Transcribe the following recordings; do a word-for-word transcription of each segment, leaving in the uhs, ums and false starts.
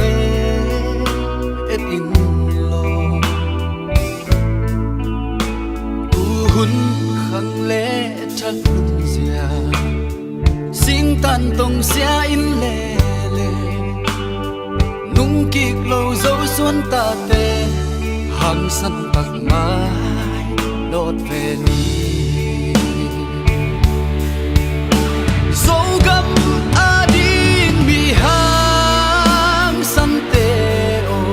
le et in lo. Tu hun khang le thak hun zia, singtan tong sia in le le, nung kik lo zo suan tate, hangsan tak mai lawt ve ni. Zogam a ding mi hang sante aw,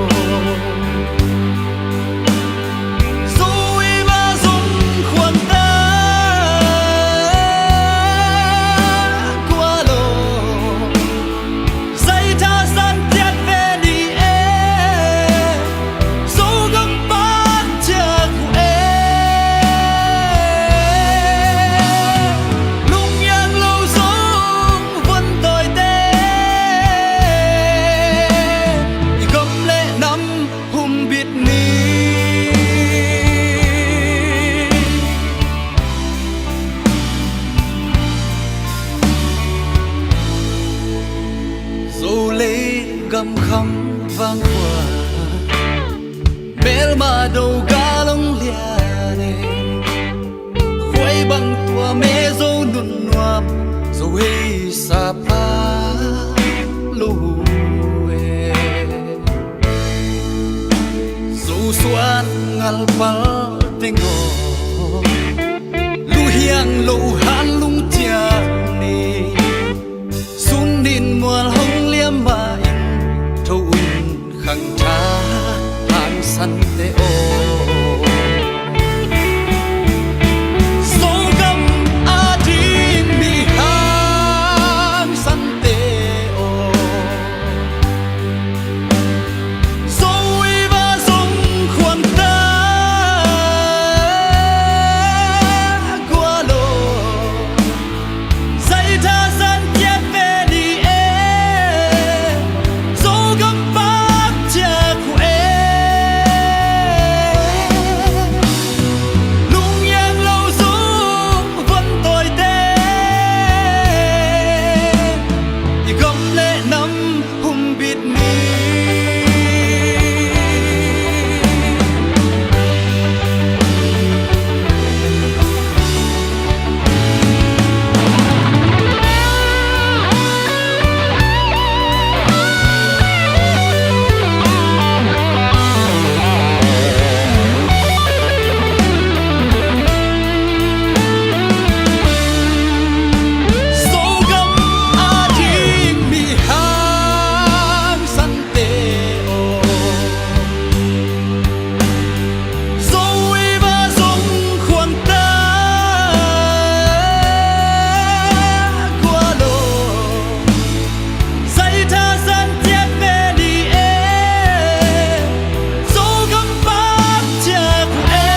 Zo i va zong khuanta kua lo. Zai thasan tiat ve ni e, Zogam pakciak uh e. Lungniang lo zong von tawite, i gam le nam humbit ni. Zo lei gam kham vang khua, melma do galong lian e. Khuai bang tua me Zo nun nuam, Zo hei sapa lo e. Zo suan ngalpal teng aw, luhiang lo han lung ciang ni. Sun din mual hong liam ma in, tho un khang tha hang sante aw. Zogam a ding mi hang sante aw, Zo i va zong khuanta kua lo. Zai thasan tiat ve ni e, Zogam pakciak uh e. Lungniang lo zong von tawite, i gam le nam humbit ni. Zogam a ding mi hang sante aw, Zo i va zong khuanta kua lo. Zai thasan tiat ve ni e, Zogam pakciak uh e.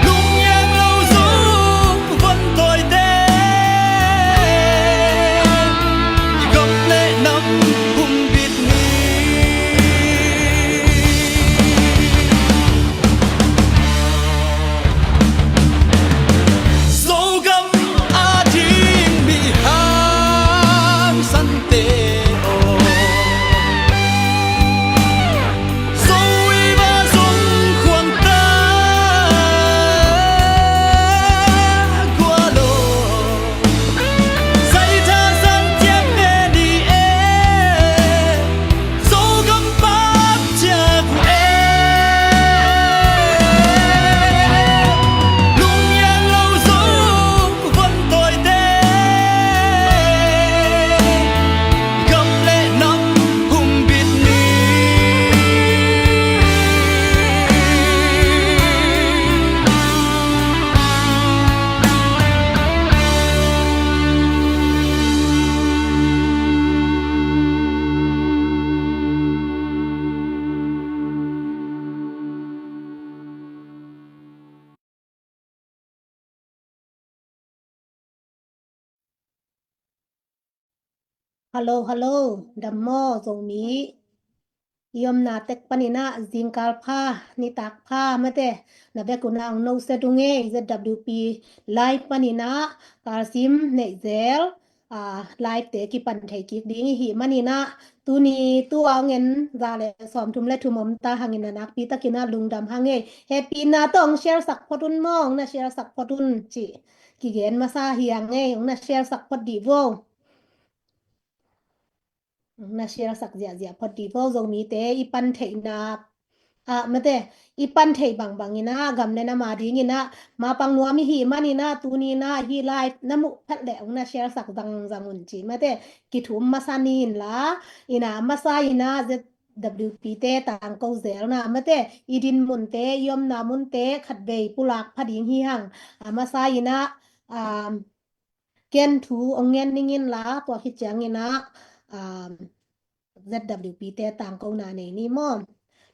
Lungniang lo zong von tawite, i gam le nam humbit ni. Zogam a ding mi hang sante aw, Zo i va zong khuanta kua lo. Zai thasan tiat ve ni e, Zogam pakciak uh e. Lungniang lo zong von tawite, gam le nam humbit ni. Hallo, hallo. Dam maw, Zomi? I omna tek panin ah zingkal pha, nitak pha mate. Na vek un ah ong no sia dung e. ZWP live panin ah kalsim neih zel. a, live te kipan thei kik ding i hih manin ah, tuni tua hong en za le sawmthum le thum om ta hangin a nakpi takin ah lungdam hang ei. Hehpihna tawh hong share sak phot un maw, hong na share sak phot un ci. Kigen masa hi hang ei, hong na share sak phot dih vo. Hong na share sak ziahziah phot dih vo, Zomite i pan theihna, a, mate, i pan theih bangbangin ah, gam le nam a dingin ah, mapang nuam i hih manin ah, tuni in ah, hih live na muh phet leh hong na share sak zangzang un ci, mate, kithum masa ni in la, in ah masa in ah, Z W P te tangko zelna, mate, i din munte, i omna munte, khatvei pulak pha ding hi hang, a masa in ah, um, ken thu hong ngen ning in la, tua khit ciangin ah, um, Z W P te tangkona nei ni maw?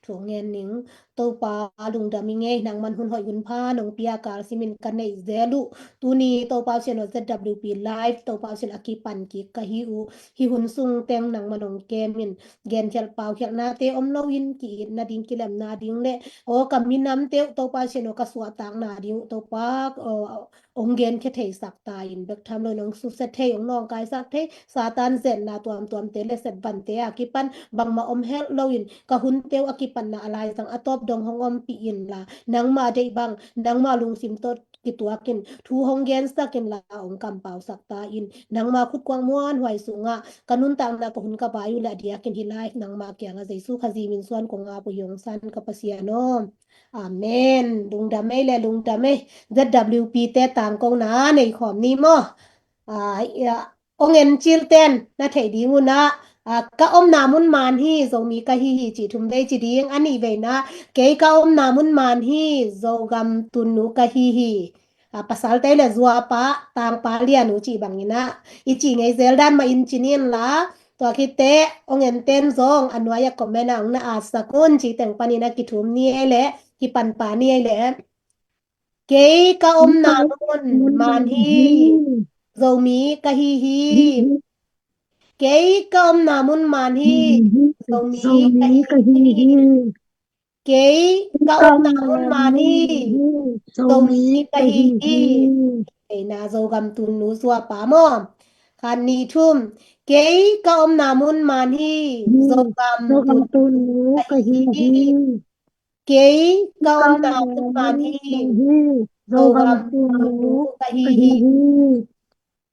Thu hong ngen ning. Topa lungdam i ngei, nangman hun hoih hun pha nong pia kal simin ka neih zel uh. Tuni Topa Pasian aw, Z W P live, Topa Pasian a kipan kik ka hi uh. Hih hun sung teng nangman hong kem in, genkhial paukhialnate om loin, ki-itna ding, kilemna ding le, aw, ka minamte uh Topa Pasian aw, ka suahtakna ding uh Topa, aw, hong genkhia theisak ta in, bek tham loin hong susia thei, hong nawngkaisak thei, Satan zetna tuamtuamte le setbante a kipan bangmah om helh loin, ka hunte uh a kipatna a laizang a tawp dong hong ompih in la, nangmah deih bang, nangmah lungsim tawh kituakin, thu hong gensak in la, hong kampausak ta in, nangmah khutkuang muanhuai sungah ka nuntakna, ka hun, ka vai uh le a diakin hih live nangmah kiangah Jesu Khazih min suan kong ap uh hi, hong san ka Pasian aw. Amen. Lungdam ei le lungdam ei. Z W P te tangkona nei khawm ni maw? A, ia, hong en cilten na theih ding un ah, a, ka omna mun man hi, Zomi ka hi hi cih thum vei ci ding. A nih veina, kei ka omna mun man hi, Zogam tunnu ka hi hi. A, pasalte le zuapa, tangpa lian uh cih bangin ah, i cih ngei zel dan mah in ci ni in la, tua khit teh hong enten zong a nuai-ah comment ah hong na atsak un, cih teng panin ah kithum ni ei leh, kipan pah ni ei leh. Kei ka omna mun man hi, Zomi ka hi hi. Kei ka omna mun man hi, Zomi ka hi hi. Kei ka omna mun man hi, Zomi ka hi hi. Kei na Zogam tunnu zuapa maw? Khat, nih, thum. Kei ka omna mun man hi, Zogam tunnu ka hi hi. Kei ka omna mun man hi, Zogam tunnu ka hi hi.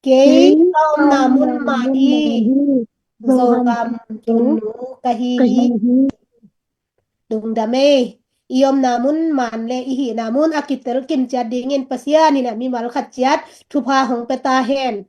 Kei ka omna mun man hi, Zogam tunnu ka hi hi. Lungdam ei. I omna mun man le i hihna mun a kitel kim ciat dingin Pasian in a mimal khat ciat thupha hong pia ta hen.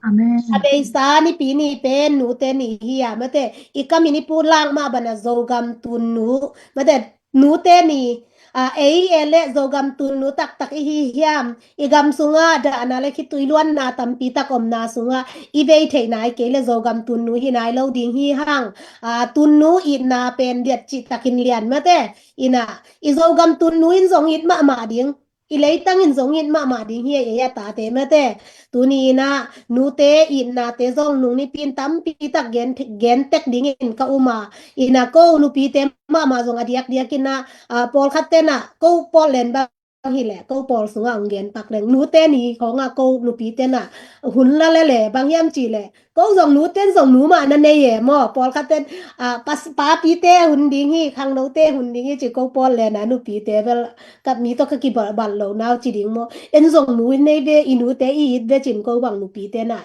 Amen. A beisa nipi ni pen nute ni hi a, mate, i kam in i pulak mah bana Zogam tunnu, mate, nute ni, a, ei e le Zogam tunnu taktak i hi hiam? I gam sungah dahna le khitui luanna tampi tak omna sungah i vei theih nai kei le Zogam tunnu hi nai lo ding hi hang. A, tunnu itna pen diat cih takin lian, mate. Ina, i Zogam tunnu in zong it mahmah ding. I leitang in zong it mahmah ding hi ei, a tate, mate. Tuni ina, nute itnate zong nung nipi in tampi tak gen, gen tek dingin ka um a. Ina, ko nupite mahmah zong a diakdiak ina, a, pawlkhat tena, ko pawllen bang hi leh, ko pawl sungah hong gen pak leng. Nute ni khawngah ko nupite na hun la le le, bang hiam cih leh, ko zong nute in zong nu mah na nei e maw? Pawlkhat ten, a, pas-, papite hun ding hi, khangnote hun ding hi ci, ko pawllen a nupite bel, ka mi tawh ka kibalh lo nau ci ding maw? En zong nu in nei ve, i nute i it ve cin, ko bang nupite na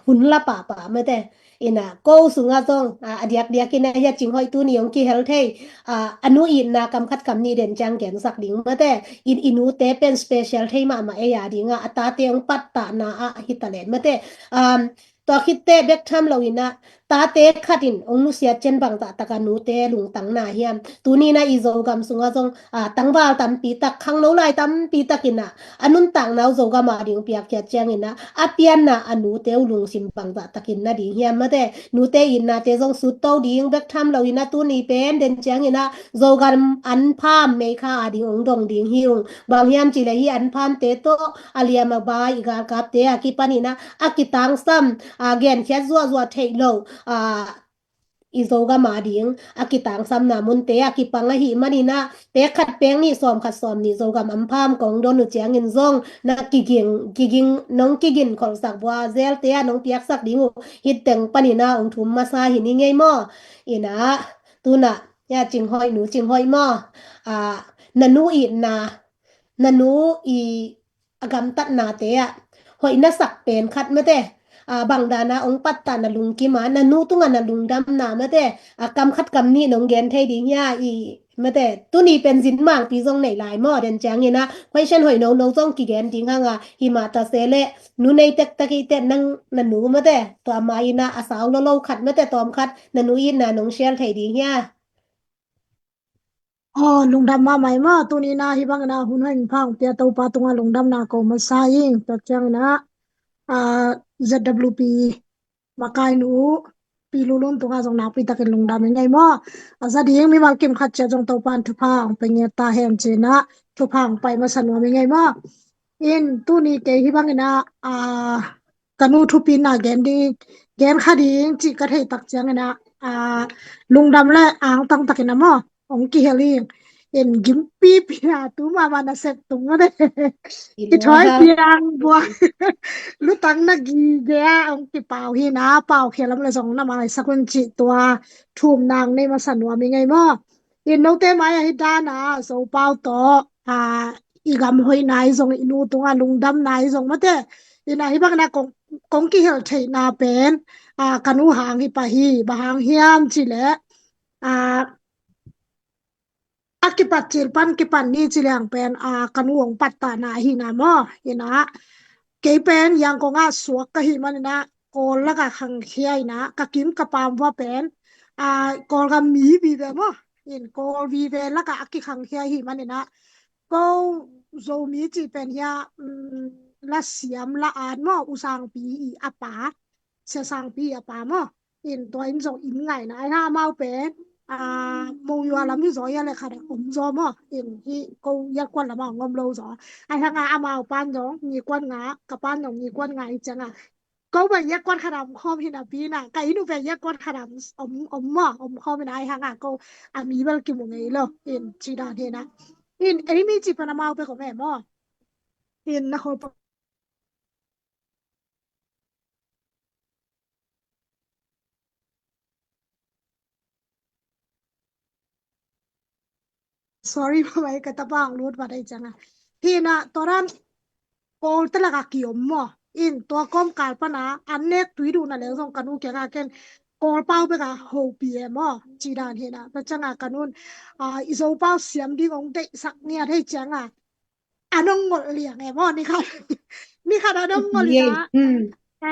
hun la pahpah, mate. Ina, ko sungah zong, a, a diakdiak ina, hia cing hoih tuni hong kihel thei, a, a nu itna kam khat kam nih den ciang gensak ding, mate. In, i nute pen special thei mahmah ei a dinga, a tate hong pattahna ah hi ta len, mate. Um, tua khit teh bek tham lo ina, tate khat in hong nusiat ciang bangzah taka nute lungtang na hiam? Tuni ina i Zogam sungah zong, a, tangval tampi tak, khangno lai tampi tak ina, a nuntakna uh Zogam a ding piakkhiat ciang ina, a pianna a nute uh lungsim bangzah takin na ding hiam, mate. Nute itnate zong sutto ding bek tham lo ina, tuni pen den ciang ina Zogam an pham meikha a ding hong dong ding hi ung. Bang hiam cih leh hih an phamte tawh a liam a bai i galkapte a kipan ina a kitangsam, a, genkhiat zuahzuah theih lo, a, i Zogam a ding a kitangsamna munte a kipang ahih manin ah, pek khat pek nih sawm khat sawm nih Zogam ampam kong don uh ciangin zong na kiging, kiging, nong kigin kholhsak bua zelte ah nong piaksak ding uh hih teng panin ah ong thum masa hi ning ei maw. Ina, tuna, ya, Cing Hoih nu, Cing Hoih maw. Ah, na nu itna, na nu i a gamtatnate ah hoih na sak pen khat mate, a, bang dana ong pattah na lungkim a, na nu tunga na lungdamna mate, a, kam khat kam nih nong gen thei ding hia i mate, tuni pen zin mangpi zong nei lai maw, den ciangin ah question hoih nono zong kigen ding hang a, himah ta se leh nu nei tektek i te nang na nu mate, tua ma in ah a sau lolo khat mate, tawm khat na nu itna nong share thei ding hia? Aw, lungdam mahmah ei maw, tuni in ah hih bangin ah hun hoih pha ong pia Topa tungah lungdamna ko masa ing. Tua ciangin ah, ah, Z W P makai nu Pi Lulun tungah zong nakpi takin lungdam ing ei maw. A za ding mimal kim khat ciat zong Topa in thupha ong pia ngiat ta hen ci-in ah thupha ong pai masa nuam ing ei maw. In tuni kei hih bangin ah, ah, ka nu thupina gen ding, gen kha ding cih ka theih tak ciangin ah, ah, lungdam le angtang takin ah maw, ong kihel ing. In gimpipi a tu mahmah nasep tung mate. I thoi piang bua. Lutang na gige a ong kipau hi na, pau khia lam le zong na maisak un cih tua thum nang nei masa nuam ing ei maw. In note mai ahi dana Zopau tawh, a, i gam hoihna i zong, i nu tunga lungdamna i zong mate. Ina hih bangin ah kong, kong kihel theihna pen, a, ka nu hang hi pah hi, bang hang hiam cih leh, a, a kipat cil pan kipan ni ci liang pen, a, ka nu ong pattahna ahihna maw. Ina kei pen Yangon ah suak ka hih manin ah Kawl lakah khangkhia ina ka kim ka pam vua pen, a, Kawlgam mi vive maw. In Kawl vive lakah a kikhangkhia ahih manin ah ko Zomi cih pen hia, um, la siam la at maw, U Sangpi i a pa, Sia Sangpi i a pa maw. In tua in zong inn ngaihna ai hang amau pen, a, Monywa lam hi zaw hia le khat a om zaw maw. In hih ko Yakkuan lamah ong om lo zaw. Ai hang a amau pan zong Nikuan nga, ka pan zong Nikuan nga i ciang a ko bang Yakkuan khat a om khawm hi napi in ah, ka inn uh pen Yakkuan khat a om, om, om maw, om khawm hi na ai hang a ko a mi bel kimu ngei lo. In ci dan hi na. In ei mi ci pan amau pen ko me maw. In na khol pa Sorry, mamai ka tapa ang lut vat ai ciang a. Hi na, tua dan Kawl te lak a kiom maw. In tua kawmkal pan a, an nek tui duh na leng zong ka nu kiang a ken Kawl pau bek a hopih e maw. Ci dan hi na, tua ciang a ka nun, a, i Zopau siam ding ong deihsak ngiat hei ciang a. An ong ngolh liang e maw, ni khat. Ni khat an ong ngolh liang a. A,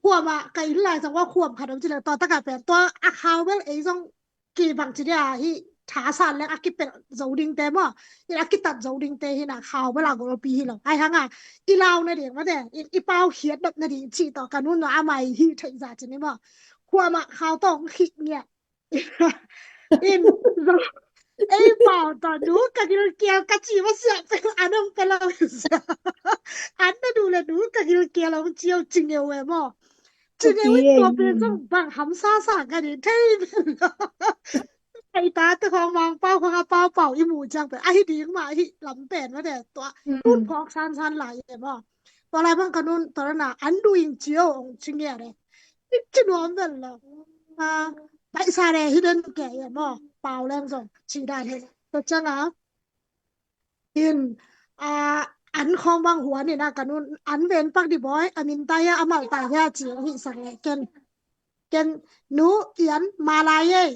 khuam ah, ka inn lai zong ua khuam khat om ci leng, tua tak a pen, tua a khau bel ei zong kibang ci dia hi, tha san leng a kipelh zo dingte maw, in a kitat zo dingte hi na, khau bel a golpi hi lo. Ai hang a, i lau na ding mate, in i pau khiat nop na ding ci tawh, ka nun no a mai hi theih za ci ni maw. Khuam ah khau tawh khih ngiat. In, ei pau tawh nu ka gilkial ka ci masiah pen an ong pe lo sia. An na duh le nu ka gilkial ong ci o ci ngeu e maw. Ci ngeu in tua pen zong bang hamsa sa ka ding thei pen lo. Ei tate khawng Mangpau khawng a paupau i muh ciang pen ahi ding mah ahi lam pen mate tua tun phawk sansan lai e maw. Tua lai bang ka nun tua na an duh ing ci o ong ci ngiat e. Ci nuam vel lo. A, paisa le hi den ke e maw. Pau leng zong ci dan hi. Tua ciang a in, a, an khawng bang huan in a ka nun an ven pak di boy, a min ta hia, a mal ta hia ci hi sak le ken. Ken nu i an ma lai ei.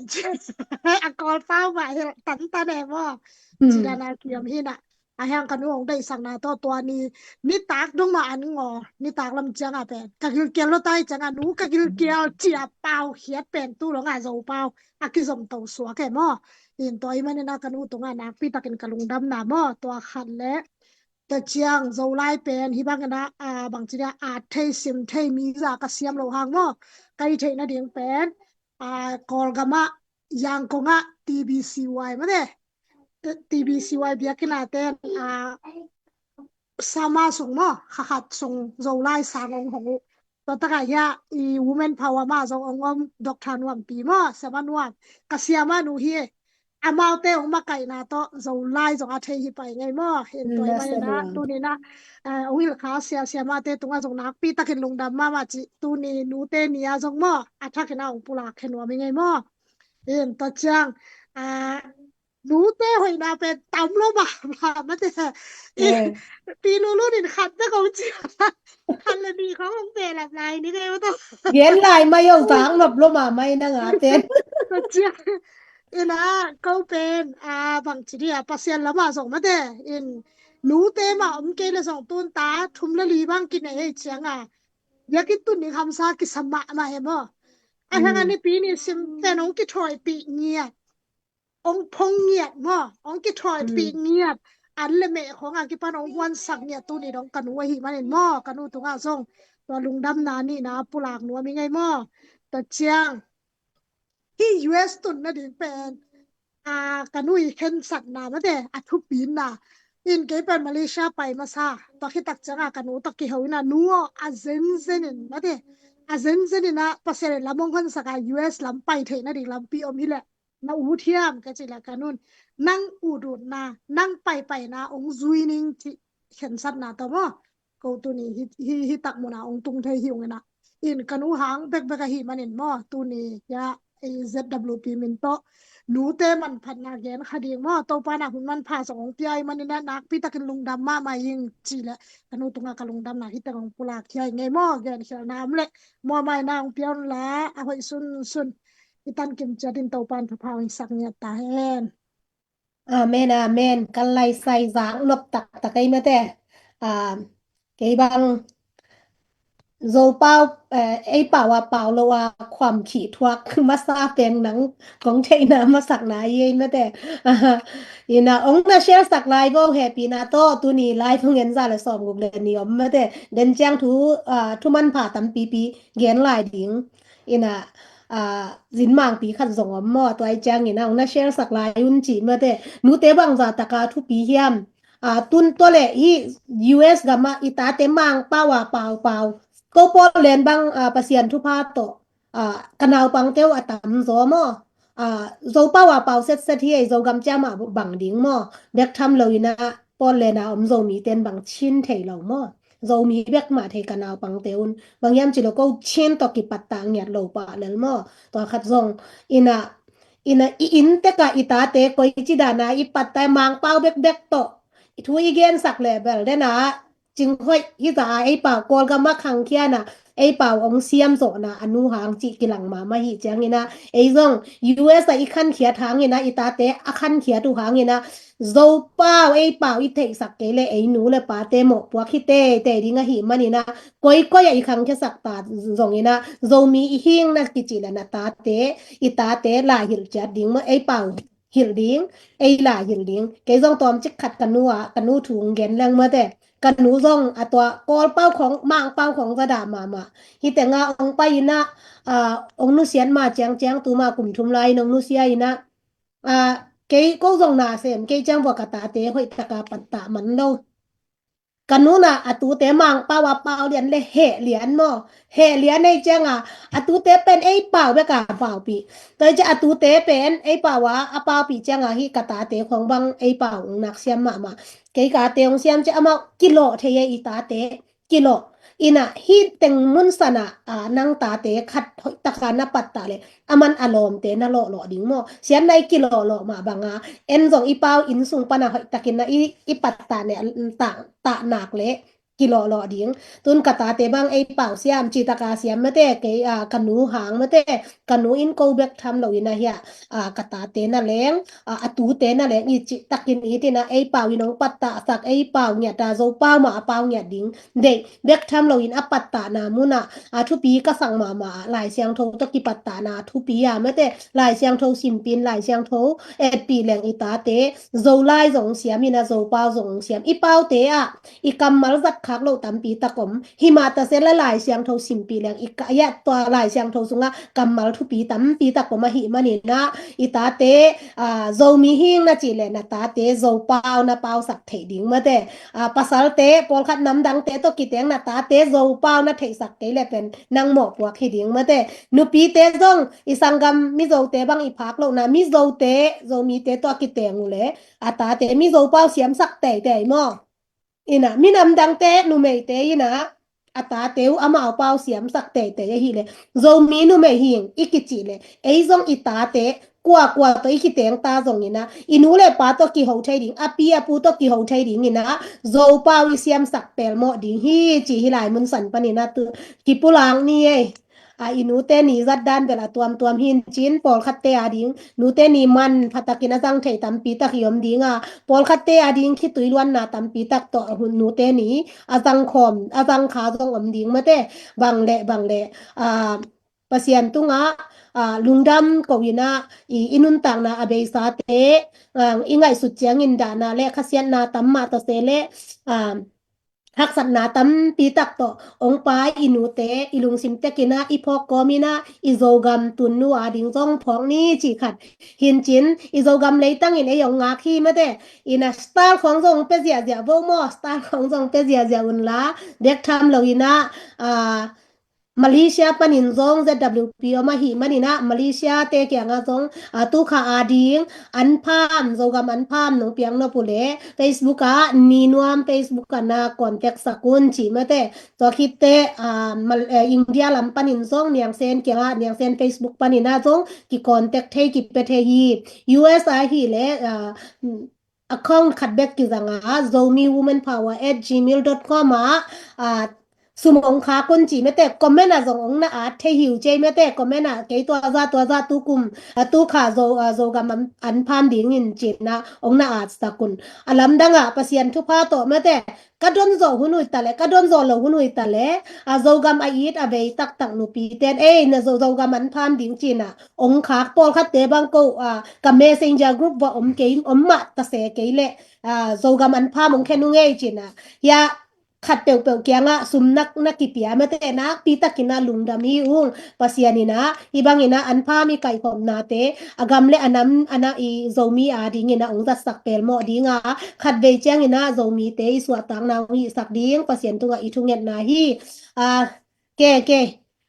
A Kawl pau mah hi tantan e maw. Ci dan a kiom hi na. A hiang ka nu ong deihsakna tawh tua ni, nitak dong mah an ngaw, nitak lam ciang a pen ka gilkial lo tai ciang a nu ka gilkial ci a pau khiat pen tu lo nga Zopau a kizom to suak e maw. In tua i manin a ka nu tungah nakpi takin ka lungdamna maw, tua khat le. Tua ciang Zolai pen hi bangin a, a, bang ci dia, a, thei sim thei mi za ka siam lo hang maw. Ka i theih na ding pen, a, Kawlgam ah, Yangon ah T B C Y mate. T B C Y biakinn a ten, a, sama sung maw, kha khat sung Zolai sang ong hong uh. Tua takah hiah i women power mah zong ong om, Doctor Nuampi maw, Siama Nuam, ka siamah nu hi. Amaute ong makaihna tawh Zolai zong a thei hi pai ngei maw. In tua i manin ah tuninah ong hilhkha sia siamate tungah zong nakpi takin lungdam mahmah cih tuni nute ni-a zong maw, a thakin ah ong pulak khe nuam i ngei maw. In tua ciang nute hoihna pen tam lo mahmah mate. Pi Lulun in khat bek ong ci, khat le nih khong ong behlap lai ni kei uh tawh. Gen lai mai ong tang nop lo mahmah i nang a pen. Tua ciang ina ko pen a bangci dia Pasian lamah zong mate in nute mah om kei le zong tun ta thum le li bang kinei ei cianga biakinn tun ding hamsa kisa mahmah he maw. A hang a nipi ni sim pen ong kithawipi ngiat, ong phong ngiat maw, ong kithawipi ngiat, an le meh khong a kipan ong huansak ngiat tuni dong ka nu ahi manin maw, ka nu tungah zong tua lungdamna nihna pulak nuam i ngei maw. Tua ciang hi U S tun nading pen a ka nu i khensatna mate, a thupina in kei pen Malaysia pai masa tua khitak cianga ka nu tawh kiho ina nu aw a zenzen in mate, a zenzen ina Pasian in lam ong honsak a U S lam pai theih nading lampi om hileh na ut hiam ka cih leh ka nun nang ut utna, nang paipaina ong zui ning cih khensatna tawh maw. Ko tuni hi, hi, hi tak muna ong tung thei hi ung ina. In ka nu hang bekbek ahi manin maw, tuni hia Z W P min tawh nute manphatna gen kha ding maw, Topa na hun manpha zong ong pia i manin ah nakpi takin lungdam mahmah ing cih leh ka nu tungah ka lungdamna hi teng ong pulak khia i ngei maw, gen khialna om leh maw mai na ong pia un la, a hoih sunsun i tan kim ciatin Topan thupha ong sak ngiat ta hen. Amen, amen. Kan laisai zak nop taktak ei mate. Kei bang Zopau, ei pau a pau lo a khuam khih thuak masa peng nang kong theihna masakna i ei mate. Ina ong na share sak lai bo hehpihna tawh tuni lai thungen za le sawm guk le ni om mate. Den ciang thu, thu manpha tampipi gen lai ding. Ina zin mangpi khat zong om maw, tua i ciangin a ong na share sak lai un cih mate. Nute bangza taka thupi hiam? Tun tua le hi U S gam ah i tate Mangpau a paupau, ko Portland bang Pasian thupha tawh ka naupangte uh a tamzaw maw. Zopau a pau setset hi ei, Zogam ciam ah bang ding maw. Bek tham lo ina Portland a om Zomite in bang Chin thei lo maw. Zomi bek mah thei ka naupangte un. Bang hiam ci lo ko Chin tawh kipattah ngiat lo pah lel maw. Tua khat zong ina, ina i inn tekah i tate koi ci dana i pattah Mangpau bekbek tawh i thu i gensak le bel dena cinghoih hi za a ei pau Kawlgam ah khangkhia na ei pau ong siam zawhna a nu hang cih kilang mahmah hi ciangina ei zong U S a i khankhiat hangina i tate a khankhiat uh hangina Zopau ei pau i theihsak kei le ei nu le pate mawhpuak hi teitei ding ahi manina koikoi a i khangkhiasak ta zongina Zomi i hing na kicih le na tate i tate laihilh ciat ding maw, ei pau hilh ding, ei laihilh ding. Kei zong tawmcik khat ka nu a ka nu thu ong gen leng mate. Ka nu zong a tua Kawlpau khong Mangpau khong za dah mahmah. Hi tenga ong pai ina ong nusiat ma ciangciang tuma kum thum lai in ong nusia ina kei ko zong na sem kei ciang vua ka tate hoih taka pattah man lo. Ka nu na a tute Mangpau a pau lian le Heh Lian maw. Heh Lian ei cianga a tute pen ei pau beka paupih. Tua i cia a tute pen ei pau a a paupih cianga hi ka tate khong bang ei pau ong nak siam mahmah. Kei ka ate ong siam cia amau kilawh thei ei i tate. Kilawh. Ina hi teng mun sana nang tate khat hoih taka na pattah le aman a lawmte na lawhlawh ding maw. Siatna i kilawhlawh mah banga en zong i pau inn sung pana hoih takin na i, i pattah ne tah, tah nak le kilawhlawh ding. Tun ka tate bang ei pau siam citaka siam mate kei ka nu hang mate ka nu in ko bek tham lo ina hia ka tate na leng a tute na leng i cih takin i tina ei pau in ong pattah sak ei pau ngiat a Zopau mah a pau ngiat ding. Deih bek tham loin a pattahna munah a thupi ka sak mahmah ah Lai Siangtho tawh kipattahna a thupi a mate Lai Siangtho simpin Lai Siangtho etpih leng i tate Zolai zong siam ina Zopau zong siam i paute ah i kammal zat phak loh tampi tak om. Himah ta se la Lai Siangtho simpih leng i ka ya tua Lai Siangtho sungah kammal thupi tampi tak om ahih manin ah i tate, aa, Zomi hing na cih leh na tate Zopau na pausak theih ding mate. Aa, pasalte pawlkhat namdangte tawh kiteng na tate Zopau na theihsak kei leh pen nang mawhpuak hi ding mate. Nupite zong i sanggam Mizote bang i phak lohna Mizote Zomite tawh a kiteng uh leh a tate Mizo pau siamsak teitei maw? Ina, minam dangte numeite ina a tate uh amau pau siamsak teitei ahih leh Zomi numei hing i kicih leh ei zong i tate kuakua tawh i kiteng ta zong ina i nu le pa tawh kiho thei ding, a pi a pu tawh kiho thei ding ina Zopau i siamsak pelmawh ding hi ci hi lai mun san pan ina tu kipulak ni ei. A, i nute ni zat dan bel a tuamtuam hi in cin pawlkhatte a ding nute ni manpha takin a zang thei tampi tak i om ding a, pawlkhatte a ding khitui luanna tampi tak tawh a hun nute ni a zang khawm a zang kha zong om ding mate. Bang leh bang leh, a, Pasian tungah, a, lungdam ko ina i, i nuntakna a beisate, a, i ngaihsut ciangin dahna le khasiatna tam mah ta se leh, a, haksatna tampi tak tawh ong pai i nute i lungsim tekin ah i phawk kawm ina i Zogam tunnu a ding zong phawk ni cih khat hi in cin i Zogam leitangin ei ong ngak hi mate. Ina style khawng zong pe ziahziah vo maw, style khawng zong pe ziahziah unla bek tham lo ina, a, Malaysia panin zong Z W P om ahih manin ah Malaysia te kiangah zong, a, tukha a ding an pham, Zogam an pham nong piang nop uh leh Facebook ah Ni Nuam Facebook ah na contact sak un cih mate. Tua khitte, a, Mal-, eh, India lam panin zong Niang Sen kiangah Niang Sen Facebook panin ah zong ki contact thei ki pe thei hi. U S ahih leh, a, account khat bek kizang a, zomi woman power at gmail dot com ah, a, sum ong khak un cih mate, comment ah zong ong na at thei hi uh cei mate, comment ah kei tua za tua za tukum, a, tukha Zo, a, Zogam an, an pham ding in cih na ong na at sak un. A lamdang ah Pasian thupha tawh mate, ka don zawh hun uh ta leh, ka don zawh lo hun uh ta leh, a, Zogam a it a vei taktak nupi ten ei na Zo, Zogam an pham ding cih na ong khak pawlkhatte bang ko, a, ka messenger group va om kei, om mah ta se kei leh, a, Zogam an pham ong khen ung ei cih na. Hia khat peuhpeuh kiangah sum nak, na kipia mate nakpi takin ah lungdam hi ung. Pasian ina hih bangin ah an pham i kaihkhopnate a gam le a nam a na i Zomi a dingin ah ong zatsak pelmawh ding a, khatvei ciangin ah Zomite i suahtakna ong hihsak ding Pasian tungah i thungetna hi. A, ke, ke,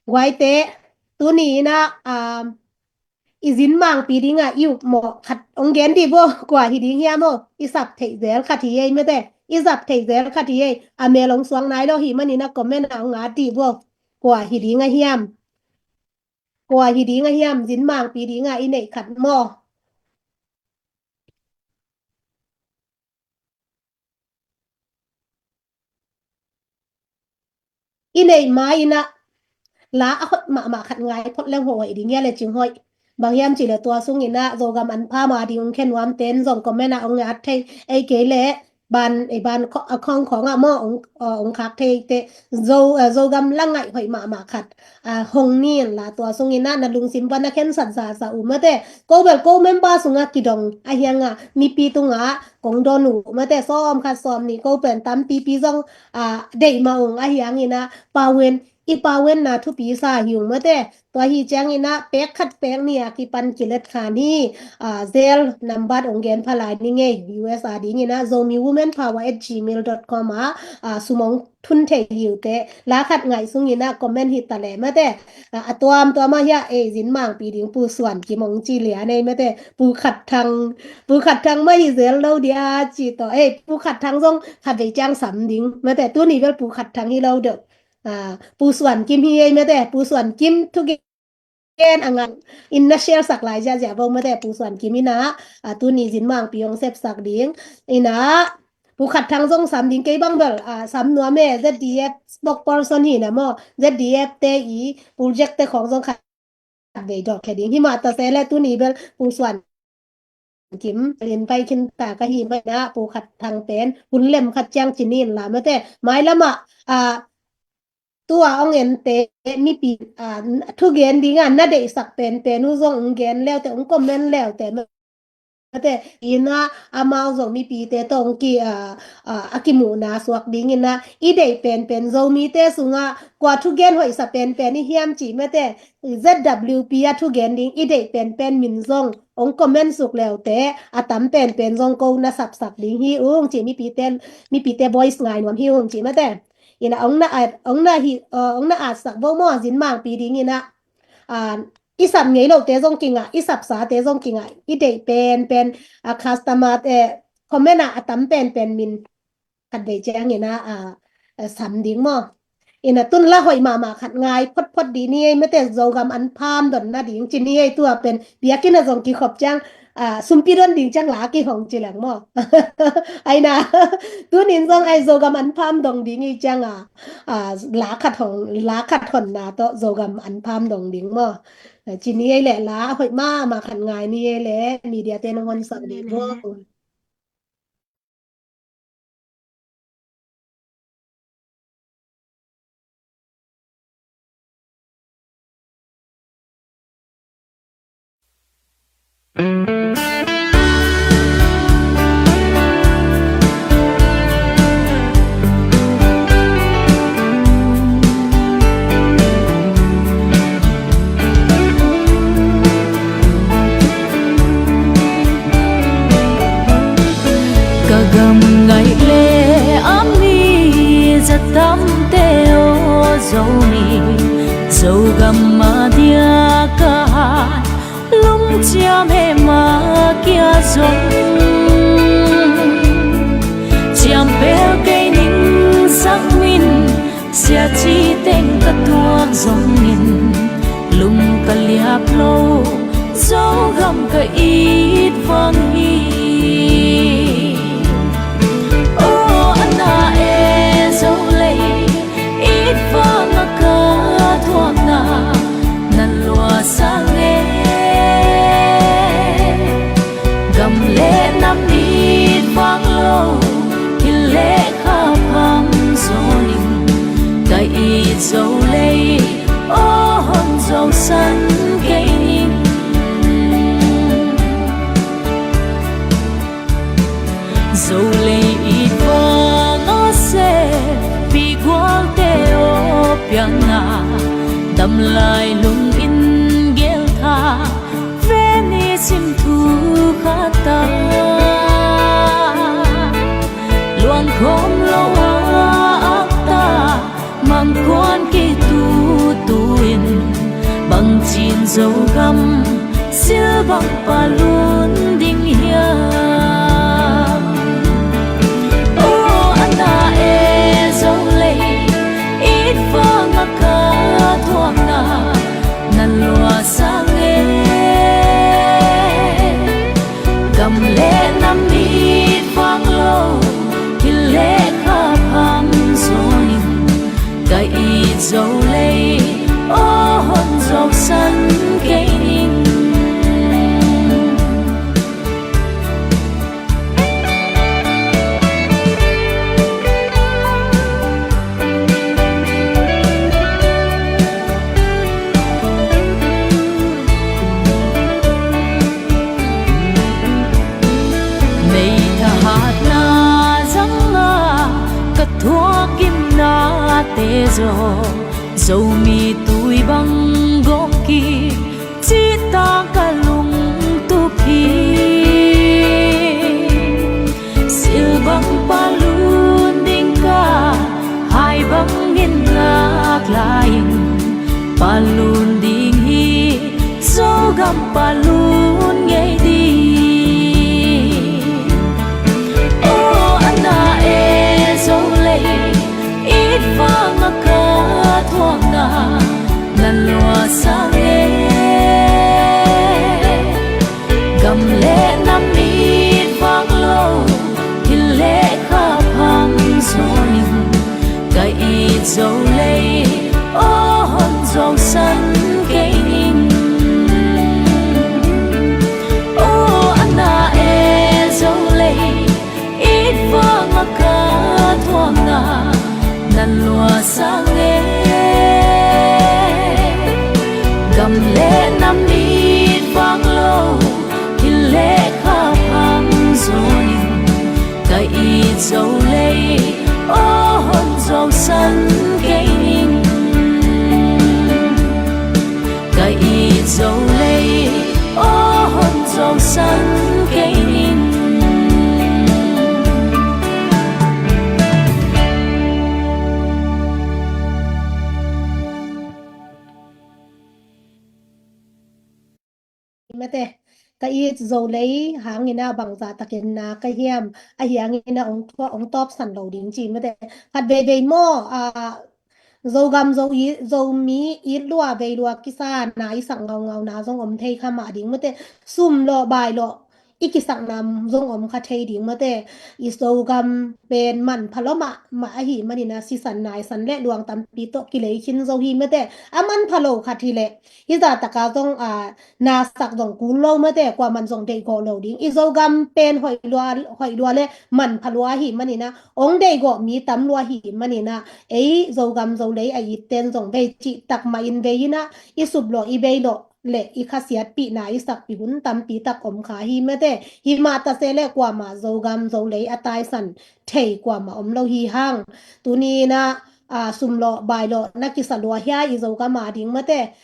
guaite, tuni ina, a, i zin mangpi ding a i upmawh khat ong gen dih vo, kua hi ding hiam aw? I sap theih zel khat hi ei mate, i sap theih zel khat hi ei, a mel ong suang nai lo hi manin a comment ah ong at dih vo, kua hi ding a hiam? Kua hi ding a hiam, zin mangpi ding a i neih khat maw? I neih ma ina la a hoih mahmah khat ngai phot leng hoih ding hia le cing hoih. Bang hiam cih leh tua sung ina Zogam an pham a ding ong khen nuam ten zong comment ah ong at thei ei kei leh ban, ei ban kho-, a khong khong ah maw ong, ong khak thei te Zo, Zogam la ngaih hoih mahmah khat, a, hong ni in la tua sung ina na lungsim pan a khensat zaza uh mate. Ko bel ko member sungah kidong a hiang a mipi tungah kong don uh mate, sawm khat sawm nih ko pen tampipi zong, a, deih mah ung a hiang ina pawen, i pawenna thupi sa hi ung mate. Tua hi ciang ina pek khat pek nih a kipan kilet khan hi, a, Zelle nambat ong gen pha lai ni ngei, U S a ding ina zomi woman power at gmail dot com ah, a, sum ong thun thei hi uh te, la khat ngaih sung ina comment hi ta leh mate. A, a tuamtuam ah hia ei zin mangpi ding Pu Suan Kim ong ci lian ei mate, Pu Khat Thang, Pu Khat Thang mah hi zel lo dia ci tawh ei Pu Khat Thang zong khatvei ciang sam ding mate, tuni bel Pu Khat Thang hi lo deuh. A, Pu Suan Kim hi ei mate, Pu Suan Kim thugen a ngang in na share sak lai ziahziah vo mate, Pu Suan Kim ina, a, tuni zin mangpi ong sepsak ding ina Pu Khat Thang zong sam ding kei bang bel, a, sam nuam e, Z D F spokesperson hi na maw, Z D F te i project te khong zong khat vei dawk khe ding. Himah ta se le tuni bel Pu Suan Kim in pai khin ta ka hi mai na Pu Khat Thang pen hun lem khat ciang ci ni in la mate. Mailam ah, a, tua ong en te mipi, a, thugen ding a na deihsak penpen uh zong ong gen leu te, ong comment leu te mate, ina amau zong mipite tawh hong ki, a, a, a kimuhna suak dingina i deih penpen Zomite sungah kua thugen hoihsa penpen i hiam cih mate, Z W P a thugen ding i deih penpen min zong hong comment suk leute a tam penpen zong ko na sapsak ding hi ung cih mipite, mipite voice ngai nuam hi ung cih mate. Ina hong na at, hong na hi, a, hong na atsak vo maw, zin mangpi dingina, a, i sap ngei lote zong kingah, i sapsate zong kingah, i deih penpen, a, customer, eh, comment ah a tam penpen min khat vei ciangina, a, a, sam ding maw. Ina tun la hoih mahmah khat ngai photphot dih ni ei mate, Zogam an pham donna ding ci ni ei, tua pen biakinn ah zong kikhop ciang, a, sumpi don ding ciang la kihong ci leng maw. Aina, tunin zong ai Zogam an pham dong ding i cianga, a, la khat hong, la khat honna tawh Zogam an pham dong ding maw. A, ci ni ei leh, la hoih mahmah khat ngai ni ei leh, media te nong honsak ding maw. Ka gam ngaih le a mi za tamte aw, Zomi Zogam a dia ka hat lungciam he ma kia zong, ciam pel kei ning sak min, sia ci teng ka tuak zongin lung ka liap lo, Zogam ka it vang hi. Aw, a na e Zolei, it vang a ka thuakna na lua sang e. Gam le nam it vang lo, thil le kha phang zawnin ka it Zolei, aw hon zosan kei ning. Zolei it vang a se, pi gualte aw piangna, dam lai lung in gel tha, ve ni sim thu khat ta. Luang khawm lo a ak ta, mangkuan kei tutu in, bangcin Zogam silbang palun ding hiam? Aw, a na e Zolei, it vang a ka thuakna na lua sang e. Gam le nam it vang lo, thil le kha phang zawnin ka it Zolei, aw hon zosan kei ning. Nei thahatna zanga ka thuak gimnate zaw, Zomi tui bang gawp kik cita ka lungtup hi. Silbang palun ding ka, hai bangin ngak lai-in palun ding hi, Zogam palun ngei ding. Aw, a na e Zolei, it vang a ka thuakna na lua sang e. Gam le nam it vang lo, thil le kha phang zawnin ka it Zolei, aw hon zosan kei ning. Aw, a na e Zolei, it vang a ka thuakna na lua sang e. Gam le nam it vang lo, thil le kha Zo lei, aw hon zosan kei ning. Ka it zo lei, aw hon zosan kei ning. Mate, ka it zo lei hangin ah bangzah takin na ka hiam, ahi hangin ah ong tua, ong tawpsan lo ding ci mate. Khat veivei maw, a, Zogam, Zo i, Zomi it lua vei lua kisa na i sak ngaungau na zong om thei kha mah ding mate. Sum lawh bai lawh i kisakna zong om kha thei ding mate. I Zogam pen manpha lua mahmah ahi manin ah sisan naisan le luang tampi tawh kilei khin zo hi mate. A manpha lo khat hi leh hih zah taka zong, a, na sak zong kul lo mate, kuaman zong deih gawh lo ding. I Zogam pen hoih lua, hoih lua le manpha lua ahi manin ah ong deih gawh mi tam lua ahi manin ah ei Zogam Zo lei a it ten zong vei cih tak mah in vei in ah i sup lawh i bei lawh le i khasiatpihna i sakpih hun tampi tak om kha hi mate. Hi mah ta se le kuamah Zogam Zo lei a taisan thei kuamah om lo hi hang. Tuni in ah, a, sum lawh bai lawh na kisa lua hia i Zogam a ding mate.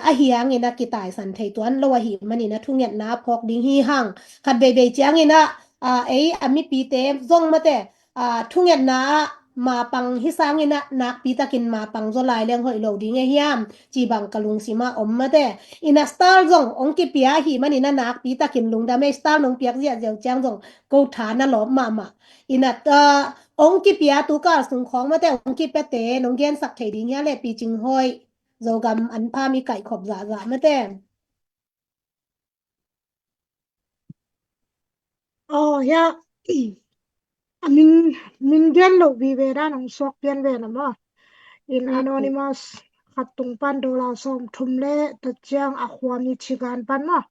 Ahi hangin ah kitaisan thei tuan lo ahi manin ah thungetna phawk ding hi hang. Khat veivei ciangin ah, a, ei a mipite zong mate, a, thungetna ah mapang hi sangin ah nakpi takin mapang zaw lai leng hoih lo ding e hiam ci bang ka lungsim ah om mate. In ah star zong ong kipia ahi manin ah nakpi takin lungdam e, star nong piak ziahziah uh ciang zong ko tha na lawp mahmah. In ah, a, ong kipia tu kal sung khawng mate ong kipiate nong gensak thei ding hia le Pi Cing Hoih, Zogam an pha mi kaih khop zahzah mate. Aw, hia, a min, min gen lo vive dan ong suak pian ve na maw. In, mm, Anonymous khat tung pan dollar sawm thum le ta ciang a khua mi chigan pan maw.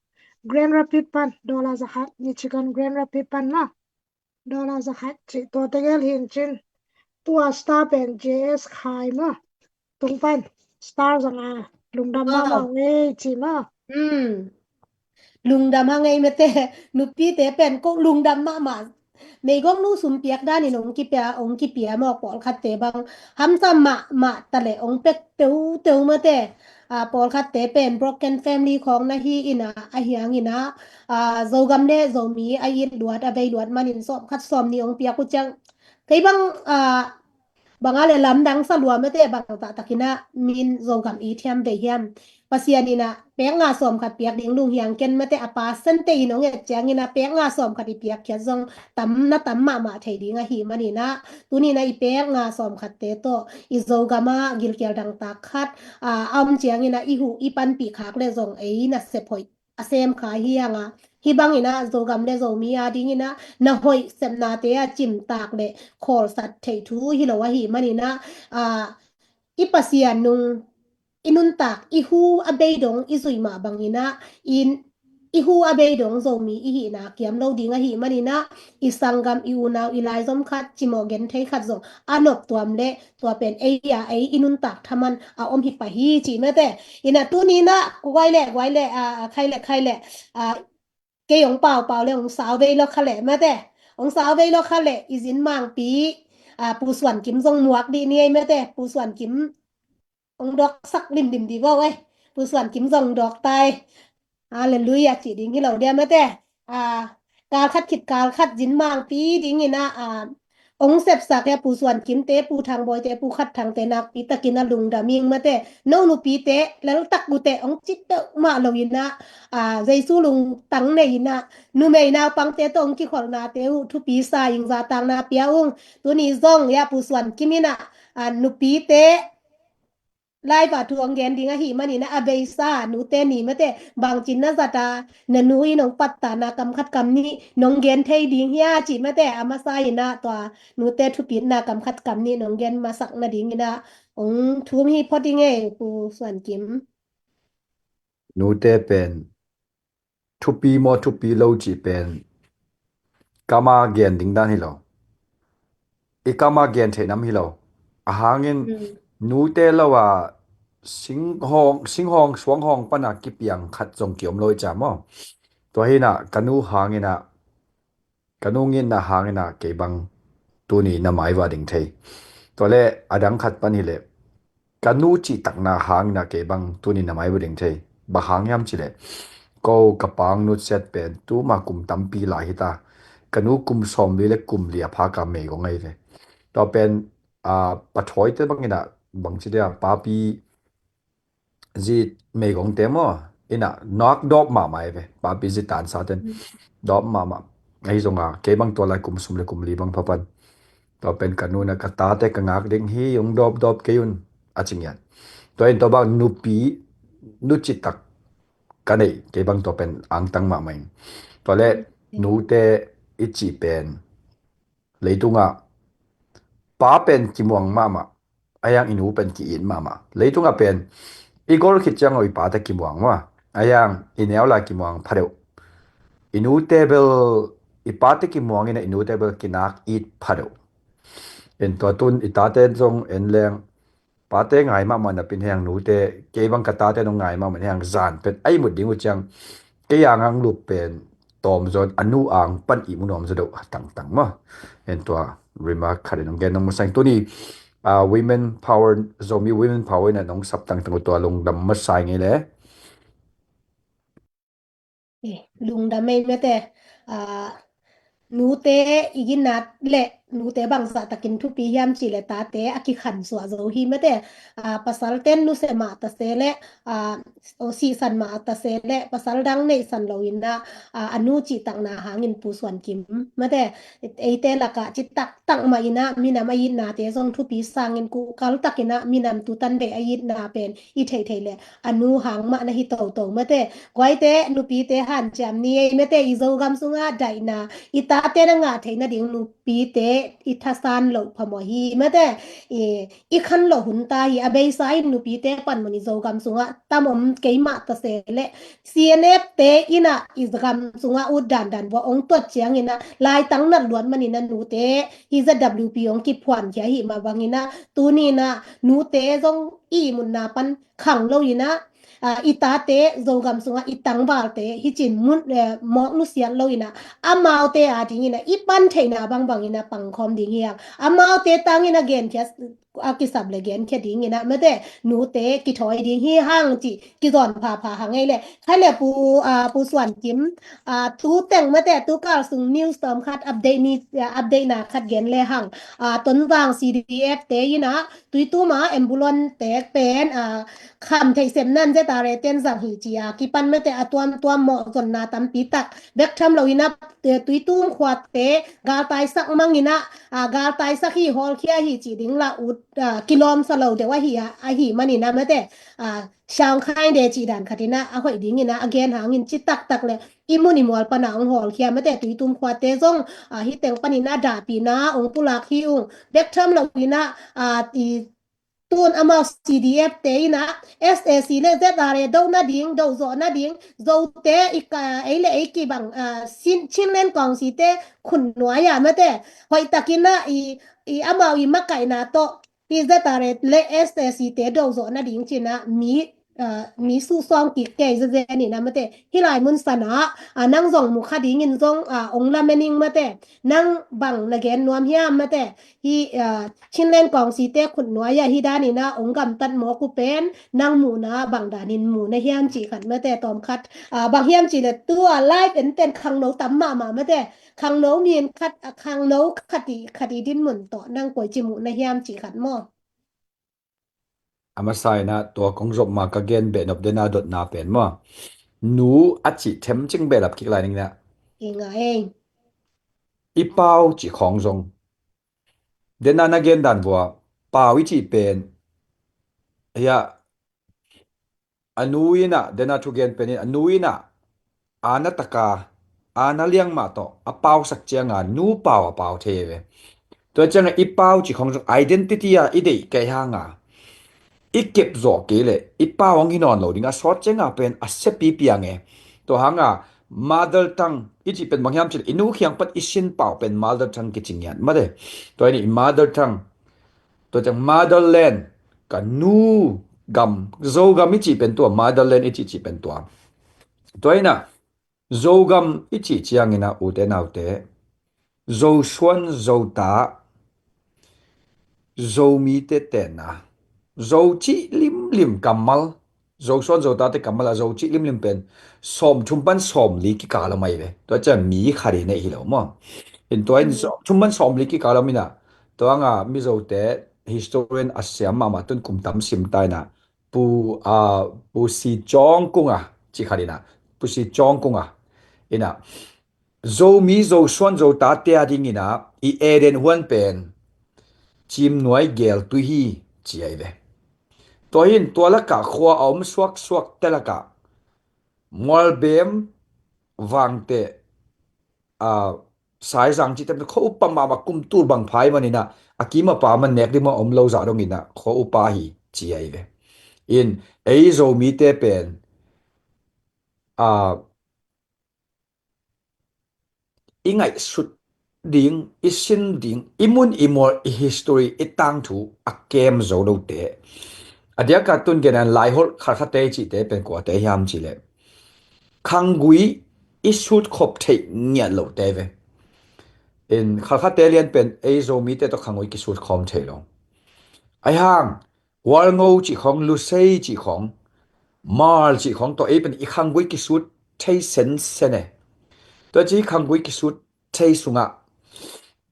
Grand Rapids pan dollar za khat, mi chigan Grand Rapids pan maw. Dollar za khat cih tua tegel hin cin. Tua star pen J S Khai maw. Tung pan star za nga. Lungdam mahmah ngei ci maw. Hmm. Lungdam ha ngei mate. Nupite pen ko lungdam mahmah. Meigong nu sum piak danin ong kipia, ong kipia maw pawlkhatte bang. Hamsa mahmah ta le ong pek teuteu mate. A, pawlkhatte pen broken family khawng na hi in ah, ahi hangin ah, a, Zogam le Zomi a it luat, a vei luat manin sawm khat sawm nih ong piak uh ciang. Kei bang, a, bang a le lamdang sa lua mate bang taktakin ah min Zogam it hiam vei hiam. Pasian in ah pek nga sawm khat piak ding lunghiang ken mate a percent te in ong et ciangin ah pek nga sawm khat i piak khiat zong tam na tam mahmah thei ding ahi manin ah tuni in ah i pek nga sawm khatte tawh i Zogam ah gilkial dangtak khat, a, a om ciangin ah i huh i panpih khak le zong ei nasep hoih a sem kha hi hang a. Hih bangin ah Zogam le Zomi a dingin ah na hoih sepnate a cimtak le khawlsat theih thu hi lo ahi manin ah, a, i Pasian nung i nuntak i hu a bei dong i zuih mah bangin ah i, i hu a bei dong Zomi i hihna kiam lo ding ahi manin ah i sanggam i unau i laizom khat cimawh genthei khat zong a nop tuam le tua pen ei a ei i nuntak thaman a om hi pah hi ci mate. In ah tuni in ah guai le guai le, a, a, khai le khai le, a, kei ong paupau le ong sau vei lo kha le mate. Ong sau vei lo kha le i zin mangpi, a, Pu Suan Kim zong muak dih ni ei mate. Pu Suan Kim ong dawksak limlim di vo ei. Pu Suan Kim zong dawk tai. Halleluiah ci ding hi lo dia mate. A, kal khat khit kal khat zin mangpi dingin ah, a, ong sepsak hia Pu Suan Kimte, Pu Thang Bawite, Pu Khat Thangte nakpi takin a lungdam ing mate. No nupite laltak gute ong cit peuhmah lo in ah, a, Jesu lungtang nei in ah numei naupangte tawh ong kikholhnate uh thupi sa ing, zatakna pia ung. Tuni zong hia Pu Suan Kim in ah, a, nupite live ah thu ong gen ding ahi manin ah a beisa nute ni mate bangcin na zat a na nu in ong pattahna kam khat kam nih nong gen thei ding hia ci mate a masa in ah tua nute thupitna kam khat kam nih nong gen masak nadingin ah ong thum hi phot ing ei Pu Suan Kim. Nute pen thupi maw thupi lo cih pen kama gen ding dan hi lo. I kama gen theih nam hi lo. A hangin nute lo a singhawng, singhawng suanghawng pana kipiang khat zong kiom lo i ca maw. Tua hi in ah ka nu hangin ah, ka nu ngitna hangin ah kei bang tuni na mai va ding thei. Tua le a dang khat pan hi le ka nu cihtakna hangin ah kei bang tuni na mai va ding thei. Bang hang hiam ci le ko ka pang nusiat pen tuma kum tampi lai hi ta. Ka nu kum sawmli le kum li a pha ka meigong ahi ve. Tua pen a, pathawite bangin ah bangci dia papi zi meigongte maw, ina nak dawp mahmah e ve, papi zi tansa ten dawp mahmah. Ahi zonga kei bang tua lai kum sawm le kum li bang pha pan tua pen ka nu in ah ka tate ka ngak ding hi, hong dawpdawp kei un, a ci ngiat. Tua in tua bang nupi, nu citak ka neih kei bang tua pen angtang mahmah in. Tua le nute i cih pen leitungah pa pen kimuang mahmah, a hiang i nu pen ki-it mahmah. Leitungah pen i gol khit ciang lo i pate kimuang maw, a hiang i neu lai kimuang pha deuh. I nute bel, i pate kimuang in ah i nute bel kinak it pha deuh. En tua tun i tate zong en leng pate ngai mahmah napi in, hiang nute, kei bang ka tate nong ngai mahmah in, hiang zan pen a ihmut ding uh ciang kei a ngang lup pen tawm zaw in a nu ang pan ihmu nuam zaw deuh tangtang maw. En tua remark khat in hong gen nong masang tuni, ah, women power, Zomi women power in ah nong sap tangtang uh tua lungdam masa ing ei le. Eh, lungdam ei mate. Ah, nute i ginat le nute bangzah takin thupi hiam ci le tate a kikhan suah zo hi mate. Ah, pasal ten nuse mah ta se le, ah, o sihsan mah ta se le, pasal dang neihsan lo in ah, ah, a nu cihtakna hangin Pu Suan Kim mate. Eite lakah citak tak mah in ah minam a itnate zong thupi sangin kuhkal takin ah minam tutan beh a itna pen i theihtheih le a nu hang mah na hi toto mate. Guaite nupite hanciam ni ei mate, i Zogam sungah daihna i tate na ngah theih nading nupite i thasan loh phamawh hi mate. I, i khan loh hun ta hi, a beisa in nupite panmun i Zogam sungah tam om kei mah ta se le C N F te in ah i gam sungah ut dandan bua ong tuat ciangin ah laitang nat luat manin ah nute hi Z W P ong kiphuankhia hi mah bangin ah tuni in ah nute zong i ihmutna pan khang lo in ah, ah, i tate Zogam sungah i tangvalte hi cin mun, eh, mawk nusiat lo in ah amaute a dingin ah i pan theihna bangbangin ah pangkhawm ding hi hang. Amaute tangin ah genkhia a kisap le genkhia dingin ah mate nute kithawi ding hi hang ci kizawn phapha hang ei le. Khai le Pu, ah, Pu Suan Kim, ah, tu teng mate tu kal sung news tawm khat update ni, ah, update na khat gen le hang. Ah, Tonzang C D F te in ah Tuitum ah ambulance te pen, ah, kham theih sem nan Z R A ten zang hi ci a kipan mate a tuamtuam mawh zonna tampi tak bek tham lo in ah, eh, Tuitum khuate galtai sak mang in ah, ah, galtai sak hi hawlkhia hi ci ding la ut, ah, kilawm sa lo deuh ahi a, ahi manin ah mate, ah, Shangkhai de cih dan khat in ah a hoih dingin ah a gen hangin ci taktak le i mun i mual pan ah ong hawlkhia mate Tuitum khuate zong, ah, hi teng panin ah dahpihna ong pulak hi ung bek tham lo in ah, ah, i tun amau C D F te in ah S A C le Z R A do nading, do zawh nading, Zote i ka, ei le ei kibang, ah, Chin, Chinland Council te khut nuai ah mate hoih takin ah i, i amau i makaihna tawh i Z R A le S A C te do zawh nading cin ah mi, ah, mi suhsawng kik kei zezen in ah mate. Hih lai mun san ah, ah, nang zong mu kha dingin zong, ah, ong lamen ing mate. Nang bang na gen nuam hiam mate. Hih, ah, Chinland Council te khut nuai ah hih dan in ah ong gamtat mawk uh pen nang muhna bang danin mu na hiam cih khat mate tawm khat. Ah, bang hiam cih le tu a live enten khangno tam mahmah mate. Khangno min khat, ah, khangno khat i, khat i dinmun tawh nang koici muh na hiam cih khat maw? A masa in ah tua kong zop ma ka gen behnop den a dotna pen maw? Nu a cih themcing behlap kik lai ning in ah. I ngai ei. I pau cih khawng zong. Den a na gen dan vua, pau i cih pen. Hiah, a nu in ah, den a thugen pen in, a nu in ah, a na taka, a na liang mah tawh, a pausak cianga, nu pau a pau thei ve. Tua cianga, i pau cih khawng zong identity a, i deih kei hanga. I kep zawh kei le, i pau hong hi nawn lo ding, a sawt cianga pen, a siapi piang e. Tua hanga, mother tongue, i cih pen bang hiam cih le, i nu khiang pan i sin pau pen mother tongue kici ngiat, mate. Tua in i mother tongue, tua ciang motherland, ka nu gam, Zogam i cih pen tua, motherland i cih cih pen tua. Tua in ah, Zogam i cih ciangin ah ute naute, Zosuan, Zota, Zomite tenna, Zo cih limlim kammal, Zo suan Zo tate kammal ah Zo cih limlim pen sawmthum pan sawmli kikal om ahi ve. Tua ciang mi khat i neih hi lo maw? In tua in sawmthum pan sawmli kikal om in ah, tua hang a Mizote historian a siam mahmah tun kum tam sim ta in ah, Pu, a, Pu Si Cawng Kung a, ci khat in ah, Pu Si Cawng Kung a, in ah, Zomi Zo suan Zo tate a ding in ah i Eden huan pen Cimnuai Geltui hi, ci ahi ve. Tua hi in tua lakah khua a om suaksuak te lakah Mualbem, Vangteh, a, Saizang cihte pen khua upa mahmah kum tul bang phai man in ah, a kim a pa man nek ding mah om lo zah dong in ah khua upa hi, ci ahi ve. In ei Zomite pen, a, i ngaihsut ding, i sin ding, i mun i mual, i history, i tangthu a kem zo lote. A diak a tun gen a Laiholh Khalkhate i cihte pen kuate hiam cih leh, khanggui i sut khop theih ngiat lote ve. In Khalkhate lian pen ei Zomite tawh khanggui kisut khawm thei lo. Ahi hang, Hualngo cih khawng, Lusei cih khawng, Hmar cih khawng tawh ei pen i khanggui kisut thei sensen e. Tua ci khanggui kisut thei sungah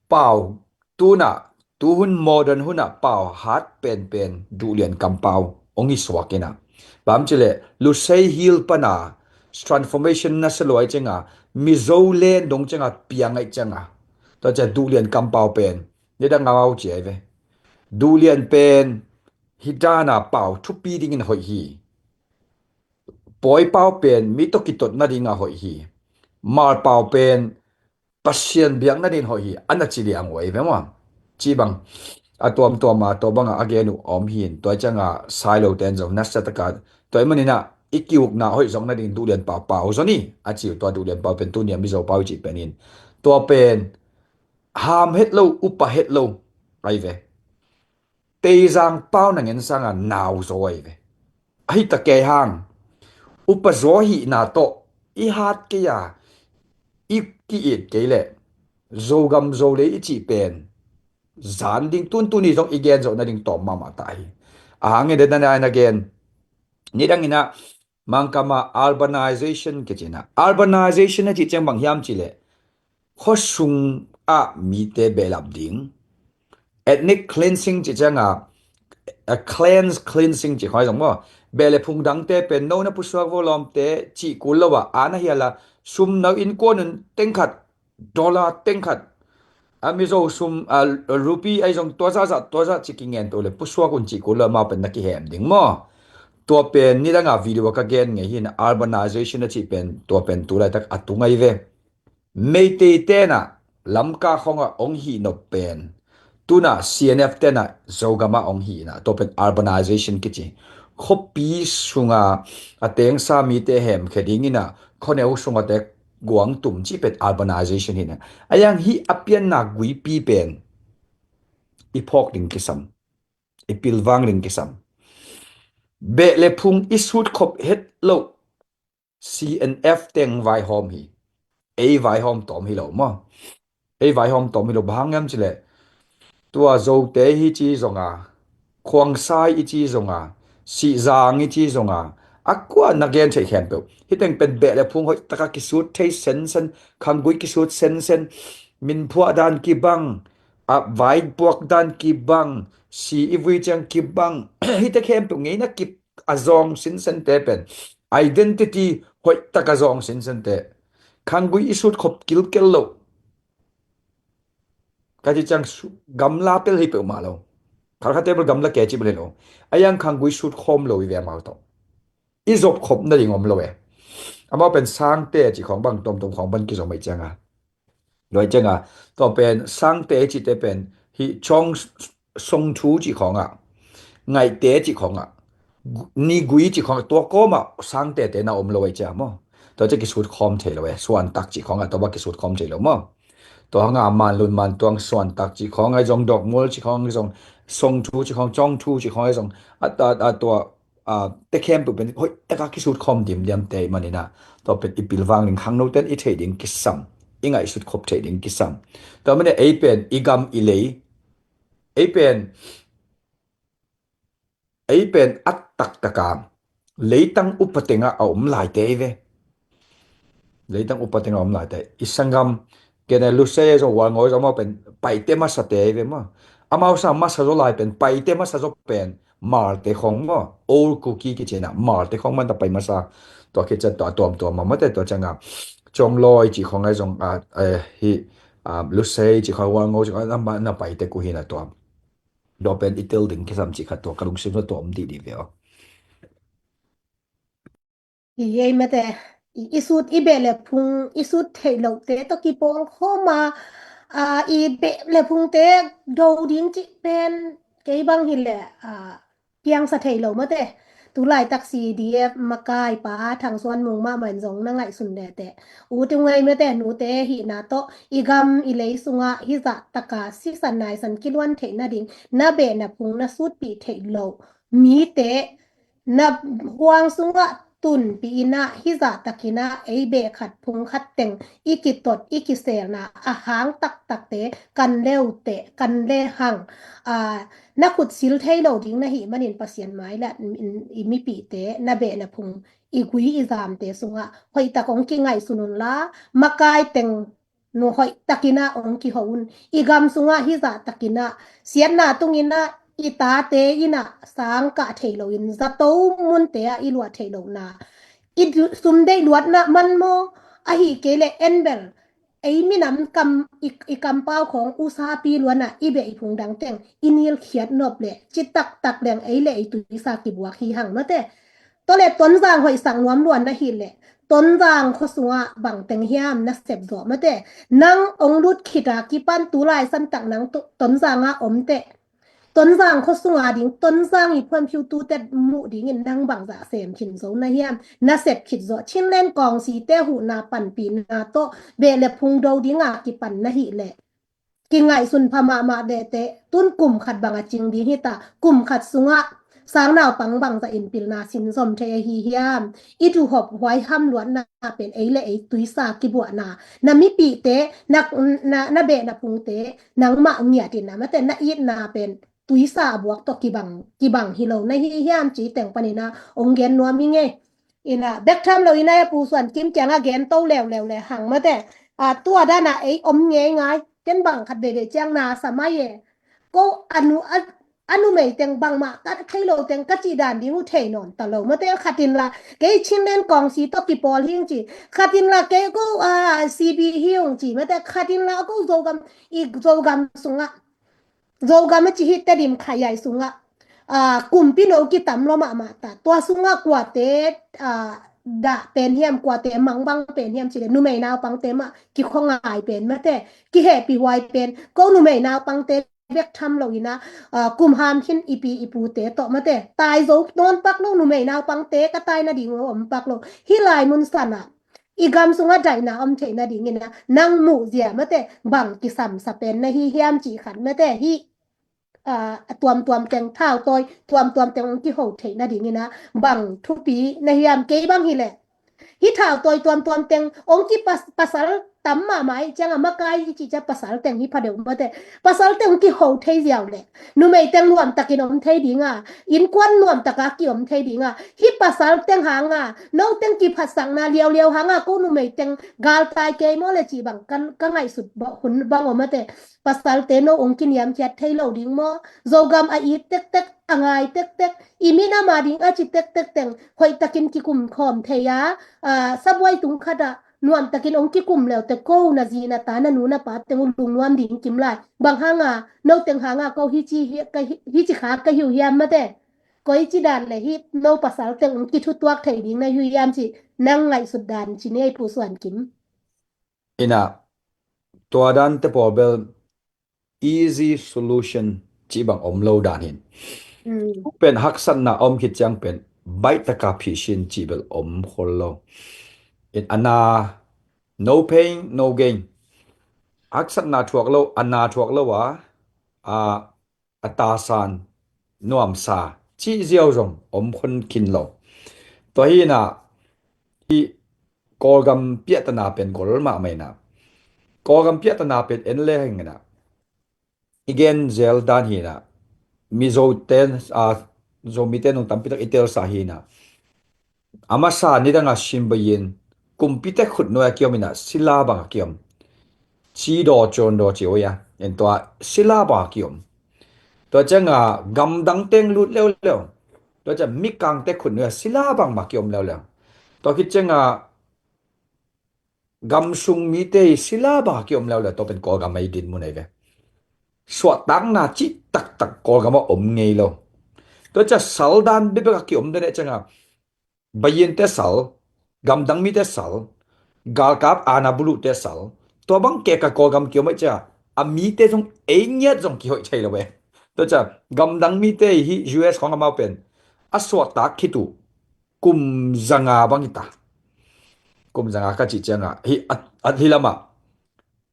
pau, tu in ah, tuhun modern hun ah pau hat penpen Duhlian kampau hong hi suak in ah, bang hiam cih leh Lusei Hill pan a transformation nasia lua ciang a, Mizo len dong ciang a piang ahih ciang a, tua ciang Duhlian kampau pen nidang a au ci ahi ve. Duhlian pen hih dan a pau thupi dingin hoih hi. Pawi pau pen mi tawh kitot nading a hoih hi. Hmar pau pen Pasian biak nading hoih hi, a na ci liang uh ahi ve maw? Ci bang a tuamtuam a tua bang a a gen uh a om hi in, tua ciang a sai lote in zong nasia tak a, tua ahih manin ah i ki-ukna hoih zong nading Duhlian pau pau zaw ni, a ci uh. Tua Duhlian pau pen tuni a Mizo pau i cih pen in, tua pen ham het lo, upa het lo ahi ve. Teizang pau na ngen sang a nau zaw ahi ve. Ahi ta kei hang, upa zaw hihna tawh i hat kei a, i ki-it kei leh Zogam Zolei i cih pen zan ding, tuntun i zong i gen zawh nading tawm mahmah ta hi. A hang in den a na gen, nidang in ah Mangkam ah urbanization kici in ah, urbanization a cih ciang bang hiam cih leh khua sung ah mite behlap ding, ethnic cleansing cih ciang a, a clans cleansing cih khawng ahi zong maw, beh le phung dangte pen no na pusuak vo lawmte cih kul lo a, a na hial a, sum no innkuan un teng khat, dollar teng khat, a Mizo sum, a, rupee ahi zong tua zahzah, tua zah ci kingen peuh le pusuak un cih kul lo, amau pen na kihem ding maw? Tua pen nidang a video a ka gen ngei hi in, urbanization a cih pen, tua pen tu laitak a tung ahi ve. Meitei ten ah Lamka khawng ah hong hih nop pen, tu in ah C N F ten ah Zogam ah hong hih in ah, tua pen urbanization kici. Khuapi sung a a tengsa mite hemkhia ding in ah, khuaneu sung a te guang tum cih pen urbanization hi in ah. Ahi hang hih a pianna guipi pen i phawk ding kisam, i pilvang ding kisam. Beh le phung i sut khop het loh C N F teng vaihawm hi. Ei vaihawm tawm hi lo maw? Ei vaihawm tawm hi lo, bang hang hiam cih leh tua Zote hi ci zong a, Khuangsai i ci zong a, Sihzang i ci zong a, a kua na gen theih khempeuh, hih teng pen beh le phung hoih tak a kisut thei sensen, khanggui kisut sensen, min phuah dan kibang, a vai puak dan kibang, si i vui ciang kibang, hihte khempeuh ngeina kip a zawng sinsente pen, identity hoih tak a zawng sinsente, khanggui i sut khop kilkel loh. Ka cih ciang su-, gamla pel hi peuhmah lo. Khalkhate bel gamla keci bel hi lo. Ahi hang khanggui sut khawm lo i ve amau tawh. I zop khop nading om lo e. Amau pen sangte cih khawng bang, tuamtuam khawng bang kizom ahih ciang a, tua ahih ciang a, tua pen sangte cihte pen hih cawng, songthu cih khawng ah, ngaihte cih khawng ah, gu-, nigui cih khawng ah, tua kawm ah sangtete na om lo ahih ciang maw? Tua ciang kisut khawm thei lo e, suantak cih khawng ah tua bang kisut khawm thei lo maw? Tua hang a Manlun Mantuang suantak cih khawng ahi zong, Dawkmual cih khawng ahi zong, songthu cih khawng, cawngthu cih khawng ahi zong, a, a, a tua, a, te khempeuh pen hoih tak a kisut khawm dimdiamte ahih manin ah, tua pen i pilvang ding, khangnote in i theih ding kisam, i ngaihsut khop theih ding kisam. Tua manin ei pen i gam i lei Ei pen, ei pen a taktak a leitang upa tengah a om laite ei ve. Leitang upa tengah a om laite. I sanggam, kei ne Lusei zong, Hualngo zong, amau pen paite masate ei ve maw. Amau sa masa zaw lai pen, paite masa zaw pen Hmalte khong maw. Old Kuki kici na, Hmalte khong man ta pai masa. Tua kici tua tuamtuam mah mate, tua ciangah Cawmlawi cih khong ai zong, a, eh, hi, a, Lusei cih khong, Hualngo cih khong, na, na paite uh hi na tua. Tua pen i tel ding kisam cih khat tua, ka lungsim tua om dihdih ve aw. Hi ei mate, i, i sut, i beh le phung, i sut theih lohte tawh kipawl khawm a, a, i beh le phungte do ding cih pen kei bang hi leh, a, piangsa thei lo mate. Tu laitak C D F makai pa Thang Suan Mung mahmah in zong na ngaihsun leh teh, u te ngei mate, nute hihna tawh i gam i lei sungah hih zah taka sisan naisan kiluan theih nading na beh na phung na sutpih theih loh mite na huang sungah tunpih in ah, hih zah takin ah ei beh khat phung khat teng i kitot i kiselna a hang taktakte kan leuteh, kan lehang, a, na khut sil thei lo ding na hih manin Pasian mai le i mipihte, na beh na phung, i gui i zamte sungah hoihtak hong kingaihsun unla, makai teng nu hoih takin ah hong kiho un. I gam sungah hih zah takin ah siatna tungin ah i tate in ah sang kah thei loin zato munte ah i luah theih lohna, i du-, sum deih luatna man maw, ahih kei leh en bel ei minam kam, i, i kampau khong usapi luan ah i beh i phung dang teng i nilkhiat nop leh ci taktak leng ei le ei tuisa kibuak hi hang mate. Tua leh Tonzang hoihsak nuam luan na hih leh, Tonzang khua sungah bang teng hiam na sep zawh mate. Nang hong lut khit a kipan tu lai santak nang Tu-, Tonzang ah om teh, Tonzang khua sunga ding, Tonzang i phuanphiutute muh dingin nang bangzah sem khin zo na hiam, na sep khit zawh. Chinland Kawngsite huhna panpihna tawh beh le phung do dinga kipan na hih leh, kingaihsun pha mahmah deh teh, tun kum khat bang a cing ding hi ta, kum khat sungah sang naupang bangzah in pilna sinzom thei ahi hiam? I duhhop huaiham luatna pen ei le ei tuisa kibuahna, na mipihte, na, na, na beh na phungte nangmah ngiat in ah mate, na itna pen tuisa a buak tawh kibang, kibang hi lo na hi hiam cih teng panin ah hong gen nuam hi ngei. In ah bek tham lo in ah a Pu Suan Kim kiangah gen to leuleu le hang mate. A, tua dan ah ei om ngeingai. Ken bang khat veivei ciang na sa mai e. Ko a nu, a, a numei teng bangmah ka thei lo teng ka cih dan ding uh thei nawn ta lo mate. Khat in la kei Chinland Kawngsi tawh kipawl hi ung ci, khat in la kei ko, a, C B hi ung ci mate. Khat in la ko Zogam, i Zogam sungah, Zogam a ci hi Tedim Khayaay sungah, a, kumpi no kitam lua mahmah ta. Tua sungah kuate, a, dah pen hiam, kuate mangbang pen hiam ci leh numei naupangte mah kikhua ngai pen mate, kihehpih huai pen. Ko numei naupangte bek tham lo in ah, a, kum ham khin i pi i pute tawh mate, tai zo nawn pak lo, numei naupangte ka tai nading uh om pak lo. Hih lai mun sanah i gam sungah daihna om theih nadingin ah nang muh zia mate, bang kisamsa pen na hi hiam cih khat mate, hih, a, a tuamtuam teng, thautawi tuamtuam teng hong kiho theih nadingin ah bang thupi na hiam? Kei bang hi leh hih thautawi tuamtuam teng hong kipas-, pasal tam mahmah ih ciangah makai hi cih ciah pasal teng hi pha deuh mate. Pasal teng hong kiho thei ziau leh numei teng nuamtakin om thei dinga, innkuan nuamtaka ki-om thei dinga, hih pasal teng hanga no teng kiphatsakna liauliau hanga ko numei teng galtai kei maw le cih bang kan, ka ngaihsut ba-, hun bang om mate. Pasalte no hong kiniamkhiat thei lo ding maw? Zogam a it tektek, a ngai tektek, i minam a ding a ci tektek teng hoihtakin kikum khawm thei a, a, sabuai tung khatah nuamtakin hong kikum leute ko na zi na ta na nu na pa teng uh lungnuam ding kim lai. Bang hanga, no teng hanga ko hici hi, ka hi, hici kha ka hi uh hiam mate? Koici dan le hih no pasal teng hong kithutuak thei ding na hi uh hiam cih nang ngaihsut dan ci ni ei Pu Suan Kim. In ah, tua dante pawl bel easy solution cih bang om lo dan hi. Mm. Pen haksatna om khit ciang pen baihtaka phihsin cih bel om khol lo. In ah, no pain, no gain. Haksatna thuak lo, a na thuak lo a, a, a tasan nuamsa cih ziau zong om khol khin lo. Tua hi in ah, hih Kawlgam piahtana pen gol mahmah in ah, Kawlgam piahtana pen en le hang in ah, i gen zel dan hi na, Mizo ten, a, Zomite nung tampi tak i telsa hi na. A masa nidang a Shin Bayin, kumpite khutnuai a kiom hi na, sila bang a kiom. Cidaw cawndaw ci oi a, en tua sila bang a kiom. Tua ciang a gamdang teng lut leuleu. Tua ciang mikangte khutnuai a sila bang bang a kiom leuleu. Tua khit ciang a gamsung mite hi sila bang a kiom leuleu, tua pen Kawlgam a i dinmun ahi ve. Suahtakna cih taktak Kawlgam a om ngei lo. Tua ciang sal dan bekbek a kiom den e ciang a, Bayinte sal, gamdang mite sal, galkap ana bulute sal, tua bang keka Kawlgam kiom ahi ciang a, a mite zong ei ngiat zong kihoih thei lo e. Tua ciang gamdang mite hi U S khong amau pen a suahtak khit uh kum zanga bang hi ta. Kum zanga ka cih ciang a, hi a, a, hi lam a,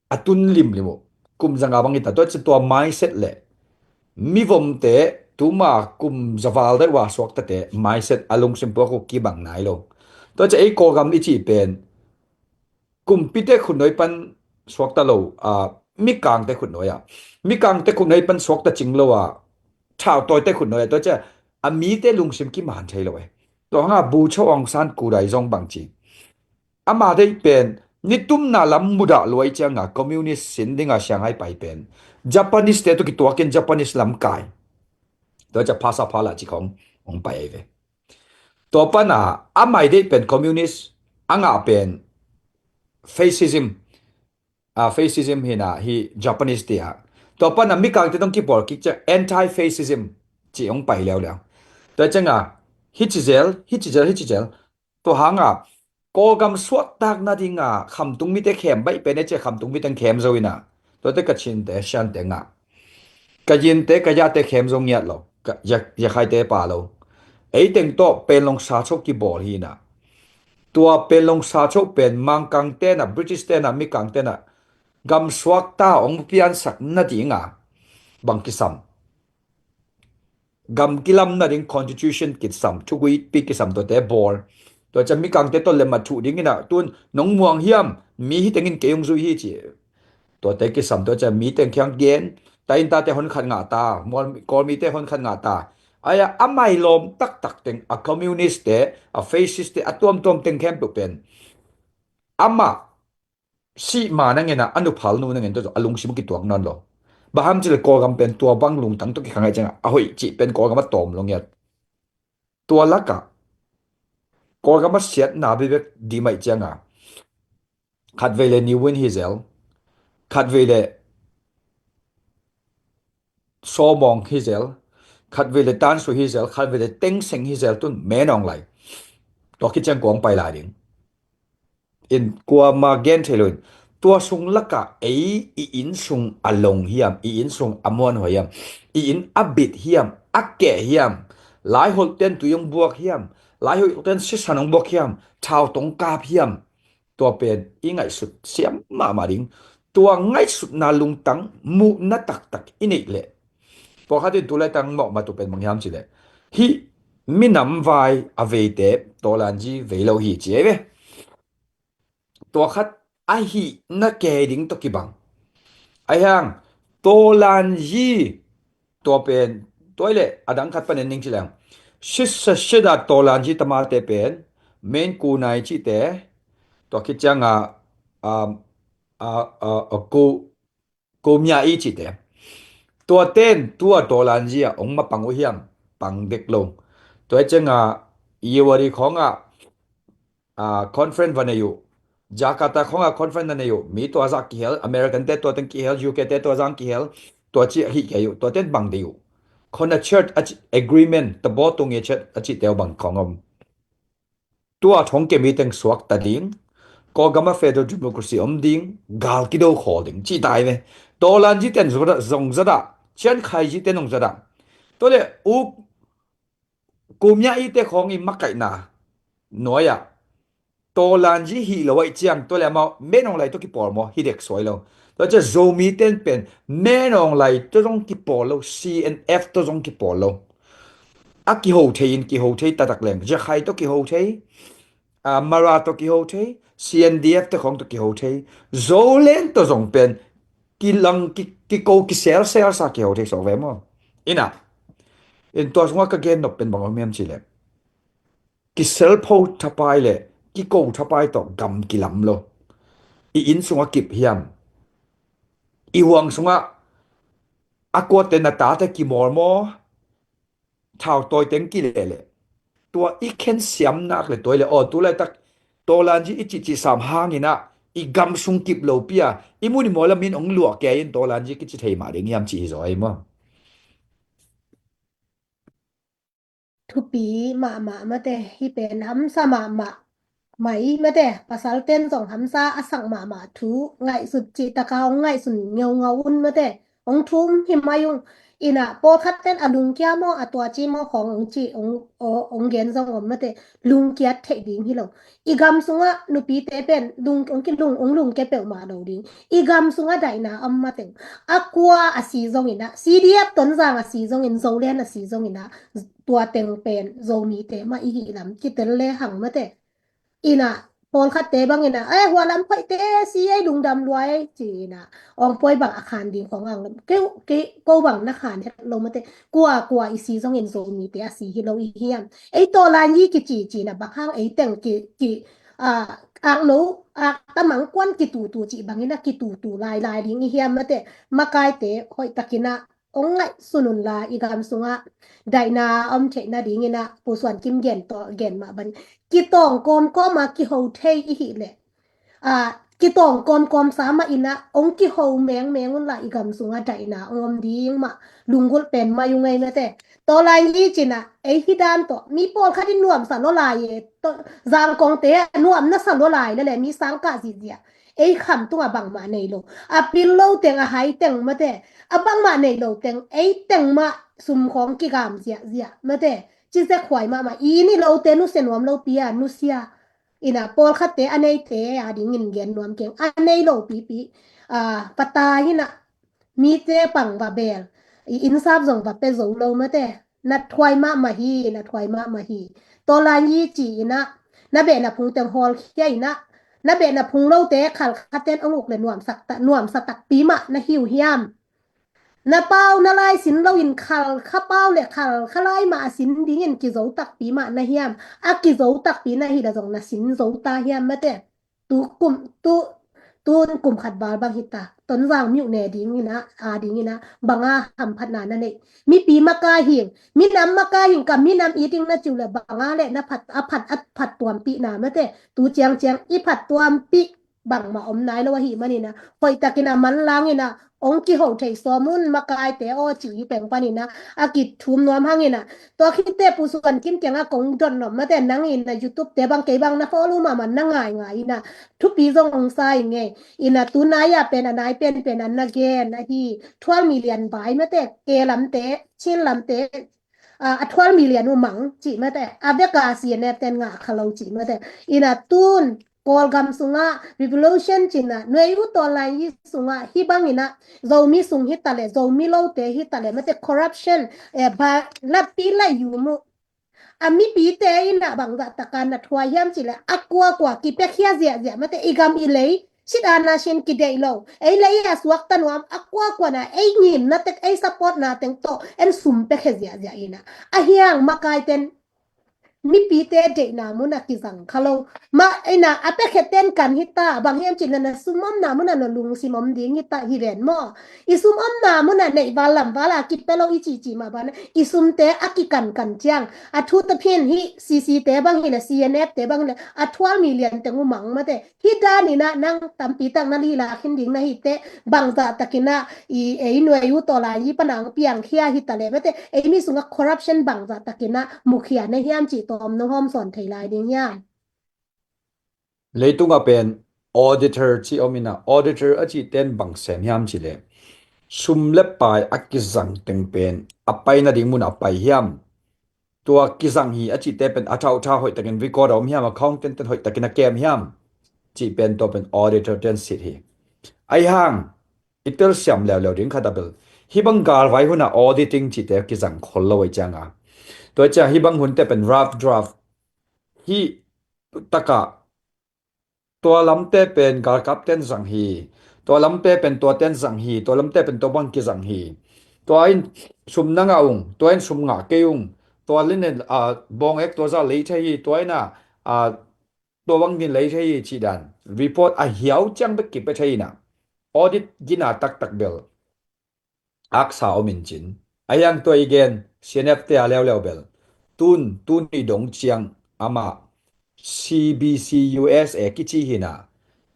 a tun limlim uh. Kum zanga bang hi ta. Tua ciang tua mindset le mivomte tuma kum za val daih ua suaktate mindset a lungsim puak uh kibang nai lo. Tua ciang ei Kawlgam i cih pen kumpite khutnuai pan suakta lo, a, mikangte khutnuai a. Mikangte khutnuai pan suakta cing lo a, thautawite khutnuai a. Tua ciang a mite lungsim kiman thei lo e. Tua hang a Bogyoke Aung San Suu Kyi zong bang ci. Ama deih pen nitumna lam mudah lua ciang a communist sin ding a Shanghai pai pen Japanese te tawh kituak in Japanese lam kai. Tua ciang phasa phala ci khong hong pai ahi ve. Tua pan a amah deih pen communist, a ngah pen fascism, a, fascism hi na hi Japanese te a. Tua pan a mikangte tawh kipawl kik ciang anti-fascism ci hong pai leuleu. Tua ciang a hi ci zel, hi ci zel, hi ci zel. Tua hang a Kawlgam suahtak nading a khamtung mite khem baih pen e ciang khamtung mite khem zo hi na. Tuate Kachinte, Shante ngah. Kayinte, Kayate khem zo ngiat lo. Ka, Ya, Yakhaite pa lo. Ei teng tawh Panglong sacho kibawl hi na. Tua Panglong sacho pen Mangkang te na, British te na, mikangte na gam suakta hong piansak nading a bang kisam. Gam kilam nading constitution kisam, thuguipi kisam tuate bawl. Tua ciang mikangte tawh lemah thuh ding hi na, tun nong muang hiam, mi hi teng in kei hong zui hi ci. Tuate kisam, tua ciang mi teng kiang gen, ta in tate hon khat ngah ta, Kawl mite hon khat ngah ta. Ai a, a mailawm taktak teng, a communist te, a fascist te, a tuamtuam teng khempeuh pen amah sih ma na ngen a, a nuphal nu na ngen tawh a lungsim kituak nawn lo. Bang hang hiam cih leh Kawlgam pen tua bang lungtang tawh kikhang ahih ciang a, a hoih cih pen Kawlgam a tawm lo ngiat. Tua lak ah Kawlgam a siatna bekbek dim ahih ciang a, khatvei le Ne Win hi zel, khatvei le Saw Maung hi zel, khatvei le Tan Swe hi zel, khatvei le Thein Sein hi zel, tun Min Aung Hlaing. Tua khit ciang kua hong pai lai ding. In kuamah gen thei lo in. Tua sung lak ah ei i inn sung a long hiam, i inn sung a muanhuai hiam, i inn a bit hiam, a keh hiam, Laiholh ten tui hong buak hiam, Laiholh ten sisan hong buak hiam, thau tawh hong kap hiam. Tua pen i ngaihsut siam mahmah ding. Tua ngaihsutna lungtang muhna taktak i neih leh, pawlkhat in tu laitak mawh matu pen bang hiam cih leh, hih minam vai a veite Tawlanji vei lo hi ci ei ve. Tua khat ahihna kei ding tawh kibang. Ahi hang Tawlanji tua pen, tua i leh a dang khat pan en ning ci leng, sisa sida Tawlanji tamate pen, Min Aung Hlaing cihte, tua khit ciang a, um, a, a, a, Ko, Ko Mya Aung cihte. Tua ten tua Tawlanji a hong mapang uh hiam, pang dek lo. Tua i ciang a, Irrawaddy khong a, a, conference va nei uh. Jakarta khong a conference na nei uh. Mi tua zah kihel, American te tua teng kihel, U K te tua zah kihel. Tua ci a hih kei uh, tua ten bang dei uh. Khona church a ci, agreement, tabaw tung e church a cihte uh bang khong om. Tua thong kemi teng suakta ding. Kawlgam a federal democracy om ding. Gal kido khawl ding. Cih tai ve. Tawlanji ten zong zadah. Chiang Kai-shek ten zong zadah. Tua le u Ko Mya Aung te khong i makaihna nuai ah Tawlanji hih lo ahih ciang tua le amau Min Aung Hlaing tawh kipawl maw, hi dek suai lo. Tua ciang Zomi ten pen Min Aung Hlaing tawh zong kipawl lo, C N F tawh zong kipawl lo. A kiho thei in kiho thei taktak leng, Rakhine tawh kiho thei, a, Mara tawh kiho thei, C N D F te khong tawh kiho thei. Zoland tawh zong pen kilang ki, kiko kiselsel sa kiho thei sawk ve maw? Ina, in tua sungah ka gen nop pen bang om hiam cih leh, kiselpho thapai le kiko thapai tawh gam kilam lo. I inn sungah kip hiam? I huang sungah a kuate na tate kimawl maw? Thautawi teng kileh leh tua i khen siamnak le tua i le aw tu laitak tawlanzi i cihcih sam hangin ah i gam sung kip lo pi a i mun i mawl a min ong luah kei in tawlanzi kici thei mah ding hiam cih hi zaw ei maw? Thupi mahmah mate, hih pen hamsa mahmah mai mate, pasal ten zong hamsa a sak mahmah thu ngaihsut cih taka hong ngaihsun ngeungau un mate, hong thum hi mai ung. Ina pawlkhat ten a lungkia maw, a tuaci maw khawng hong ci hong, hong gen zong om mate, lungkiat theih ding hi lo. I gam sungah nupite pen lung, hong kilung, hong lungkia peuhmah lo ding. I gam sungah daihna om mateng, a kua a si zongin ah, C D F Tonzang a si zongin, Zoland a si zongin ah, tua teng pen Zomite mah i hih lam kitel le hang mate. Ina pawlkhatte bangin ah, eh, hua lam phoihte si ei lungdam luai ci ina, ong poi bang a khan ding khong ang lam keu kei ko bang na khan het lo mate. Kua kua i si zongin Zomite a si hi lo i hiam? Ei tawlanzi kici ci ina bang hang ei teng ki, ki, a, akno, ak tamang kuan kitutu ci bangin a kitutu lailai ding i hiam mate? Makaite hoih takin ah ong ngaihsun unla i gam sungah daihna om theih nadingin ah Pu Suan Kim gen tawh gen mah ban kitawng kawmkawm a kiho thei i hih leh, a, kitawng kawmkawm sa mah in ah ong kiho mengmeng unla i gam sungah daihna ong om ding mah lunggulh pen mai ung ei mate. Tawlanzi ci ina ei hi dan tawh mi pawlkhat in nuamsa lua lai e, zangkongte nuam nasa lua lai le le mi sangkah zihziah ei kham tungah bangmah nei lo. A pil lo teng a hai teng mate, a bangmah nei lo teng ei teng mah sum khawng kigam ziahziah mate. Ci zek huai mahmah i ni lote nusia nuam lo pi a nusia. Ina pawlkhatte a neite a dingin gen nuam keng, a nei lo pipi, a, pata hi ina mite pang va bel, i innsap zong va pe zo lo mate. Na thuai mahmah hi, na thuai mahmah hi. Tawlanzi ci ina na behna phung teng hawlkhia ina, na behna phung lote khalkhaten ong uk le nuamsak ta, nuamsa takpi mah na hi uh hiam? Na pau na lai sin loin khalkha pau le khalkha lai mah a sin dingin kizo takpi mah na hiam? A kizo takpi na hi le zong na sin zo ta hiam mate? Tu kum, tu, tun kum khat val bang hita, Tonzang miuh ne dingin ah, a dingin ah banga hamphatna na neih? Mipi makai hing, minam makai hing, ka minam i ding na ciu le banga le na phat, a phat, a phat tuampihna mate. Tu ciangciang i phat tuampih bangmah om nai lo ahih manin ah hoih takin a manlangin ah ong kiho thei sawm un makaite aw ci hi peng panin ah a kithum nuam hangin ah. Tua khit teh Pu Suan Kim kiangah kong dot nop mate, nangin na YouTube te bang kei bang na follow mahmah na ngaingai ina thupi zong ong sa ing ei. Ina tunai a pen a nai penpen an na gen ahi twelve million vai mate, ke lamte, Chin lamte, a, a twelve million uh mang cih mate, a veka C N F ten ngah kha lo cih mate. Ina tun Kawlgam sungah revolution ci ina nuai uh tawlanzi sungah hih bangin ah Zomi sung hi ta le, Zomi lote hi ta le mate, corruption, eh, ba, lapi lai yu mu. A mipite in ah bangzah taka na thuai hiam cih le a kuakua kipiakhia ziahziah mate, i gam i lei sit ana sin kideih lo, ei lei a suakta nuam a kuakua na ei ngimna tek ei supportna teng tawh en sum piakhia ziahziah ina. A hiang makaiten mipite deihna mun a kizang kha lo. Mah ina a piakhia ten kan hita, bang hiam cih le na sum omna mun a na lungsim om ding hita hi ven maw? I sum omna mun a neih val lam val a kipia lo i cihcih mah ban i sumte a kikankan ciang a thu taphin hih C C te bang hi le C N F te bang hi le a twelve million teng uh mang mate. Hih danin ah nang tampi tak na lila khin ding na hi teh, bangzah takin ah i ei nuai uh tawlanzi pan a ong piangkhia hi ta le mate, ei mi sungah corruption bangzah takin ah mukhia na hiam cih tawm nong hawm sawn thei lai ding hiam? Leitungah pen auditor cih om ina, auditor a cih ten bang sem hiam cih le sum le pai a kizang teng pen a pai nading mun a pai hiam? Tua kizang hi a cihte pen a thauhtha hoih takin record a om hiam, accountant ten hoih takin a kem hiam cih pen tua pen auditor ten sit hi. Ahi hang i telsiam leuleu ding khat a bel hih bang galvai hunah auditing cihte kizang khol lo ahi cianga, tua ciang hih bang hunte pen rough draft hih takah tua lamte pen galkap ten zang hi. Tua lamte pen tua ten zang hi, tua lamte pen tua bang kizang hi. Tua in sum na ngah ung, tua in sum ngah kei ung. Tua linen, a, bawng ek tua zah lei thei hi, tua in a, a, tua bang din lei thei hi cih dan report a hiau ciang bek kipia thei in a, audit gina taktak bel aksa om in cin. A hiang tua i gen, C N F te a leuleu bel tun, tun i dong ciang amah C B C U S A kici hi in a,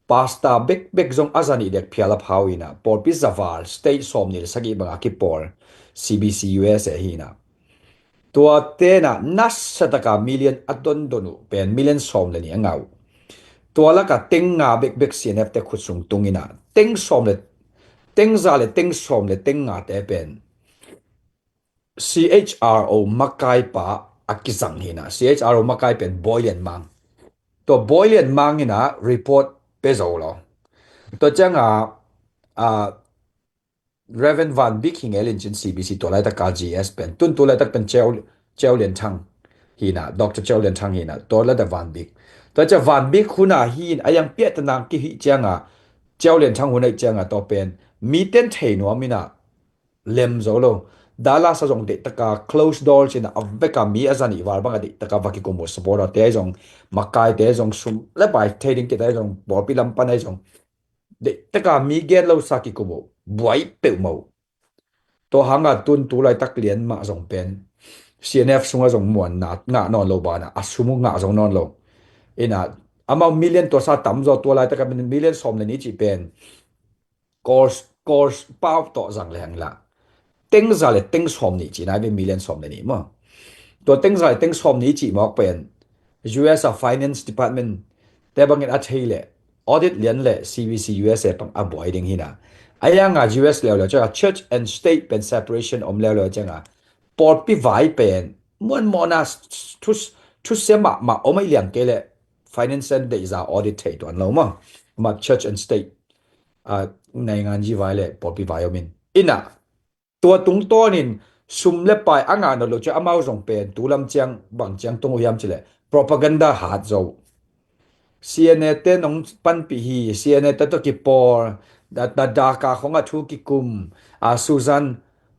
pastor bekbek zong a zanih dek phial a phau hi in a, pawlpi zaval state sawmnih le sagih banga kipawl C B C U S A hi in a. Tua tenah nasa taka million a dondon uh pen million sawm le nih a ngah uh. Tua laka teng nga bekbek C N F te khut sung tung in a, teng sawm le, teng za le teng sawm le teng nga te pen C H R O makai pa a kizang hi in a, C H R O makai pen Bawi Lian Mang. Tua Bawi Lian Mang in a report pe zo lo. Tua ciang a, a, Reverend Van Bik hi ngel in cin, C B C tua laitak a G S pen, tun tua laitak pen Ceu, Ceu Lian Thang hi in a, Doctor Ceu Lian Thang hi in a, tua laitak Van Bik. Tua ciang Van Bik hun a hi in a, yang piah tanang ki hih ciang a, Ceu Lian Thang hun a hih ciang a, tua pen mi ten thei nuam in a, lem zo lo. Dallas a zong deih taka close door cin a, a vek a mi a zanih val bang a deih taka va kikum uh, supporter te zong, makai te zong, sum le pai thei ding kei te zong, pawlpi lam pan a zong deih taka mi gen lo sa kikum uh, buai peuhmah uh. Tua hang a tun tu laitak lian mah zong pen C N F sung a zong muanna ngah nawn lo banah a sum uh ngah zo nawn lo. In a, amau million tua sa tam zaw, tua laitak a million sawm le nih cih pen course, course pau tawh zang le hang la, teng za le teng sawm nih cih nai ve, million sawm le nih maw. Tua teng za le teng sawm nih cih mawk pen U S a Finance Department te bangin a thei le, audit lian le C B C U S A pang a buai ding hi in a. A yang a U S leuleu ciang a church and state pen separation om leuleu ciang a, pawlpi vai pen muanmawhna thu, thusia mahmah om a hi liang kei le, finance and deih za audit thei tuan lo maw. Mah church and state, a, naingan ji vai le pawlpi vai om in. In a, tua tungtawnin sum le pai a ngah nawn lo ciang amau zong pen tu lam ciang bang ciang tung uh hiam cih leh propaganda hat zo. C N A te nong panpih hi, C N A te tawh kipawl, da, da, Dhaka khong a thu kikum, a, Susan,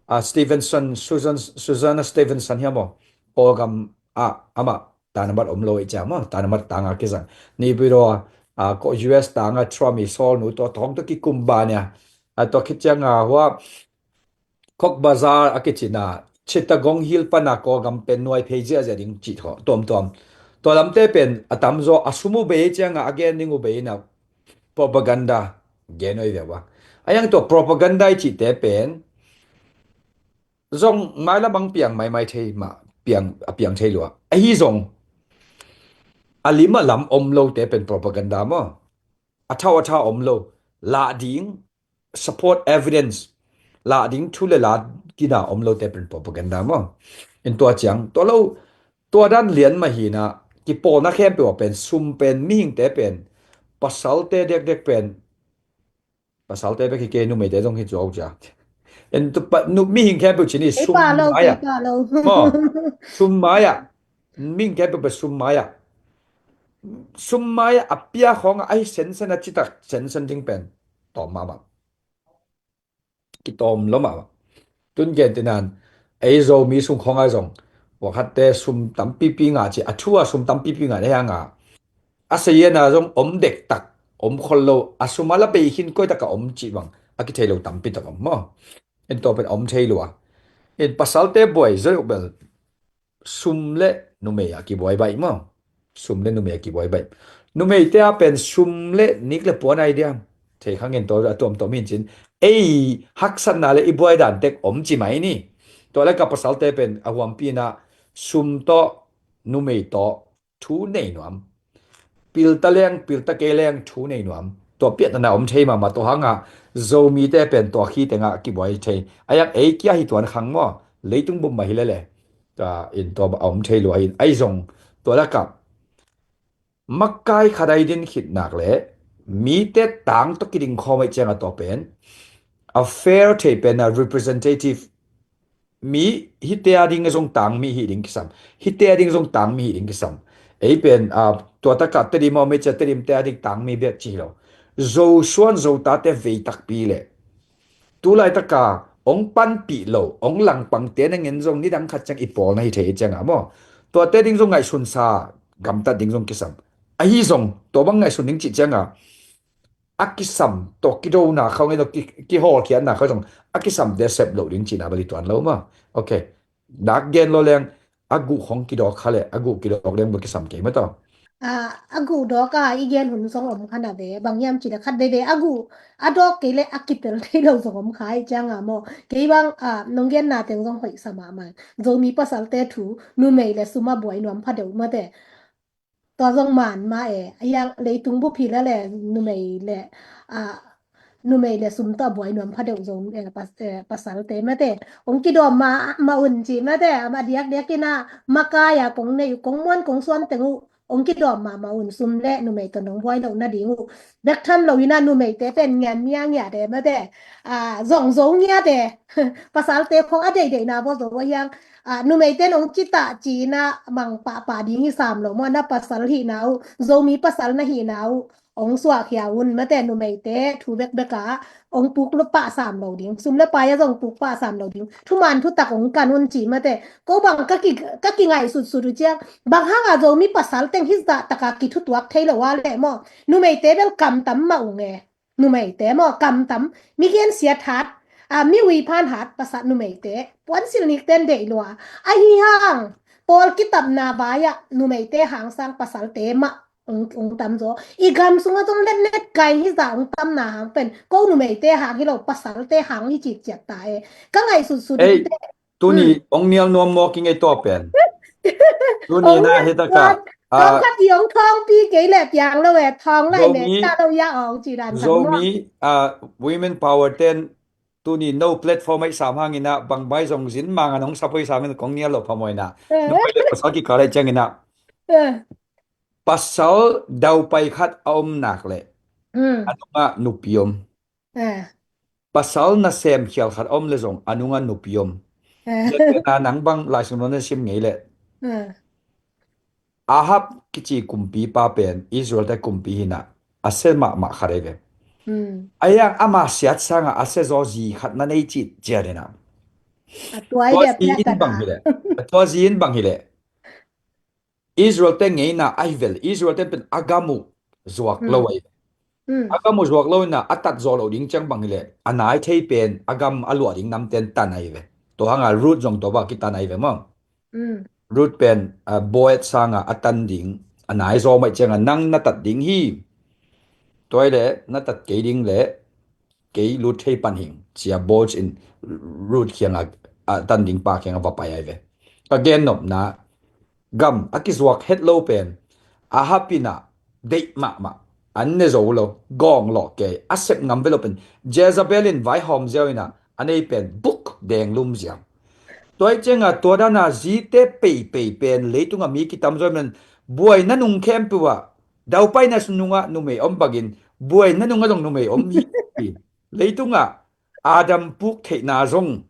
a, Stevenson, Susan, Susanna Stevenson hiam aw, Kawlgam ah amah tanabat om lo i ciam aw, tanabat tanga kizang. Naypyidaw, a, ko U S tanga Trump i sawlnu tawh thawng tawh kikum ba nia. A, tua khit ciang a hua Cox's Bazar a kicina, Chittagong Hill pana Kawlgam pen nuai phei ziahziah ding cih thaw tuamtuam. Tua lamte pen a tamzaw a sum uh bei cianga a gen ding uh bei na propaganda gen uh i ve ua. A yang tua propaganda i cihte pen zong mailam ang piang maimai thei mah, piang, a piang thei lua. Ahi zong a lim a lam om lote pen propaganda maw. A thau a thau om lo. Lah ding, support evidence, lah ding thu le la kina om lote pen propaganda maw. In tua ciang, tua lo, tua dan lian mah hi na, kipawlna khempeuh ah pen, sum pen, mihingte pen, pasalte dekdek pen, pasalte bek hi kei, numeite zong hi cuau cia. En tu pa, nu, mihing khempeuh cin hi sum mai-ah. Maw, sum mai-ah. Mihing khempeuh pen sum mai-ah. Sum mai-ah a pia khawngah ahi sensen a citak sensen ding pen tawm mahmah. Kitawm lo mahmah. Tun gen tinan, ei Zomi sung khawngah zong, wakhatte sum tampipi ngah ci, a thu a sum tampipi ngah na hianga. A saziana zong om dektak, om khol lo, a sum a la bei khin koitak a om cih bang a kithei lo tampi tak om maw. En tawh pen a om thei lua. En pasalte buai zaw bel sum le numei a kibuai baih maw. Sum le numei a kibuai baih. Numeite a pen sum le nik le puan ai diam. Thei khang en tawh a tuamtuam hin cin. Ei haksatna le i buai dan tek om ci mai ni. Tua le ka pasalte pen a huampi na sum tawh numei tawh thu nei nuam. Pilta leng, pilta kei leng thu nei nuam. Tua piahtana om thei mahmah tua hanga Zomite pen tua khi tenga kibuai thei. A yak ei kia hi tuan khang maw. Leitung bum mah hi lele. Tua in tua a om thei lua hin. Ai zong tua lakah makai khat ai din khit nak le mite tang tawh kiding khawm ai cianga tua pen a fair thei pen a representative mi hite a ding zong tang mi hi ding kisam. Hite a ding zong tang mi hi ding kisam. Ei pen, a, tua taka Tedim a om ei cia Tedim te a ding tang mi biak ci lo. Zo suan zo tate vei takpi le tu laitaka hong panpih lo, hong langpangte nangen zong nidang khat ciang i pawl na hi thei cianga maw? Tuate ding zong ngaihsunsa gamtat ding zong kisam. Ahi zong tua bang ngaihsun ding cih cianga a kisam tawh kidona khau ngen tawh ki, kihawlkhiatna khau zong a kisamte sep loh ding cihna bali tuan lo maw? Ok. Dak gen lo leng a guh khong kidawk kha le a guh kidawk leng bel kisam kei maw tawh. A, a guh dawk a i gen hun zong om kha na ve, bang hiam cih le khat veve a guh a dawk kei le a kipel thei lo zong om kha i cianga maw? Kei bang a nong genna teng zong hoih sa mahmah. Zomi pasalte thu numei le sum a buai nuam pha deuh mate. Tua zong man mah e, a yang leitung bup hi le le numei le a numei le sum tawh buai nuam pha deuh zong e, pas, e, pasalte mate. Ong kidawm ma, ma un ci mate, a ma diak diak ina makai a kong nei, kong muan kong suan teng uh ong kidawm ma, ma un sum le numei tawh nong buai lo nading uh bek tham lo ina numeite pen ngian mia ngiat e mate. A, zong zo ngiat e. Pasalte khong a deideina vaw zo a hiang a, numeite nong cita cina mang pahpah ding hi sam lo maw, na pasal hihna uh, Zomi pasal na hihna uh ong suahkhia un mate, numeite thu bekbek a ong puk lo pah sam lo ding, sum le pai a zong puk pah sam lo ding, thuman thutak ong kan un ci mate. Ko bang ka ki, ka kingaihsutsut uh ciang bang hanga Zomi pasal teng hizah taka kithutuak thei lo a le maw? Numeite bel kamtam mah ung e. Numeite maw kamtam, mi gensiat hat, a, mi uiphan hat pasal numeite puansil nikten deih lua. Ahi hang pawl kitapna vai-ah numeite hang sang pasalte mah ong, ong tam zaw. I gam sungah zong letlet kai hi za ong tamna hang pen ko numeite hang hi lo, pasalte hang hi citciat ta e. Ka ngaihsutsut Ei, in te. Tuni ong nial nuam maw kingei tua pen. Tuni na hi taka. Thong khat i ong thawngpi kei le piang lo e, thawng lai ne ta lo ya ong ci dan Zomi, a, women power ten tuni no platform ai sam hangina bangbai zong zin manga nong sapoi samin kong nial lo phamawina. Nong le pasal kikal ai ciangina. Pasal daupai khat a om nak le. A nunga nupi om. Pasal nasem khial khat a om le zong a nunga nupi om. Ziakena nang bang Lai Siangtho na sim ngei le. Ahab kici kumpipa pen Israel te kumpi hina a sia mahmah khat ei ve. A yang ama siat sanga a sia zaw zi khat na nei cih ciat hina. Tua zi in bang hi le. Tua zi in bang hi le. Israel te ngeina ahi vel, Israel te pen a gam uh zuak lo ahi. A gam uh zuak lo ina a tat zaw lo ding ciang bang hi le, a nai thei pen a gam a luah ding namten tan ahi ve. Tua hanga Ruth zong tua bang kitan ahi ve maw? Ruth pen, a, Boaz sanga a tan ding a nai zaw mai cianga nang na tat ding hi. Tua hi le na tat kei ding le kei lut thei pan hing cia Boaz in Ruth khianga a tan ding pa khianga va pai ahi ve. Ka gen nopna gam a kizuak het lo pen Ahab ina deih mahmah, an ne zo lo, gawng lawh kei a sep ngam ve lo pen Jezebel in vaihawm ziau ina a nei pen buk denglum ziau. Tua hi cianga tua dana zite peipei pen leitunga mi kitam zaw pen buaina nung khempeuh ah daupaina nungah numei om bangin buaina nungah zong numei om hi. Leitungah Adam puk theihna zong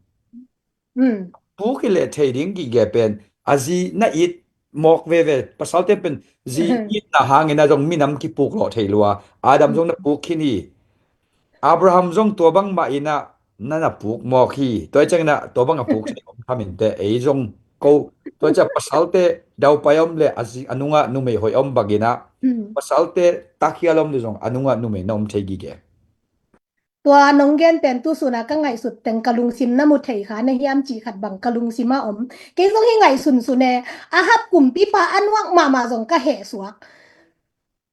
puk hi leh thei ding gige pen a zi na it mawk veve, pasalte pen zi itna hangin a zong minam kipuk lawh thei lua. Adam zong na puk khin hi. Abraham zong tua bangmah inah na na puk mawk hi. Tua hi cianginah tua bang a puk thei om khamin te ei zong ko tua ciah pasalte daupai om le a zi a nungah numei hoih om banginah pasalte takhial om le zong a nungah numei na om thei gige. Tua nong gen pen tu suna ka ngaihsut teng ka lungsim na mu thei kha na hiam cih khat bang ka lungsim a om. Kei zong hi ngaihsun sun e, Ahab kumpipa a nuak mahmah zong ka heh suak.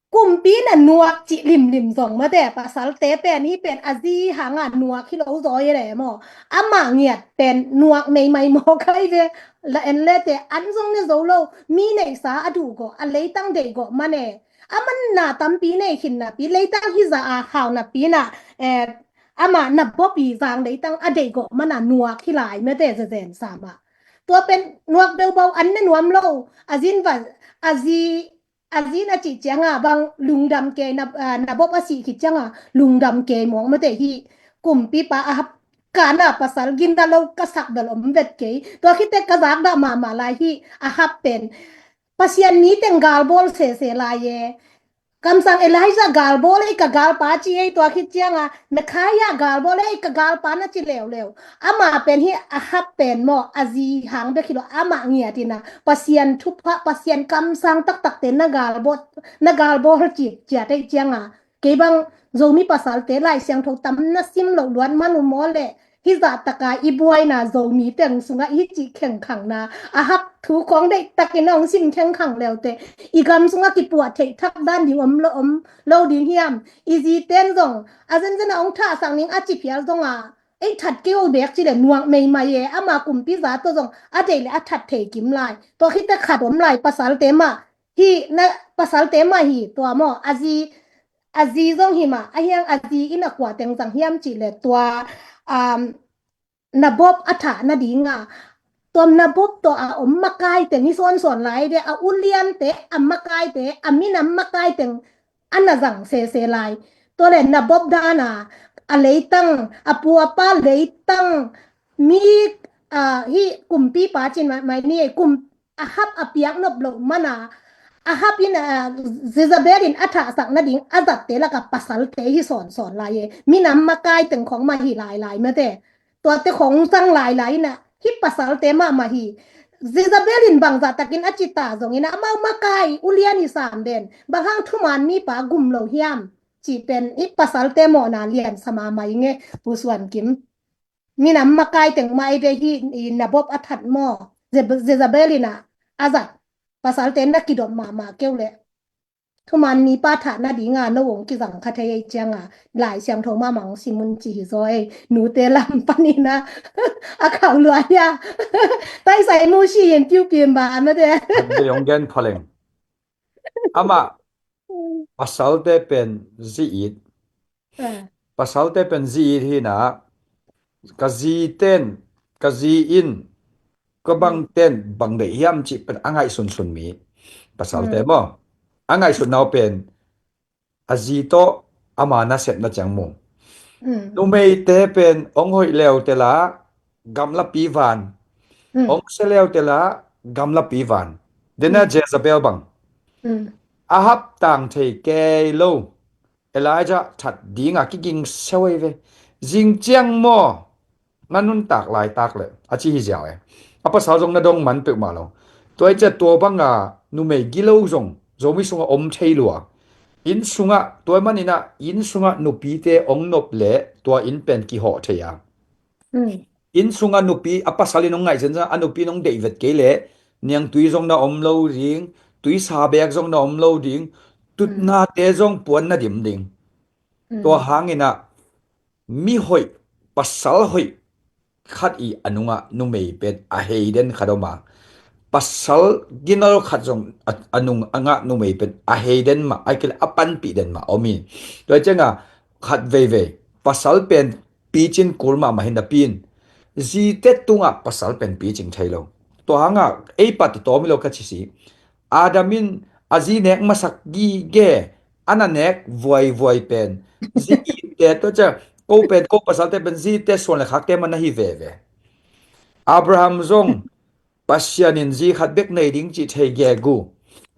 Kumpi na nuak cih limlim zong mate, pasalte pen hi pen a zi hanga nuak hi lo zaw hi le maw? Amah ngiat pen nuak meimai maw kai ve. La en le te an zong ne zo lo, mi neihsa a duh gawh, a leitang deih gawh mane. A manna tampi nei khin napi, leitang hizah a khau napi na, eh, amah na bawpi vang leitang a deih gawh mana nuak hi lai mate zezen sama. Tua pen nuak beubau an ne nuam lo, a zin va, a zi, a zin a cih cianga bang lungdam kei na, ah, na bawp a sih khit cianga lungdam kei mawk mate hi. Kumpipa Ahab kana pasal ginna lo ka sak bel om vet kei. Tua khite ka zakdah mahmah lai hi. Ahab pen Pasian mi teng galbawl sese lai e. Kamsang Elijah galbawl ei ka galpa ci ei, tua khit cianga Mikhaia galbawl ei ka galpa na ci leuleu. Ama pen hi Ahab pen maw, a zi hang bek hi lo, amah ngiat ina Pasian thupha, Pasian kamsang taktakte na galbawl, na galbawl ci, ciat ei cianga. Kei bang Zomi pasalte Lai Siangtho tam na sim loh luat man uh maw le, hih zahtaka i buaina Zomi teng sungah i cih khengkhangna, Ahab thu khawng deihtakin a hong sim khengkhang leute, i gam sungah kipuah theih thak dan ding om lo, om lo ding hiam? I ziten zong a zenzen a hong thahsak ning a ci phial zonga, ei that kei o bek ci le nuak meimai e, ama kumpi za tawh zong a deih le a that thei kim lai. Tua khit teh khat om lai, pasalte mah hi na, pasalte mah hi tua maw, a zi, a zi zong hi mah, a hiang a zi in a kua teng zang hiam cih le tua, um, Nabob a thah nadinga, tua Nabob tawh a om makai teng hi sawnsawn lai de, a uliante, a makaite, a minam makai teng a na zang sese lai. Tua le Nabob dana a leitang, a pu a pa leitang, mi, ah, hi kumpipa cin mai, mai ni ei, kum, Ahab a piak nop loh mana, Ahab in, ah, Jezebel in a thahsak nading a zatte laka pasalte hi sawnsawn lai e. Minam makai teng khawng mah hi lailai mate. Tuate khawng zang lailai ina, hi pasalte mahmah hi. Jezebel in bangzah takin a cita zongin amau makai ulian hi sam den, bang hang thuman mipa gum lo hiam? Ci pen hi pasalte mawhna lian sa mahmah i nge, Pu Suan Kim. Minam makai teng mah ei ve hi, i Nabob a that maw, Jebe-, Jezebel ina a zat pasalte na kidop mahmah keu le. Thuman mipa thah nadinga no hong kizang kha thei ei cianga, Lai Siangtho mahmah hong sim un ci hi zaw ei, nute lam panina a khauh luai a. Taisai mu si hin piu pim ba mate. An dei hong gen phaleng. Amah, pasalte pen zi it. Ah. Pasalte pen zi it hina, ka zi ten, ka zi in, ka bang ten, bang deih hiam cih pen a ngaihsunsun mi. Pasalte maw. A ngaihsutna uh pen, a zi tawh ama nasepna ciang mu. Mm. Numeite pen hong hoih leute la gamlapi van. Mm. Hong sia leute la gamlapi van. Dena Jezebel bang. Mm. Ahab tang thei kei lo. Elijah that dinga kiging sia ei ve. Zing ciang maw, na nuntak laitak le a ci hi ziau e. A pasal zong na dong man peuhmah lo. Tua i ciah tua banga numei gilo zong Zomi sunga om thei lua. Inn sunga, tua manina inn sunga nupite hong nop le tua inn pen kihawh thei a. Mm. Inn sunga nupi, a pasal in hong ngaih zenzen a nupi in hong deih vet kei le niangtui zong na om lo ding, tuisa bek zong na om lo ding, tutnate zong puan na dim ding. Mm. Tua hangina mi hoih, pasal hoih khat i a nungah numei pen a hei den khat om a. Pasal ginal khat zong a, a nung a ngah numei pen a hei den mah, ai kile a panpih den mah om hi. Tua cianga khat veivei pasal pen picin kul mahmah hi napi in zite tungah pasal pen picing thei lo. Tua hangah ei pat i tawm hi lo ka ci si. Adam in a zi nek masak gige, a na nek vuaivuai pen zi itte, tua ciah ko pen, ko pasalte pen zite suan le khakte man na hi veve. Abraham zong Pasian in zi khat bek nei ding cih thei gegu.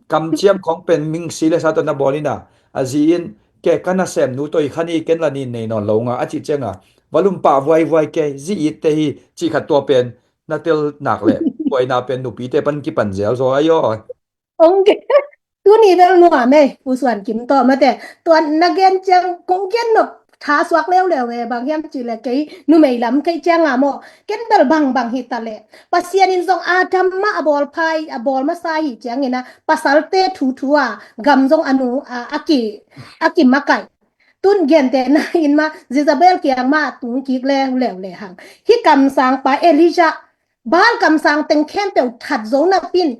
Kamciam khawng pen mingsi le sa tawh na bawl ina, a zi in ke ka nasemnu tawh i khan i ken la ni nei nawn lo nga a cih cianga va lumpah vuaivuai ke, zi itte hi cih khat tua pen na tel nak le buaina pen nupite pan kipan zel zaw ahi aw. Ong ke, tuni bel nuam ei, Pu Suan Kim tawh mate. Tua na gen ciang kong gen nop tha suak leuleu e, bang hiam cih le kei numei lam kei cianga maw, ken bel bangbang hi ta le. Pasian in zong Adam mah a bawl phai, a bawl masa hi ciangina pasalte thuthu a gam zong a nu a, a ki, a ki makai. Tun gentehna in mah Jezebel kiang mah a tung kik leuleu le hang. Hih kamsangpa Elijah, Baal kamsang teng khempeuh that zo napi in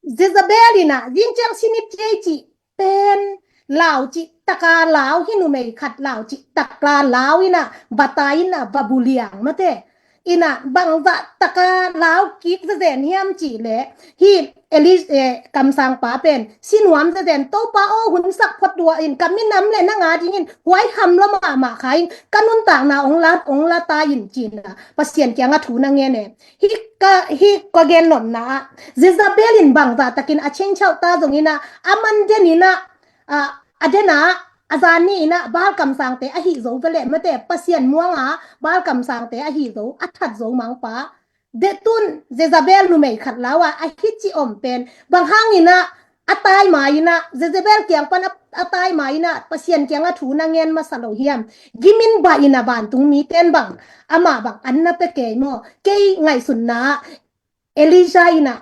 Jezebel ina zing ciang sinip ci ei cih pen lau cih taka lau hi, numei khat lau cih taka lau ina bata ina va buliang mate. Ina bangzah taka lau kik zezen hiam cih le hi Eli, eh, kamsangpa pen si nuam zezen, Topa aw, hun sak phot lua in, ka minam le nang a dingin huai hamlua mahmah kha in, ka nuntakna ong la, ong la ta in cina Pasian kianga thu na ngen e. Hi ka, hi ka gen nopna ah Jezebel in bangzah takin a chengchauh ta zongina, a man denin ah, a, a dena, a zan ni ina Baal kamsangte ahi zo vele mate, Pasian muanga Baal kamsangte ahi zo, a that zo mangpa. Detun Jezebel numei khat lawa a hici om pen bang hangina a tai ma ina, Jezebel kiang pan a, a tai ma ina Pasian kianga thu na ngen masa lo hiam? Gimin ba ina vantung miten bang, ama bang an na pe kei maw? Kei ngaihsutna Elijah ina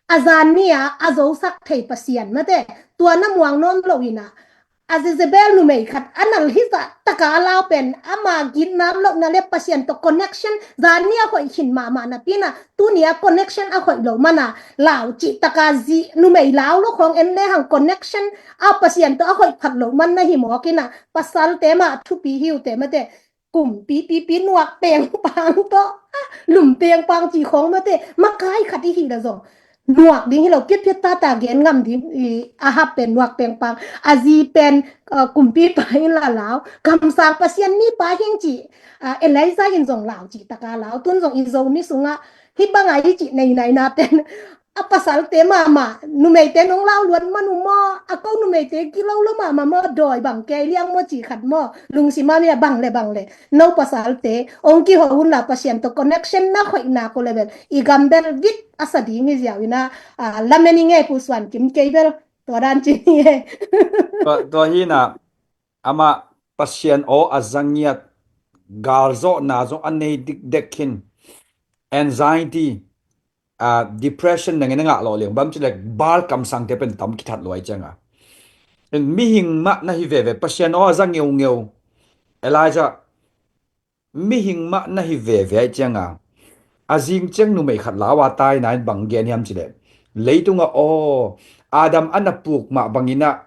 a zan ni a a zosak thei Pasian mate, tua na muang nawn lo ina a Jezebel numei khat a nal hizah taka a lau pen ama gitna lohna le Pasian tawh connection zan ni a hoih khin mahmah napi ina, tuni a connection a hoih lo mana lau cih taka zi numei lau lo khong en le hang connection a Pasian tawh a hoih phat lo man na hi mawk ina, pasalte mah thupi hi uh te mate. Kumpi pipi nuak pengpang tawh, ah, lum pengpang ci khong mate, makai khat i hi la zong nuak ding hi lo, piatpiat tata gen ngam ding i, a hap pen nuak pengpang, a zi pen, ah, kumpi pa in la lau, kamsang Pasian mi pa hing ci, ah, Elijah in zong lau ci taka lau, tun zong i Zomi sunga hi banga i ci nei nai na pen a pasalte mahmah, numeite nong lau luat man uh maw, a ko numeite kilolo mahmah maw, dawi bang kei liang maw ci khat maw, lungsim a mi a bang le bang le, no pasalte ong kiho un la Pasian tawh connection na khoihna ko le bel i gam bel vit a sa ding hi ziau ina, ah, lamen i ngei Pu Suan Kim kei bel tua dan ci hi e. Tua, tua hi ina, ama Pasian aw a za ngiat, galzawhna zong a nei dikdek khin, anxiety, ah, depression na ngen a ngah lawh liang bam cilek Baal kamsangte pen tam kithat luai cianga. In mihing mah na hi veve, Pasian aw a za ngeungeu, Elijah, mihing mah na hi veve ai cianga. A zing ciang numei khat lawa tai na in bang gen hiam cilek, leitunga aw Adam a na puk mah bangina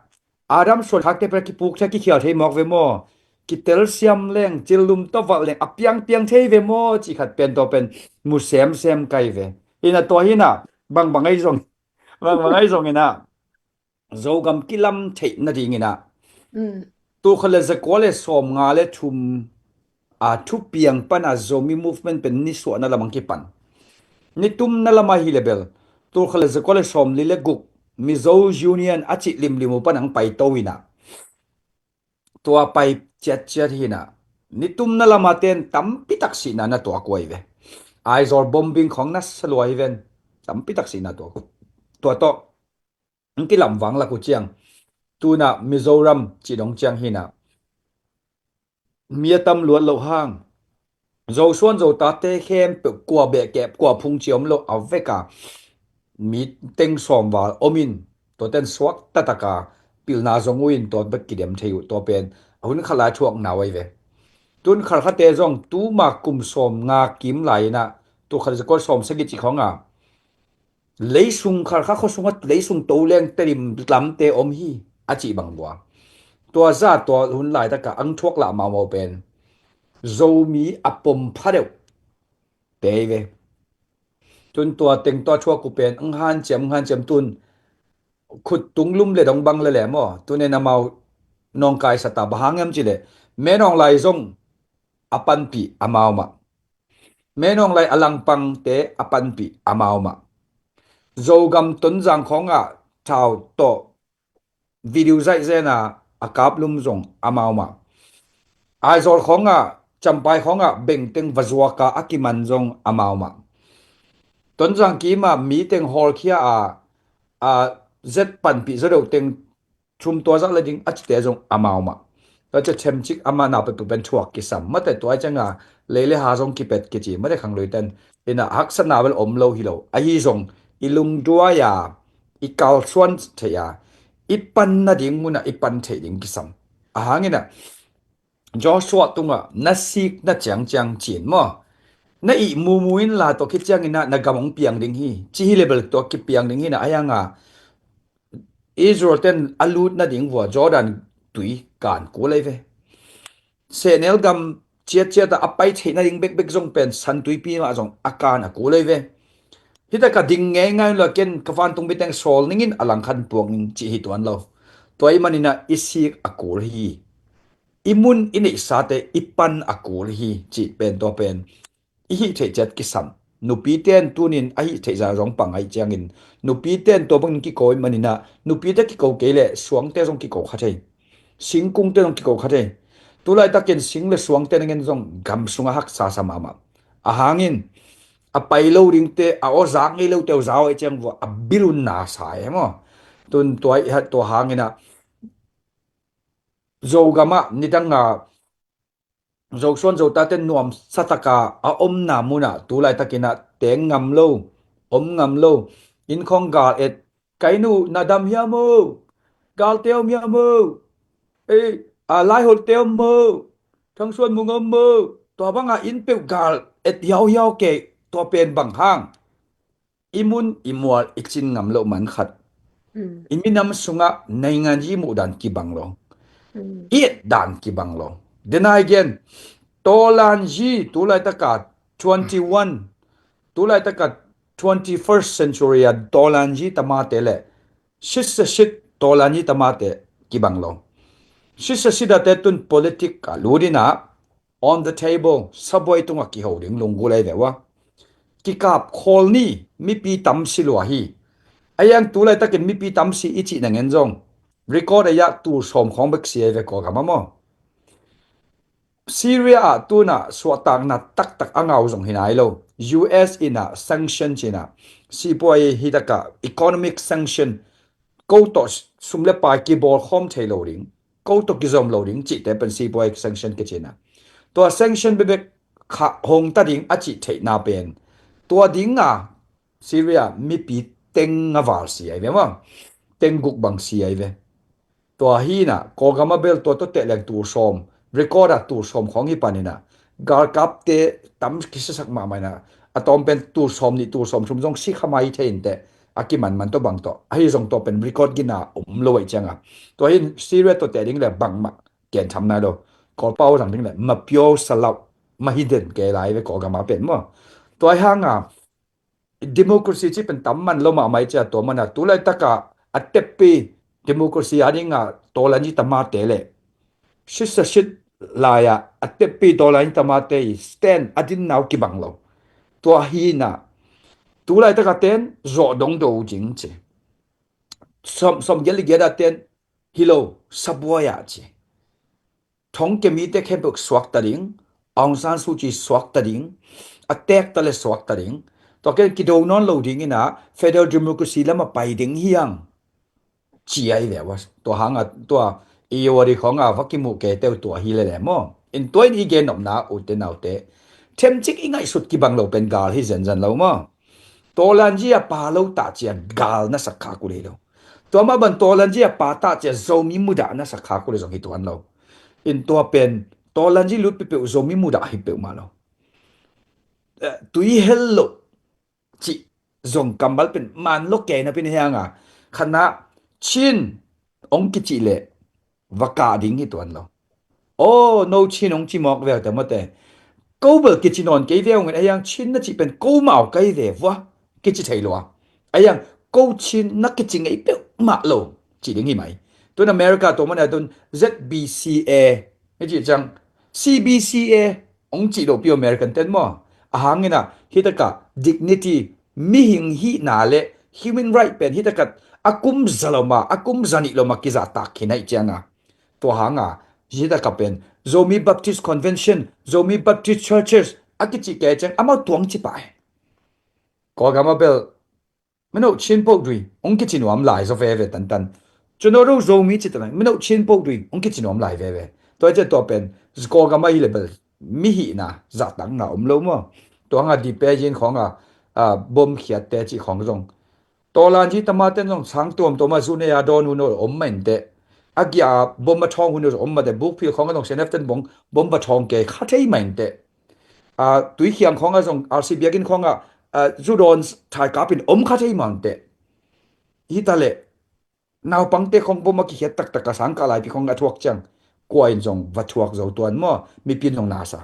Adam suan khakte pen a kipuk thei, a kikhial thei mawk ve maw? Kitel siam leng, cillum tawh valh leng a piangpiang thei ve maw? Cih khat pen tua pen mu semsem kai ve. Ina tua hina, bangbang ahi zong, bangbang ahi zong ina, Zogam kilam theih nading ina, mm, tul khat le zakua le sawmnga le thum a thupiang pana Zomi movement pen nisuahna lamang kipan. Nitumna lama hi le bel, tul khat le zakua le sawmli le guk Mizo Union a cih limlim uh pan ang paito ina, tua pai ciatciat hina, nitumna lama ten tampitak sihna na tuak uh ahi ve. Aizawl bombing khong na sa lua hi ven, tampitak sihna tuak uh. Tua tawh ang kilamvang lak uh ciang, tuna Mizoram cih dong ciang hina, mi a tam luat loh hang, Zosuan Zotate khempeuh kua behkep, kua phung ci om lo a veka mi teng sawmval omin, tuaten suak tataka pilna zong uin tua bek kidem thei uh, tua pen a hun khat lai thuakna uh ahi ve. Tun khalkhate zong tuma kum sawmnga kim lai ina, tul khat zakua sawmsagih cih khonga leisung khalkha khuasunga leisung to leng telim lamte om hi a cih bang lua. Tua za tua hun laitaka ang thuak lah mahmah pen Zomi a pom pha deuh te hi ve. Tun tua teng tua thuak uh pen ang hanciam, ang hanciam tun khut tung lum le dong bang le le maw? Tun en amau nawngkai sa ta, bang hang hiam cileh, Menawng lai zong a panpih amau mah. Menawng lai a langpangte a panpih amau mah. Zogam Tonzang khawngah thau tawh video zaihzena a kaplum zong amau mah. Aizawl khawngah, Champai khawngah bengteng va zuaka a kiman zong amau mah. Tonzang kima mi teng hawlkhia a, a zet panpih zaw deuh teng thum tua zah le ding a cite zong amau mah. Tua cia themcik amah nau pekpek pen thuak kisam mate, tua cianga lei le ha zong kipet kici mate, khangluiten ina haksatna bel om lo hi lo. Ahi zong i lungduai a, i kalsuan thei a, i pan nading munah i pan thei ding kisam. Ahangina Joshua tungah na sik na ciangciang cin maw? Na ih mumu in la tua khit ciangina na gam hong piang ding hi, ci hi le bel tua kipiang ding hina, ahi hanga Israel ten a lut nading vua Jordan tui kan kul ei ve. Sehnel gam ciatciata a pai theih nading bekbek zong pen San Tuipi mah zong a kan a kul ei ve. Hitaka ding ngeingai unla ken ka vantung miteng sawl ningin a langkhan puak ning cih hi tuan lo. Tua ih manina i sik a kul hi. I mun i neihsate i pan a kul hi cih pen tua pen i hih theih ciat kisam. Nupite in tunin a hih theihzah zong pang ahih ciangin, nupite in tua bangin kiko ahih maninah, nupite kiko kei leh suangte zong kiko kha thei. Singkungte zong kiko kha thei. Tulaitakin sing le suangte na ngen zong gam sungah haksa sa mahmah. A hangin a pai lo dingte, a aw zak ngei lote uh za uh ahih ciang vua a bil un na sa e maw. Tun tua, tua hanginah Zogamah nidanga Zosuan Zotate nuamsa taka a omna munah tulaitakinah teng ngam lo, om ngam lo. Inn khawng gal et, "Ka inn uh na dam hiam o? Galte om hiam o? Ei, a, laiholte om o? Thangsuan mung om o?" Tua banga inn peuh gal et hiauhiau kei, tua pen bang hang? I mun i mual i cin ngam loh man khat. Mm. I minam sungah naingan yi muh dan kibang lo. Mm. I et dan kibang lo. Then again, tawlanyi tulaitaka twenty-one, tulaitaka twenty-first century a tawlanyi tamate le sitsasit tawlanyi tamate kibang lo. Sitsasit ate tun politic a lut inah on the table, sabuai tungah kiho ding lunggulh ahi ve ua. Kikap khawl ni, mipi tamsi lua hi. A hiang tulaitakin mipi tamsi i cih na ngen zong record a hiah tul sawm khawng bek si ahi ve Kawlgam ah maw. Syria ah tunah suahtakna taktak a ngau zong hi nai lo. U S inah sanction cinah, sipuai hi taka economic sanction, ko tawh sum le pai kibawl khawm thei lo ding, ko tawh kizom lo ding cihte pen sipuai sanction kicinah. Tua sanction bebek kha hong ta ding a cih theihna pen tua dinga Syria mipi teng a val si ahi ve maw. Teng guk bang si ahi ve. Tua hinah Kawlgam a bel tua tawh tehleng tul sawm, record ah tul sawm khawng hi paninah galkapte tam kisiasak mahmah inah a tawm pen tul sawm nih tul sawm thum zong si kha mai thei inteh, a kimanman tawh bang tawh. Ahi zong tua pen record gina om lo ahih cianga tua hin Syria tawh teh ding le bangmah ken tham nai lo. Kawlpau zang ding le mapio salauh mahi den kei lai ve Kawlgam a pen maw. Tua hanga democracy cih pen tam man lo mahmah ih cia tua mana tulaitaka a teppi democracy a dinga tawlanyi tamate le sitsasit lai-ah a teppi tawlanyi tamate i stand a dinna uh kibang lo. Tua hinah tulaitaka ten zawh dongdo uh cing ci. Sawm, sawm giat le giat a ten hi lo, sabuai ah ci. Thongkia mite khempeuh suakta ding, Aung San Suu Kyi suakta ding, a tekta le suakta ding. Tua ken kido nawn lo dinginah federal democracy lama pai ding hiang ci ahi ve ua. Tua hanga tua i wari khonga va kimuh kei teu tua hi lele maw. In tua in i gen nopna ute naute, themcik i ngaihsut kibang lo pen gal hi zenzen lo maw. Tawlanyi a pa lo tah cia gal na sak khak uh le lo. Tua mah ban tawlanyi a pa tah cia Zomi mudah na sak khak uh le zong hi tuan lo. In tua pen tawlanyi lut peuhpeuh Zomi mudah hi peuhmah lo. Eh, tui hel lo cih zong kammal pen man lo kei na pin hianga khatna Chin ong kicih le va kah ding hi tuan lo. Aw, no Chin ong ci mawk veu te mawte. Ko bel kici nawn kei veu ngin a hiang Chin na cih pen ko mau kai ve vua kici thei lua. A hiang ko Chin na kici ngei peuhmah lo ci ding hi mai. Tun America tua mana tun Z B C A hi cih ciang C B C A ong cih lo pi American ten maw. A hangina hitaka dignity, mihing hihna le human right pen hitaka a kum za loma, a kum za nih loma kizahtak khin aih cianga. Tua hanga hitaka pen Zomi Baptist Convention, Zomi Baptist Churches a kici kei ciang amau tuang ci pah. Kawlgam a bel mino Chin po dui ong kici nuam lai zaw veve tantan. Cuno ro Zomi ci tanai mino Chin po dui ong kici nuam lai veve. Tua cia tua pen Kawlgam a hi le bel mihihna zahtakna om lo maw. Tua hanga dipe yin khonga bom khiatte cih khong zong tawlanyi tamaten zong sang tuamtuama zune a dawn hun om mah inteh. A gia bom a thawng hun om mah te bukphil khonga zong seneften bong bom va thawng kei kha thei mah inteh. Tuikhiang khonga zong R C biakinn khonga zu dawn thaikapin om kha thei mah inteh. Hita le naupangte khong bom a kikhiat taktak a sangkah laipi khong a thuak ciang kua in zong va thuak zo tuan maw, mipi in zong nasa.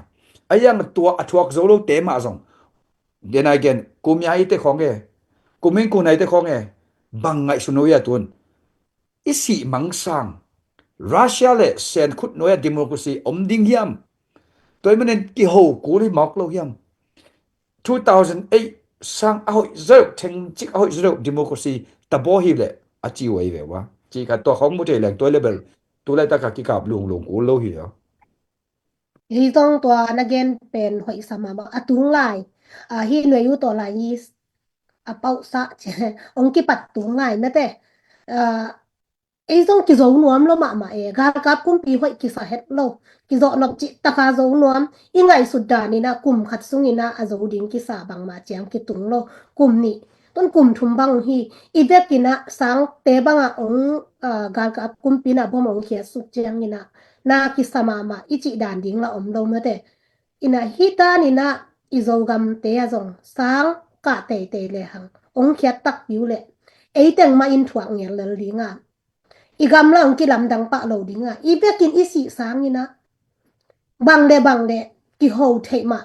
A hiang tua a thuak zo lote mah zong. Then again, kumia ite khong e, kuming kunaite khong e, bang ngaihsun uh ia tun. I sih mangsang Russia le senkhut nuai a democracy om ding hiam? Tua i manin kiho kul hi mawk lo hiam? two thousand eight sang a hoih zeuh, thengcik a hoih zeuh democracy tabaw hi leh a ci uh ahi ve ua. Ci khat tua khawng mu thei leng tua le bel tu laitak a kikap lunglung ul lo hi a. Hi zong tua na gen pen hoih sa mahmah a tung lai. A hi nuai uh tawh lai hi a pauhsah ci ong kipat tung lai mate. Ei zong kizo nuam lo mahmah e, galkap kumpi hoih kisa het lo. Kizawh nop cih taka zo nuam, i ngaihsut dan inah kum khat sung inah a zo ding kisa bangmah ciang kitung lo. Kum nih tun kum thum bang hi. I bek inah sangte bangah ong galkap kumpi inah bom ong khiat suk ciang inah na kisa mahmah i cih dan ding la om lo mate. Inah hi dan inah i Zogamte a zong sang kah teitei le hang ong khiat takpi uh leh ei teng mah in thuak ngel lel ding a, i gam la ong kilamdang pah lo ding a, i bekin i sih sang inah bang le bang le kiho theih mah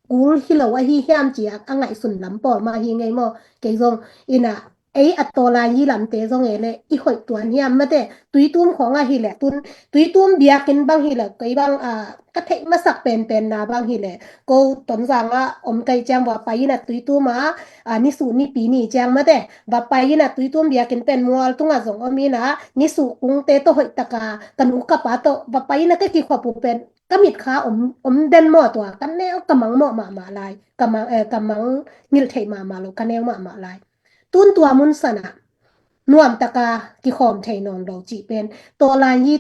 kul hi lo ahi hiam ci a ngaihsun lam pawl mah hi ngei maw? Kei zong inah ei a tawlai hi lamte zong e le i hoih tuan hiam mate? Tuitum khawng ahi le tun tuitum biakin bang hi le kei bang a ka theih masak penpen na bang hi le ko Tonzang a om kai ciang va pai inah tuitum a a nisuh nipi ni ciang mate va pai inah tuitum biakin pen mual tungah zong om inah nisuh kungte tawh hoih taka ka nu ka pa tawh va pai inah ka kikhop uh pen ka mitkha om, om den maw tua ka neu ka mang mawh mahmah lai, ka mang, eh, ka mang ngilh theih mahmah lo, ka neu mahmah lai. Tun tua mun sanah nuam taka kikhawm thei nawn lo cih pen tawlai hi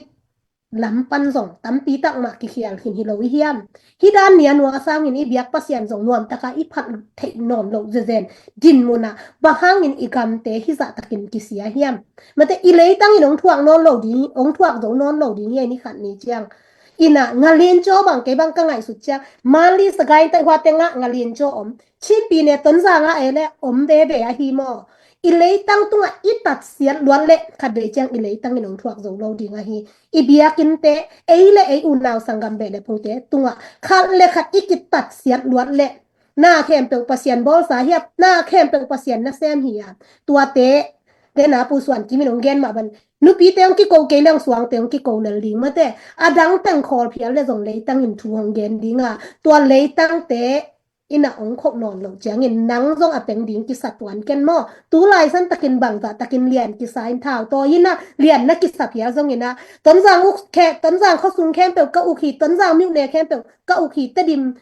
lam pan zong tampi tak mah kikhial khin hi lo i hiam? Hi dan nia nua sangin i biak Pasian zong nuam taka i phat theih nawn lo zezen din munah bang hangin i gamte hi zah takin kisia hiam? Mate i leitangin ong thuak nawn lo ding, ong thuak zo nawn lo ding hi a ni khat ni ciang. Inah ngalin caw bang kei bang ka ngaihsut ciang Manli Sagaing Taihua tengah ngalin caw om. Chipi ne Tonzang ah e le om veve ahi maw? I leitang tungah i tatsiat luat leh khat vei ciang i leitangin ong thuak zo lo ding ahi. I biakinnte ei le ei unau sanggam beh le pute tungah khat le khat i kitatsiat luat leh na khempeuh Pasian bawlsa hiam, na khempeuh Pasian nasem hi a. Tuate dena Pu Suan Kim in ong gen mah ban nupite ong kiko kei le ong suangte ong kiko lel ding mate. A dang teng khawl phial le zong leitangin thu ong gen ding a, tua leitangte inah ong khauh nawn lo ciangin nang zong a peng ding kisa tuan ken maw? Tu laisan takin bangzah takin lian kisa in thau taw inah lian na kisa phial zong inah Tonzang uk khe, Tonzang khuasung khempeuh ka uk hi, Tonzang miuh ne khempeuh ka uk hi, Tedim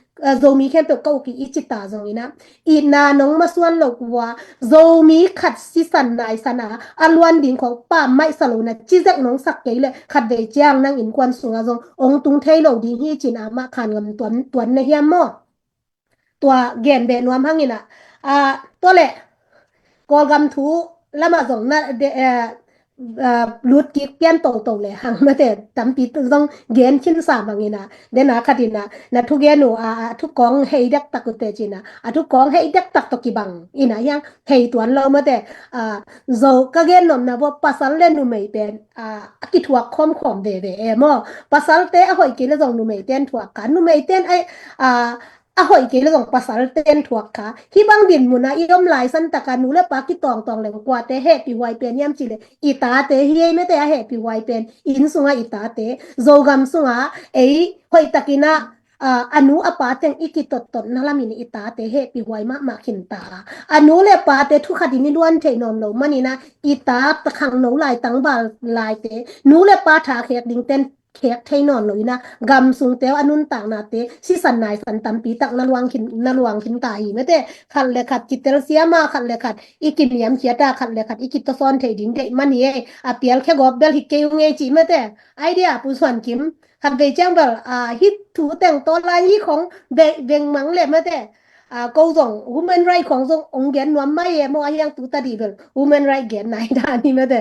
Zomi khempeuh ka uk hi i cita zong inah i na nong masuan lo kua Zomi khat sisan naisan a a luan ding khawng pammaih sa lo na cizek nong sak kei le khat vei ciang nang innkuan sungah zong ong tung thei lo ding hi cin amah khan ngam tuan, tuan na hiam maw? Tua gen beh nuam hang inah a tua le Kawlgam thu lamah zong na de, eh, lut kik pian toto le hang mate tampi zong gen khinsa bang inah dena khat inah na thugen uh a, a thukawng hei dektak uh te cina a thukawng hei dektak tawh kibang inah hiang hei tuan lo mate. Zo ka gen nopna bua pasal le numei pen a kithuak khawmkhawm veve e maw? Pasalte a hoih kei le zong numeite in thuak kha, numeite in a a hoih kei le zong pasalte in thuak kha. Hih bang din muna i om laisan taka nu le pa kitawngtawng le kuate hehpih huai pen hiam cih le i tate hi ei mate a hehpih huai pen. Inn sunga i tate, Zogam sunga ei hoih takinah a nu a pa teng i kitottot na lamin i tate hehpih huai mahmah khinta a, a nu le pate thukhatin i luan theih nawn lo manina i ta takhang no lai tangval laite nu le pa tha khek dingten khek thei nawn lo ina gam sungte a nuntaknate sisan naisan tampi tak na luang khin, na luang khin ta hi mate. Khat le khat kitel siama, khat le khat i kiniam khiata, khat le khat i kitosawn thei ding deih man hi ei. A pial khe gawp bel hi kei ung ei cih mate. Idea Pu Suan Kim khat vei ciang bel a hih thu teng tawlai hi khong veng mang le mate. A ko zong human right khong zong ong gen nuam mai e maw a hiang tu ta dih bel human right gen nai dan hi mate.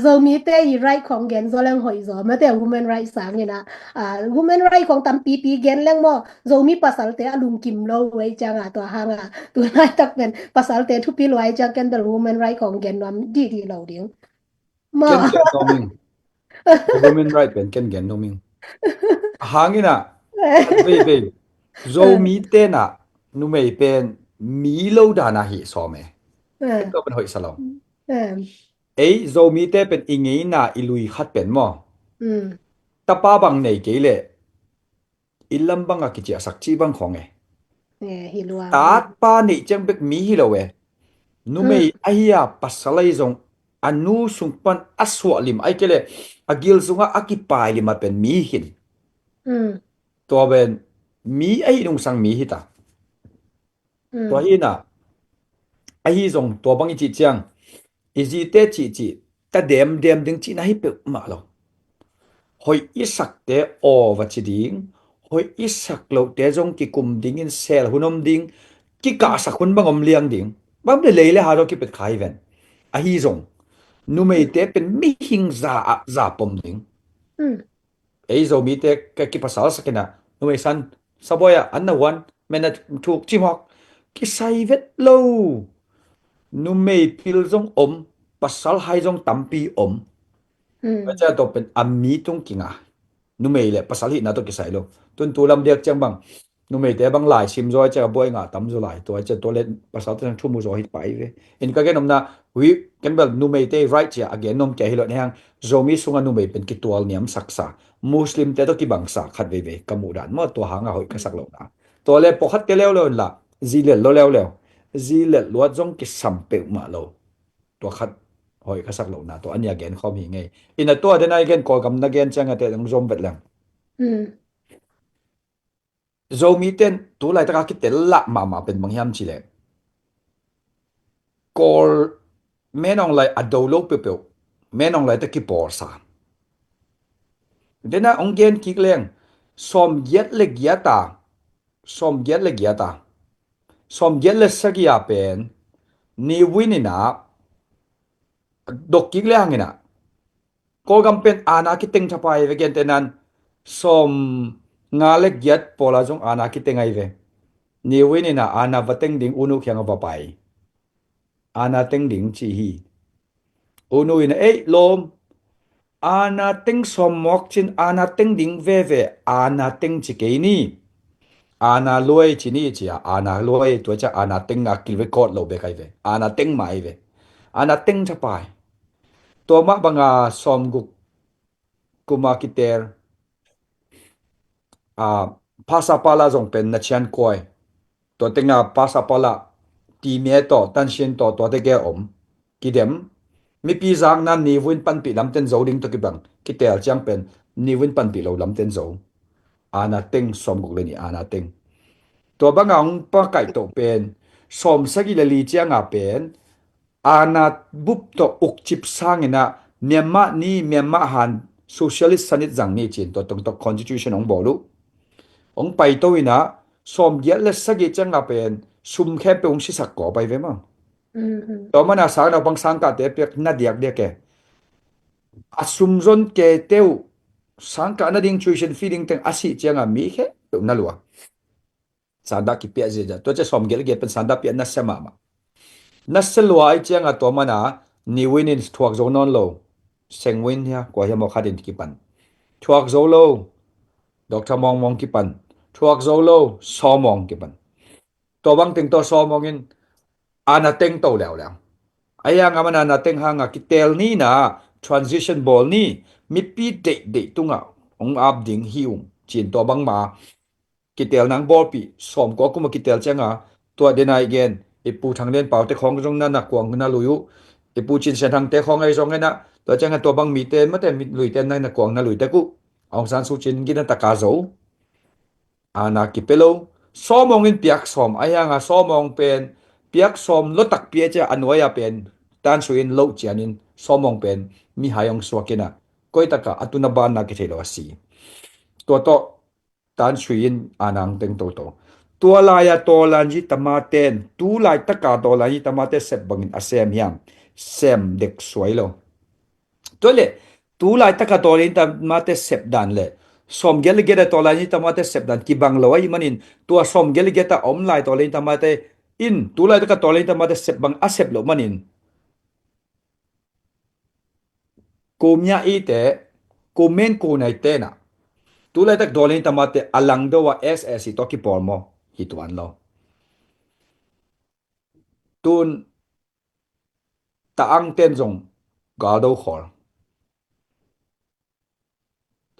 Zomite i right khong gen zaw leng hoih zaw mate human right sangina human right khong tampipi gen leng maw Zomi pasalte a lungkim lo wei cianga tua hanga tu laitak pen pasalte thupi luai ciang ken bel human right khong gen nuam dihdih lo ding. Ken gen nuam ing. Human right pen ken gen nuam ing. A hangina veivei Zomi tenah numei pen mi lo dana hi sawm e. Ken tua pen hoih sa lo. Ei Zomite pen i ngeina i lui khat pen maw? Tapa bang nei kei le i lam banga kiciahsak ci bang khong e. Eh, hi lua. Tatpa neih ciang bek mi hi lo e. Numei ahi a pasal ahi zong a nu sung pan a suah lim, ahih kei leh a gil sungah a kipai lim a pen mi hi khin. Mm. Tua pen mi ahi nungsang mi hi ta. Mm. Tua hi na, ahi zong tua bang i cih ciang, i zite cihcih ta demdem ding cihna hi peuhmah lo. Hoih i sakte aw va ci ding, hoih i sak lohte zong kikum dingin sel hun om ding, kikahsak hun bang om liang ding. Bang le lei le ha zaw kipet kha hi ven. Ahi zong numeite pen mihing za ah za pom ding. Mm. Ei Zomite ka kipasal sak in ah, numei san, sabuai ah, an na huan, men a thuk cimawk, kisai vet lo. Numei pil zong om, pasal hai zong tampi om. Mm. Tua ciang tua pen a mi tung kinga. Numei le pasal hihna tawh kisai lo. Tun tu lam diak ciang bang, numeite bang laisim zaw ciang a buai ngah tam zaw lai. Tua ciang tua le pasalte zong thu mu zaw hi pai ve. In ka gen omna, wi, ken bel numeite right cia a gen nom kia hi lo, nihang Zomi sunga numei pen kitual niam saksa, Muslimte tawh kibangsa khat veivei ka muh dan maw, tua hanga hoih ka sak lohna. Tua le pawlkhatte leuleu in la, zi lel lo leuleu, zi lel luat zong kisam peuhmah lo. Tua khat hoih ka sak lohna, tua a nia gen khawm hi ngei. Ina tua dena i gen Kawlgam na gen ciang a te zong zom vet leng. Mm. Zomite in tu laitaka kitel lah mahmah pen bang hiam cih leh, Kawl, Min Aung Hlaing a do lo peuhpeuh Min Aung Hlaing tawh kipawlsa. Dena hong gen kik leng, sawmgiat le giat a, sawmgiat le giat a, sawmgiat le sagih a pen Ne Win in ah dok kik le hang in ah, Kawlgam pen aana kiteng thapai ve, gentehna in sawmnga le giat pawl a zong aana kiteng ahi ve. Ne Win in ah aana va teng ding U Nu kiangah va pai. Aana teng ding ci hi. U Nu in ah, ei lawm, aana teng sawm mawk cin, aana teng ding veve, aana teng ci kei ni. Aana luai ci ni ci a, aana luai, tua ciang aana teng a ki record lo bek ahi ve. Aana teng mah ahi ve. Aana teng thapai. Tua mah banga sawmguk kuma kitel, a, Phasapala zong pen na cian kuai. Tua tenga Phasapala, Timie tawh, Tansin tawh, tuate gel om. Kidem. Mipi zakna Ne Win panpih lamten zo ding tawh kibang kitel ciang pen Ne Win panpih lo lamten zo. Aana teng sawmguk le nih aana teng. Tua banga hong pakaih toh pen sawmsagih le li cianga pen aana bup tawh ukcip sangin ah Myanmar ni, Myanmar han socialist sanit zang ni cin tua tongtok constitution hong bawl uh. Hong paito in ah sawmgiat le sagih cianga pen sum khempeuh hong sisak kawp ahi ve maw. Mm, mm. Tua mana sangnaupang sangkahte piak na diakdiak e. A sum zon kei teuh sangkah nading tuition fee ding teng a sih cianga mi khempeuh na lua. Sanda kipia ziazia. Tua ciang sawmgiat le giat pen sanda pia nasia mahmah. Nasia lua ahi cianga tua mana Ne Win in thuak zo nawn lo. Seng Win hia, kua hia maw khat in kipan. Thuak zo lo. Doctor Maung Maung kipan. Thuak zo lo. Saw Maung kipan. Tua bang teng tawh Saw Maung in aana teng to leuleu. Ahi hanga mana aana teng hanga kitel ni na, transition bawl ni, mipi deihdeih tungah hong ap ding hi ung cin tua bangma kitel nang bawlpih, sawmkua kuma kitel cianga, tua dena i gen, i Pu Thang Lian Pau te khawng zong na na kuang na lui uh, i Pu Cin Sian Thang te khawng ahi zong ena, tua cianga tua bang mite, mate luite na na kuang na lui tek uh, Aung San Suu Kyi in gina taka zo. Aana kipia lo. Saw Maung in piak sawm, ahi hanga Saw Maung pen piak sawm lo takpi a cia a nuai a pen Tan Suu Kyi in loh cianin Saw Maung pen mihai hong suak in ah, koi taka a tuna banna kithei lo a si. Tua tawh Tan Suu Kyi in aana hong teng toto. Tua lai-a Tawlanyi Tama ten, tu laitaka Tawlanyi Tama te sep bangin a sem hiam? Sem dek suai lo. Tua le, tu laitaka Tawlanyi Tama te sep dan le sawmgiat le giat a Tawlanyi Tama te sep dan kibang lo ahih manin, tua sawmgiat le giat a om lai Tawlanyi Tama te in tu laitaka Tawlanyi Tama te sep bang a sep loh manin, ko mya i te, ko men ko nai tena, tu laitak Tawlanyi Tama te a langdo a S S C tawh kipawl maw? Hi tuan lo. Tun ta ang ten zong galdo khawl.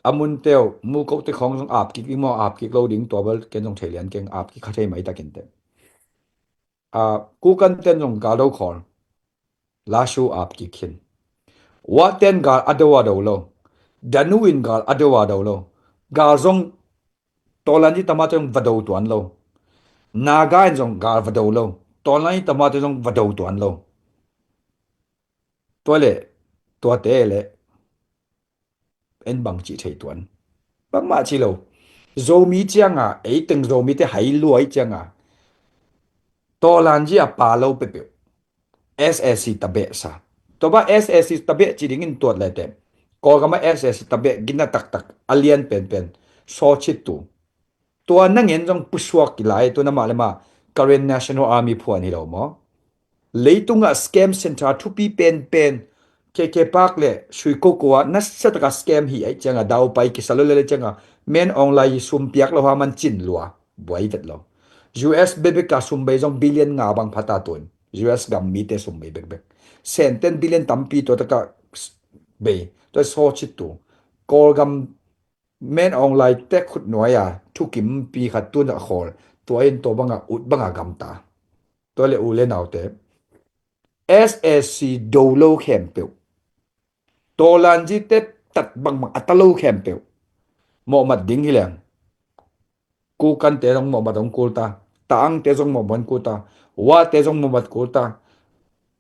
a mun teuh, mu ko te khawng zong ap kik ding maw, ap kik lo ding tua bel ken zong thei lian keng, ap kik kha thei mai takin te. A, Kukan ten zong gal do khawl, Lasu ap kik khin. Wa ten gal a do a do lo. Danu in gal a do a do lo. Gal zong Tawlanji Tamate zong va do tuan lo. Naga in zong gal va do lo. Tawlanji Tamate zong va do tuan lo. Tua le, tuate le en bang cih thei tuan. Bangmah ci lo. Zomi cianga, ei teng Zomite hai luai cianga, Tawlanji a pa lo peuhpeuh S A C tabeh sa. Tua bang S A C tabeh ci dingin tuat le te, Kawlgam a S A C tabeh gina taktak a lian penpen Saw Chit Tu. Tua na ngen zong pusuak kilai tu na mah le mah Karen National Army phuan hi lo maw? Leitungah scam center thupi penpen K K Park le Sui Ko Ko ah nasa taka scam hi ai cianga daupai kisa lo le le cianga Men Aung Hlaing sum piak lo ha man cin lua buai vet lo. U S bekbek a sum bei zong billion nga bang phata tun. U S gam mite sum bei bekbek. Senten billion tampi tua taka bei. Tua Saw Chit Tu. Kawlgam Men Aung Hlaing te khut nuai a thukimpi khat tun a khawl. Tua in tua banga ut banga gamta. Tua le u le naute, S A C do lo khempeuh, Tawlanji te tat bangbang a ta lo khempeuh mawhmat ding hi leng. Kukan te zong mawhmat hong kul ta. Taang te zong mawhmat kul ta. Wa te zong mawhmat kul ta.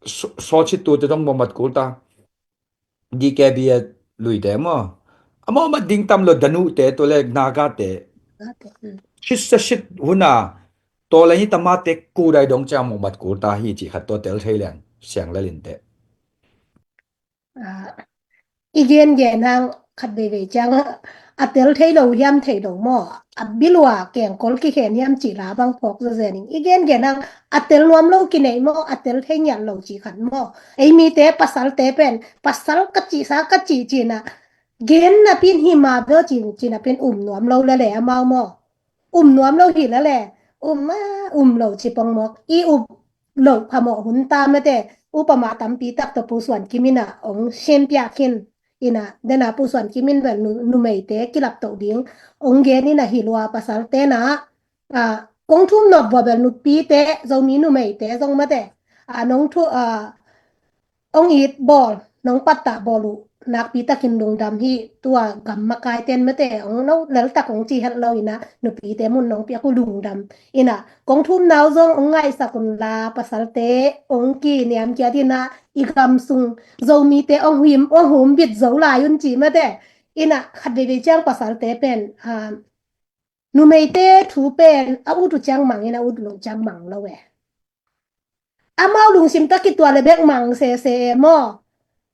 Saw-, Saw Chit Tu te zong mawhmat kul ta. D K B a luite maw? A mawhmat ding tam lo, Danu te, tua le Naga te. Naga te, hmm. Sit sa sit hun a, Tawlanji Tamate kudai dong ciang mawhmat kul ta hi cih khat tua tel thei leng, siang lalin te. Ah, i gen gen hang khat veivei ciang a, a tel thei lo hiam thei lo maw? A bilua kengkol kikhen hiam cih la bang phawk zawzen in. I gen gen hang a tel nuam lo kinei maw? A tel thei ngiat lo cih khat maw? Ei mite pasalte pen, pasal ka cihsa ka cih cina, gen napin hi ma bel cin, cina pin um nuam lo lele amau maw? Um nuam lo hi lele, um a, um lo ci pongmawk. I up loh phamawh hun ta mate, upama tampi tak tawh Pu Suan Kim in a ong sem piak khin. Ina, dena Pu Suan Kim in bel nu-, numeite kilap toh ding ong gen in a hi lua, pasalte na, a, kong thum nop vua bel nupite, Zomi numeite zong mate, a, nong thu, a, ong it bawl, nong pattah bawl uh nakpi takin lungdam hi. Tua gam makai ten mate ong no leltak ong ci het lo ina, nupite mun nong piak uh lungdam. Ina, kong thum nau zong ong ngaihsak un la, pasalte ong kiniam kiat ina, i gam sung Zomite ong him, ong humbit zo lai un ci mate. Ina, khat veivei ciang pasalte pen, a, numeite thu pen a ut uh ciang mang ina, ut loh ciang mang lo e. Amau lungsim tawh kituak le bek mang sese e maw?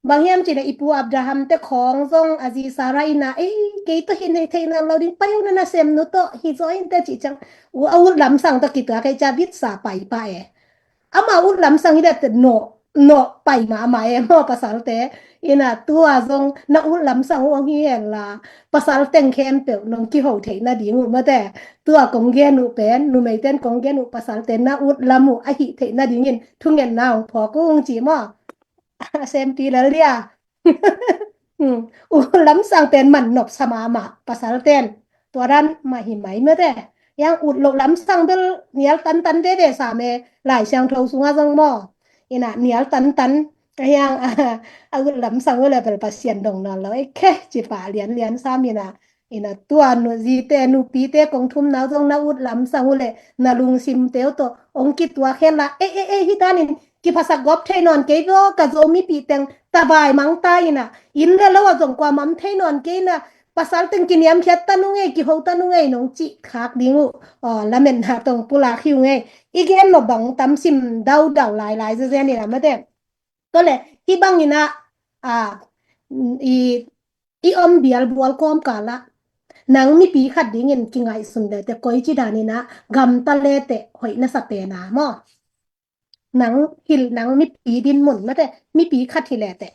Bang hiam cih le i pu Abraham te khawng zong a zi Sarah in a, ei, kei tawh hi nei thei nawn lo ding, pai un a, na sem nu tawh hi zaw in te cih ciang, u, a ut lamsang tawh kituak kei cia vitsa pai pah e. Amau ut lamsang hi le te nawh, nawh pai mahmah e maw, pasalte. Ina, tua zong na ut lamsang uh ong hi hen la, pasal teng khempeuh nong kiho theih nading uh mate. Tua kong gen uh pen, numeiten kong gen uh, pasalte na ut lam uh a hih theih nadingin thungetna ong phawk ung ci maw? A sempi lel dia. Hmm. Ut lamsang pen man nopsa mahmah, pasalten. Tua dan mah hi mai mate. Yang ut loh lamsang bel nial tantan veve sam e, Lai Siangtho sungah zong maw? Ina, nial tantan. Yang, a, a ut lamsang uh le bel Pasian dong nawn lo e, khe, ci pah lianlian sam ina. Ina, tua nu zite, nupite kong thum nau zong na ut lamsang uh le na lungsimte uh tawh ong kituak hen la, ei, ei, ei, hi danin kiphasak gawp thei nawn kei vua, ka Zomipih teng tavai mang ta ina, inn le lo ah zong kuamah om thei nawn kei ina, pasal teng kiniamkhiat ta nung ei, kiho ta nung ei, nong cih khak ding uh. Aw, lametna tawh pulak hi ung ei. I gen lo bang tam sim daudau lailai zezen ina mate. Tua le, hi bang ina, a, i, i om bial bual kawmkal ah nang mipi khat dingin kingaihsun le te koici dan ina gamta le te hoih na sa pen a maw? Nang hilh, nang mipi dinmun mate, mipi khat hi le te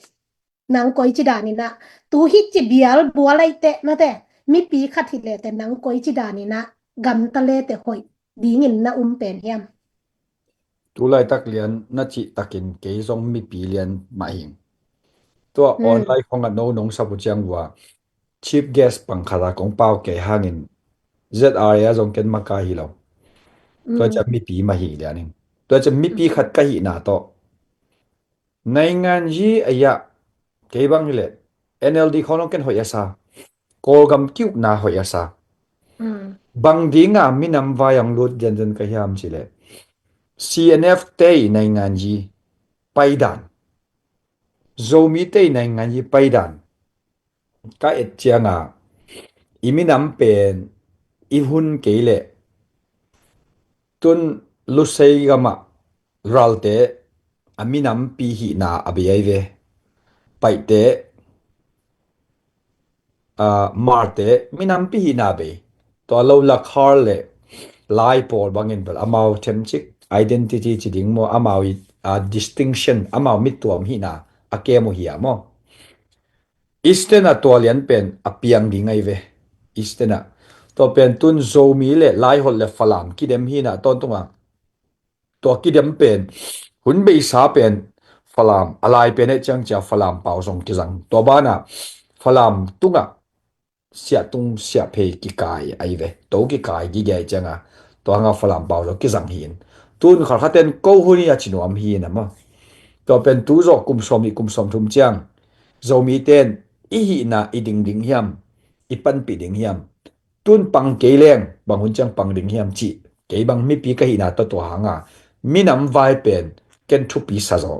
nang koici dan ina, tu hi ci bial bual ai te mate, mipi khat hi le te nang koici dan ina gamta le te hoih dingin na um pen hiam? Tu laitak lian na cih takin kei zong mipi lian mah hing. Tua, hmm, online khong a no nong sap uh ciang vua, chief guest pang khat a kong pau kei hangin Z R A a zong ken maka hi lo. Tua ciang mipi mah hi lian in. Tua ciang mipi khat ka hihna tawh naingan yi a yah kei bang hileh N L D khawng ken hoih a sa. Kawlgam kiukna hoih a sa. Bang dinga minam vai ang lut diandian ka hiam cileh C N F tei naingan yi paidan, Zomi tei naingan yi paidan ka et cianga i minam pen i hun kei leh tun Lusei gamah ralte a minampi hihna a bei ai ve. Paite, a, Hmarte minampi hihna bei. Tua lo Lakhar le Lai pawl bangin bel amau themcik identity ci ding maw, amau i, a, distinction, amau mituam hihna a kem uh hi a maw. Eastern a tua lian pen a piang ding ai ve. Eastern a tua pen tun Zomi le Laiholh le Falam kidem hihna tawntunga tua kidem pen hun beisa pen Falam a lai pen e ciangcia Falam pau zong kizang. Tua bana Falam tunga siah tung siah phei kikai ai ve. To kikai gige ai cianga tua hanga Falam pau zong kizang hi in. Tun khalkhaten ko hun hi a cinuam hi in a maw. Tua pen tu zawh kum sawm nih kum sawm thum ciang Zomi ten i hihna i dingding hiam, i panpih ding hiam, tun pang kei leng bang hun ciang pang ding hiam cih kei bang mipi ka hihna tawh tua hanga minam vai pen ken thupi sa zaw.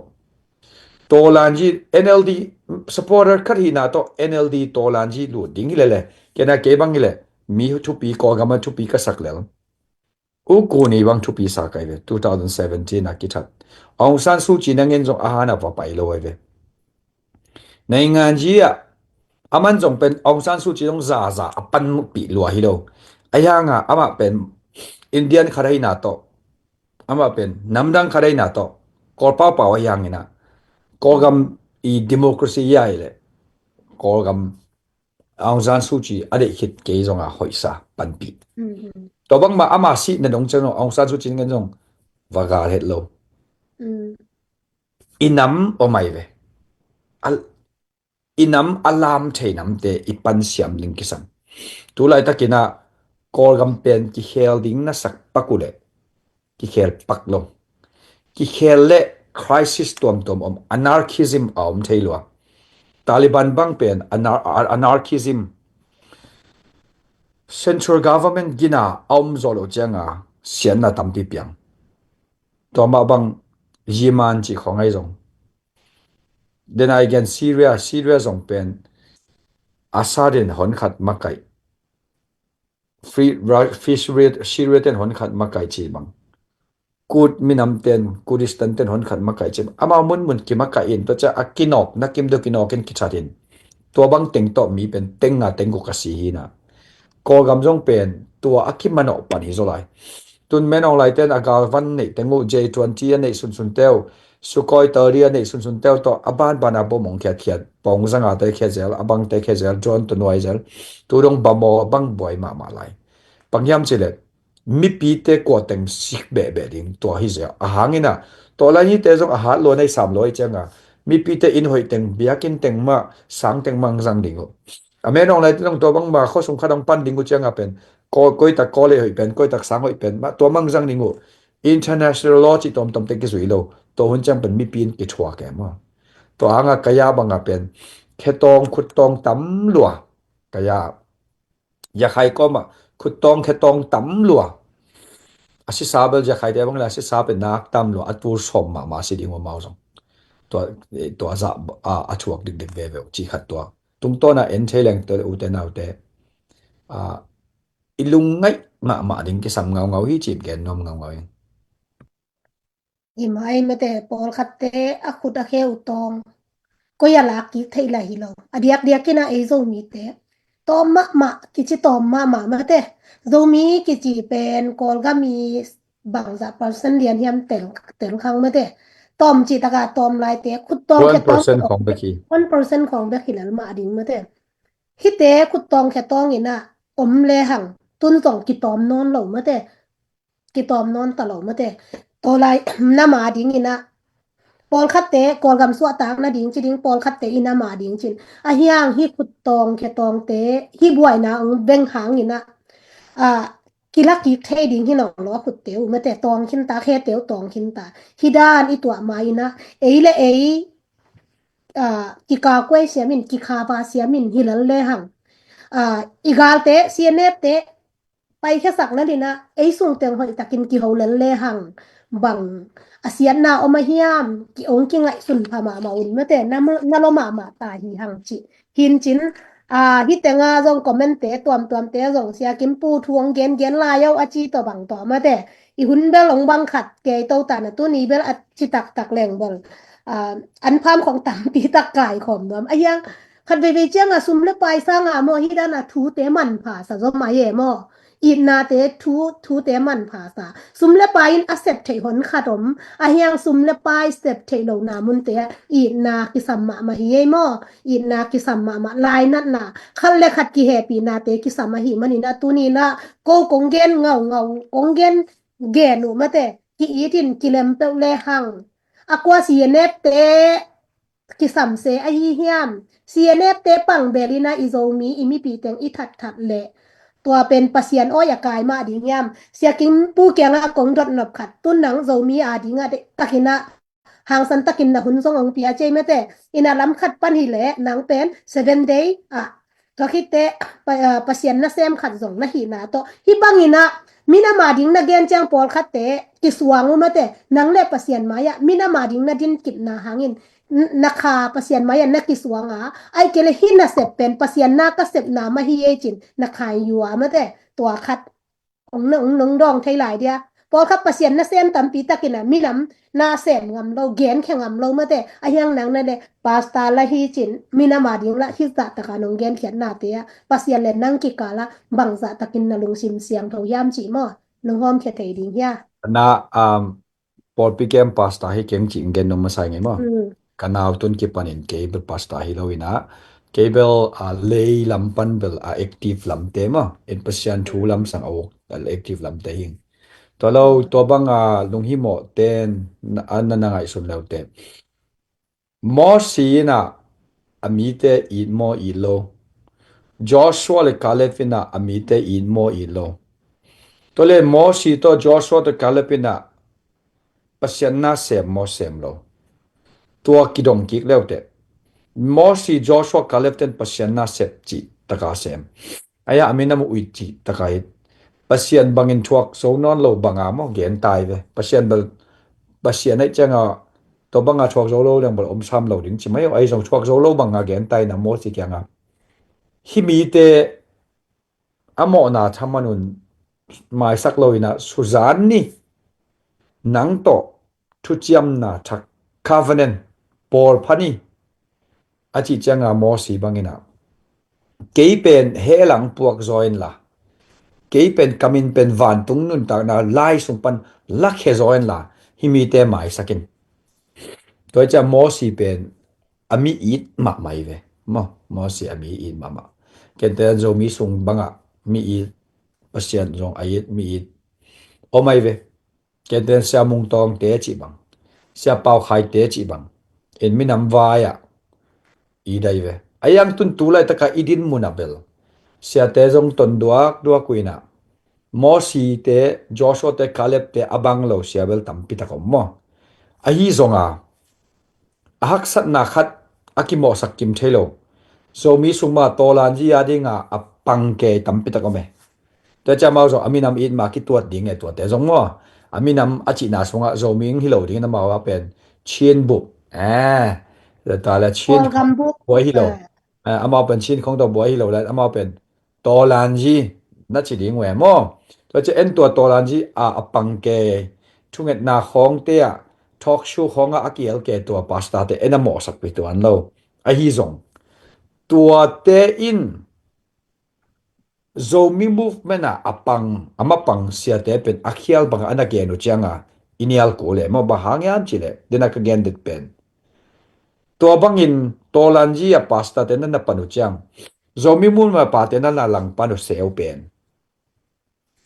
Tawlanji N L D supporter khat hihna tawh N L D tawlanji lut ding hilele kena kei bang hile mi thupi Kawlgama thupi ka sak lel. U Kuni bang thupi sa kai ve two thousand seventeen a kithat. Aung San Suu Kyi nangen zong a hana va pai lo ai ve. Nainganji ah aman zong pen Aung San Suu Kyi zong zaza a panpih lua hi lo. A hianga amah pen Indian khat ahi na tawh, amah pen namdang khat ahi na tawh Kawlpau pau a hiangina Kawlgam i democracy ia hi le Kawlgam Aung San Suu Kyi a deih khit kei zonga hoihsa panpih. Tua bangma ama sihna dong ciang zong Aung San Suu Kyi ngen zong va gal het lo. I nam om ai ve. I nam a lam thei namte i pansiam ding kisam. Tulaitakinah Kawlgam pen kikhel ding na sak pak uh leh kikhel pak lo. Kikhel le crisis tuamtuam om, anarchism a om thei lua. Taliban bang pen anar-, anarchism, central government gina a om zawh loh cianga siatna tampi piang. Tua mah bang Yemen cih khawng ahi zong. Denai gen Syria, Syria zong pen Assad in honkhat makaih. Free, Syria ten honkhat makaih ci bang. Kud minam ten, Kurdistan ten honkhat makaih ci bang. Amau munmun kimakaih in, tua cia a kinawk, na kim deuh kinawk in kithat in. Tua bang teng tawh mi pen teng nga teng guk a si hi na. Kawlgam zong pen tua a kimanawh pan hi zaw lai. Tun menawng lai ten a galvan neih teng uh J twenty a neih sunsun teu, Sukhoi thirty a neih sunsun teu tawh a banban a bom hong khiatkhiat, pawng zanga te khiat zel, a bang te khiat zel, drone tawh nuai zel. Tu dong bamaw bang buai mahmah lai. Bang hiam cileh mipite kua teng sik behbeh ding tua hi zel. A hangina tua lai nite zong a hat lua nei sam lua i cianga mipite inn hoih teng, biakinn teng mah, sang teng mah hong zang ding uh. A menawng lai te zong tua bangma khuasung khat hong pan ding uh cianga pen Kawl, koitak Kawl ei hoih pen, koitak sang hoih pen mah tua mah hong zang ding uh. International law cih tawmtawm te kizui lo. Tua hun ciang pen mipi in kithuak e maw. Tua hanga kaya banga pen khetawng khuttawng tam lua. Kaya Yakhai kawmah khuttawng khetawng tam lua. A sisa bel Yakhaite bang le a sisa pen nak tam lua, a tul sawm mahmah a si ding uh amau zong. Tua, tua zah a, a thuak dikdik veve uh cih khat tua. Tungtawna en thei leng tua ute naute. A, i lungngaih mahmah ding kisam ngaungau hi cih gen nuam ngaungau in. Hi mah ei mate, pawlkhatte a khut a khe uh tawng koi a lak kik theih lah hi lo. A diakdiak in a ei Zomite tawm mahmah, kici tawm mahmah mate. Zomi kici pen Kawlgam i bangzah percent lian hiam tel, tel khang mate. Tawm cih taka tawm laite khut tawng khe tawng one percent khawng bek hi. One percent khawng bek hi lel mah ding mate. Hite khut tawng khe tawng in a om le hang tun zong kitawm nawn lo mate. Kitawm nawn ta lo mate. Tua lai na ma dingin a pawlkhatte Kawlgam suahtak nading ci ding, pawlkhatte i nam a ding cin. Ahiang hih khut tawng khia tawngte hih buaina ong beng hangin ah, a, kilak kik thei ding hi nawn lo a khutte uh mate, tawng khinta, khete uh tawng khinta. Hih dan i tuah ma-in ah ei le ei, a, kikakua siamin, kikhapa siamin hi lel le hang. A, i galte, C N F te paikhiasak nading ah ei sung teng hoihtakin kiho lel le hang, bang a siatna om a hiam, ki ong kingaihsun pha mahmah un mate, na, na lo mahmah ta hi hang ci. Hi in cin, a, hih teng ah zong comment te tuamtuamte zong Sia Kim Pu thu ong gengen lai o a ci tawh bang tawh mate, i hun bel ong bang khat kei to ta na, tuni bel a ci taktak leng bel, a, an pham khong tampi tak kaikhawm nuam. Ahiang khat veivei ciang a sum le pai sang a maw, hih dan a thute manpha sa zom a hi e maw. Itnate thu, thute manpha sa. Sum le pai in a sep theih hon khat om. Ahiang sum le pai sep theih lohna munte ah itna kisam mahmah hi ei maw. Itna kisam mahmah, lainatna, khat le khat kihepihnate kisam ahih manin ah tuni in ah ko kong gen ngaungau, kong gen gen uh mate, ki-it in kilem peuh le hang. A kua C N F te kisam se ahi hiam? C N F te pang bel in ah i Zomi i mipi teng i thatthat leh tua pen Pasian awi a kai mah ding hiam? Sia Kim Pu kiangah kong dot nop khat, tun nang Zomi a dingah deihtakin ah hangsan takin na hun zong ong pia ci ei mate. In ah lam khat pan hi leh nang pen Seven Day ah, tua khitteh Pa-, ah, Pasian nasem khat zong na hihna tawh, hih bangin ah minam a ding na gen ciang pawlkhatte kisuang uh mate, nang le Pasian mai-ah minam a ding na din kipna hangin n-, na kha Pasian mai-ah na kisuang a, ahih kei leh hih nasep pen Pasian na ka sepna mah hi ei cin na khai uh a mate, tua khat ong, ong nong dawng thei lai dia. Pawlkhat Pasian nasem tampi takin ah minam na sem ngam lo, genkhia ngam lo mate. Ahiang nang na le pastor la hi cin, minam a ding la hih zahtak a nong genkhiatnate ah Pasian le nang kikal ah bang zahtakin na lungsim siangtho hiam cih maw, nong hawmkhia thei ding hia? Na, um, pawlpi kem pastor hi keng cih gen nong masa ngei maw. Hmm. Ka nau tun kipanin kei bel pastor hi lo in ah, kei bel, a, lei lam pan bel a active lamte maw, en Pasian thu lam sang a wok a active lamte hing. Tua lo, tua bang a lunghimawh ten na, a na, na ngaihsun leute. Mosi in ah a mite it maw it lo? Joshua le Caleb in ah a mite it maw it lo? Tua le Mosi tawh Joshua tawh Caleb in ah Pasian na sem maw sem lo? Tua kidong kik leute. Mosi, Joshua, Caleb ten Pasian na sep cih taka sem. Ahi a minam uh it cih taka it. Pasian bangin thuak zo nawn lo banga maw gen tai ve. Pasian bel, Pasian aih cianga tua banga thuak zo lo leng bel om sam lo ding ci mai uh. Ahi zong thuak zo lo banga gen tai na Mosi kianga. Hih mite a mawhna thaman un maisak lo in ah, suzan ni, nang tawh thuciamna thak, covenant, pawlpha ni, a cih cianga Mosi bangin ah, kei pen hehlang puak zaw inla, kei pen ka min pen vantung nuntakna lai sung pan lakhia zaw inla, hih mite maisak in. Tua hi ciah Mosi pen a mi it mahmah hi ve. Maw, Mosi a mi it mahmah. Kente Zomi sung bangah mi it, Pasian zong a it, mi it om ahi ve. Kente Sia Mung Tawngte cih bang, Sia Pau Khaite cih bang, en minam vai-ah i dai ve. A iang tun tu laitaka i din munah bel siate zong ton duak duak uh inah, Mosite, Joshua te, Caleb te a bang lo sia bel tampi tak om maw? Ahi zonga a haksatna khat a kimawhsak kim thei lo Zomi sung mah tawlanzi a dinga a pang kei tampi tak om e. Tua ciah amau zong a minam it mah kituat ding e, tuate zong maw? A minam a cihna sungah Zomi hi lo dingin amau a pen Chin bup, eh, tua le Chin Kawlgam bup buai hi lo. Eh, amau pen Chin khong tawh buai hi lo le amau pen tawlanzi na ci ding uh e maw? Tua ciah en tua tawlanzi a a pang kei, thungetna khawngte ah, talk show khawngah a kiel kei tua pastor te en a mawhsak pi tuan lo. Ahi zong tuate in Zomi movement ah a pang, a mapang siate pen a khial bangah a na gen uh cianga i nial kul e maw? Bang hang hiam cih leh dena ka gen det pen, tua bangin tawlanzi a pastor te na na pan uh ciang Zomi movement a pate na na langpan uh seu pen.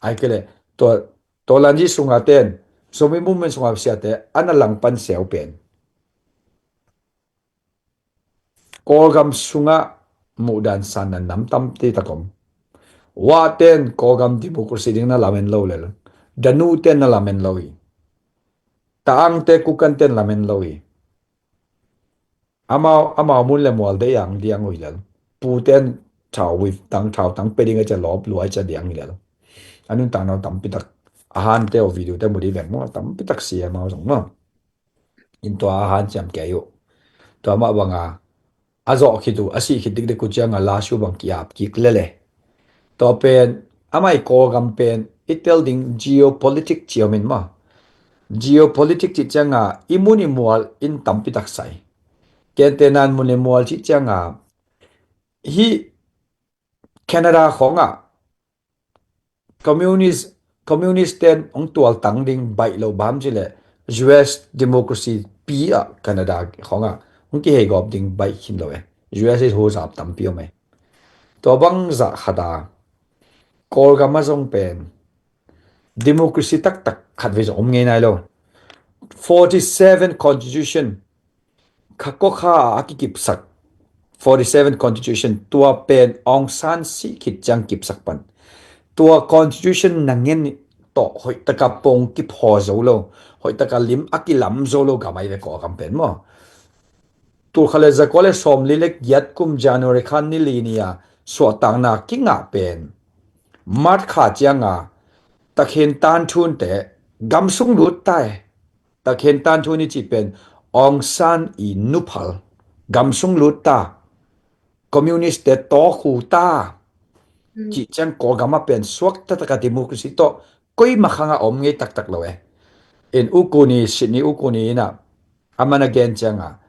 Ai kei leh tua tawlanzi sunga ten Zomi movement sunga siate a na langpan seu pen, Kawlgam sungah muhdan sanna nam tampi tak om. Wa ten Kawlgam democracy ding na lamen lo lel. Danu ten na lamen lo hi. Taang te Kukan ten lamen lo hi. Amau, amau mun le mual dei ang diang ui lel. Pu ten thau ui tang thau tang pe ding a ca lop luai ca diang ui lel. Anun tang nau tampi tak. Ahan te o video te mu di veng mo tampi tak si amau zong mo. In tua ahan ciam kei uh. Tua mah banga a zawh khit uh, a sih khit dikdik uh cianga lasu bang ki-ap kik lele. Tua pen amai Kawlgam pen i tel ding geopolitic cia min ma. Geopolitic cih cianga i mun i mual in tampi tak sai. Kente nan mun i mual cih cianga hi Canada khawngah communist, communist ten hong tual tang ding baih lo bam ci le U S democracy pi ah Canada khawngah hong kihei gawp ding baih khin lo e. U S is huzap tampi om e. Tua bang zah khata Kawlgam a zong pen democracy taktak khat vei zong om ngei nai lo. Forty seven constitution kha kawkha a kikipsak forty seven constitution tua pen Aung San sih khit ciang kipsak pan. Tua constitution na ngen tawh hoihtaka pong kiphaw zo lo, hoihtaka lim a kilam zo lo gamai ve Kawlgam pen maw. Tulkha le zakua le sawmli le giat kum January khan ni li ni a suahtakna kingah pen March kha cianga takhin tanthunte gamsung lut tai. Takhen tanthun i cih pen Aung San i nuphal gamsung lut ta, communist te tawkhu ta. Cih ciang Kawlgam a pen suak taktak a democracy tawh koima khang a om ngei taktak lo e. In ukuni sitni ukuni ina a man a gen cianga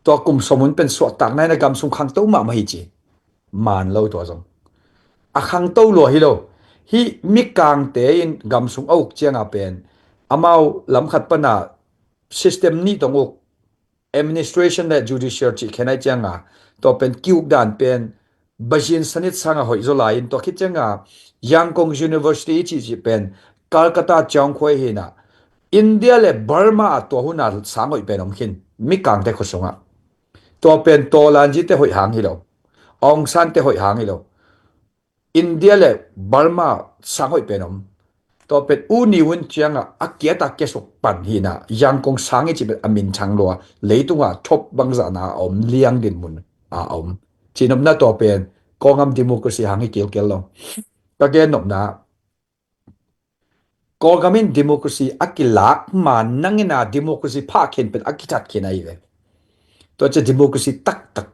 tua kum sawmun pen suahtakna ina gamsung khangto mahmah hi ci. Man lo tua zong a khangto lua hi lo. Hi mikangte in gamsung a uk cianga pen amau lamkhat pana system nih tong uk administration le judicial cih khenai cianga tua pen kiuk dan pen bazin sanit sanga hoih zaw lai in tua khit cianga Yangon University i cih cih pen Calcutta ciang khuai hina India le Burma a tua huna sang hoih pen om khin mikangte khut sungah. Tua pen tawlanjite hoih hang hi lo. Aung San te hoih hang hi lo. India le Burma sang hoih pen om. Tua pen uni un cianga a kiata kiasuk pan hina Yangon sang i ci pen a min thang lua leitunga thop bangzahna a om liang dinmun a om. Cinopna tua pen Kawlgam democracy hang hi kilkel lo. Ka gen nopna Kawlgam in democracy a kilak ma nangina democracy phah khin pen a kithat khin ahi ve. Tua cia democracy taktak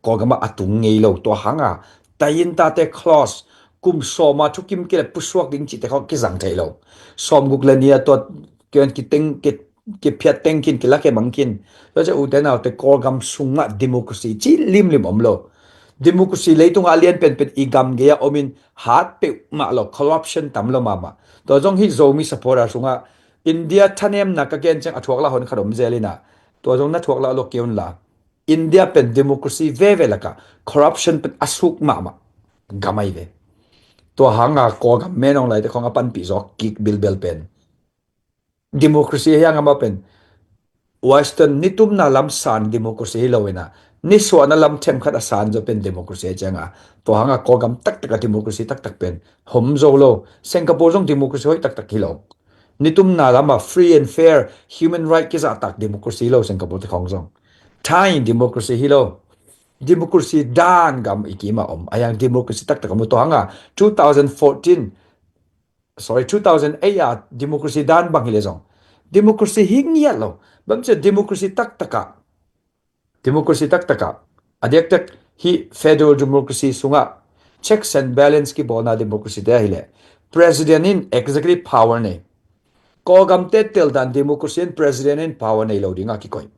Kawlgam a tung ngei lo tua hanga tayin tate clause kum sawma thukim kile pusuak ding cihte khaw kizang thei lo. Sawmguk le nia tua kian kiteng kit kiphiat teng khin kila khe mang khin. Tua cia ute naute Kawlgam sungah democracy ci limlim om lo. Democracy leitunga a lian penpen i gam gei a omin hat peuh mah lo, corruption tam lo mahmah. Tua zong hi Zomi supporter sungah India thanemna ka gen ciang a thuak la hon khat om zel ina tua zong na thuak la lo keun la. India pen democracy veve laka corruption pen a suk mahmah gamai ve. Tua hanga Kawlgam menong laite khong a panpih zawk kik bilbel pen democracy hi hanga ma pen Western nitumna lam san democracy hi lo ina nisuahna lam themkhat a san zo pen democracy hi cianga tua hanga Kawlgam taktak a democracy taktak pen hom zo lo. Singapore zong democracy hoih taktak hi lo. Nitumna lama free and fair human right kizahtak democracy hi lo Singapore te khong zong. Thai democracy hi lo. Democracy dan gam i kima om a yang democracy taktak om tua hanga two thousand fourteen sorry, two thousand eight a democracy dan bang hi le zong democracy hi ngiat lo. Bang cia democracy taktaka democracy taktaka a diaktak hi federal democracy sungah checks and balance kibawlna democracy te ahi le president in executive power nei. Kawlgam te teldan democracy in president in power nei lo dinga kikoih.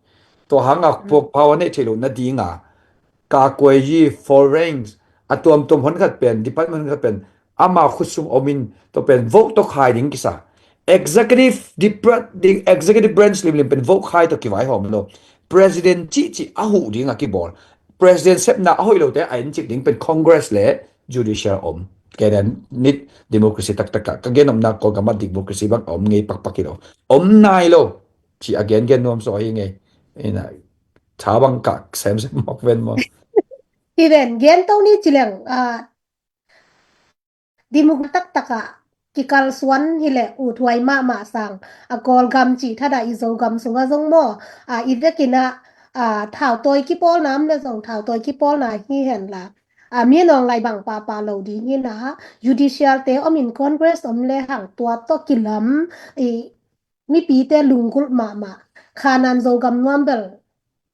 Tua hanga power nei thei lo na dinga kakuai yi foreign a tuamtuam hon khat pen department hon khat pen ama khutsung omin to pen vote to khai ding kisa. Executive dipra ding executive branch limlim pen vote khai to kivai hom lo. President cihcih a huh ding a kibol. President sepna a hoih lote a encik ding pen Congress le judicial om. Kenen nit democracy taktak ka gen omna Kawlgam a democracy bang om ngei pakpak hi lo. Om nai lo. Ci a gen gen nuam so hi ngei. Ina tha bang ka sem sem mok ven mo. Hi ven, gen to ni ci leng, ah, democracy taktak ah kikalsuan hi leh uthuai mahmah sang, a Kawlgam cih thadah i Zogam sungah zong maw, ah, i vekin ah, ah, thautawi kipawlna om leh zong thautawi kipawlna hi hen la, ah, Min Aung Hlaing bang pahpah lo ding hi na, judicial te om in Congress om lehang tua tawh kilam, i mipite lunggulh mahmah. Kha nan Zogam nuam bel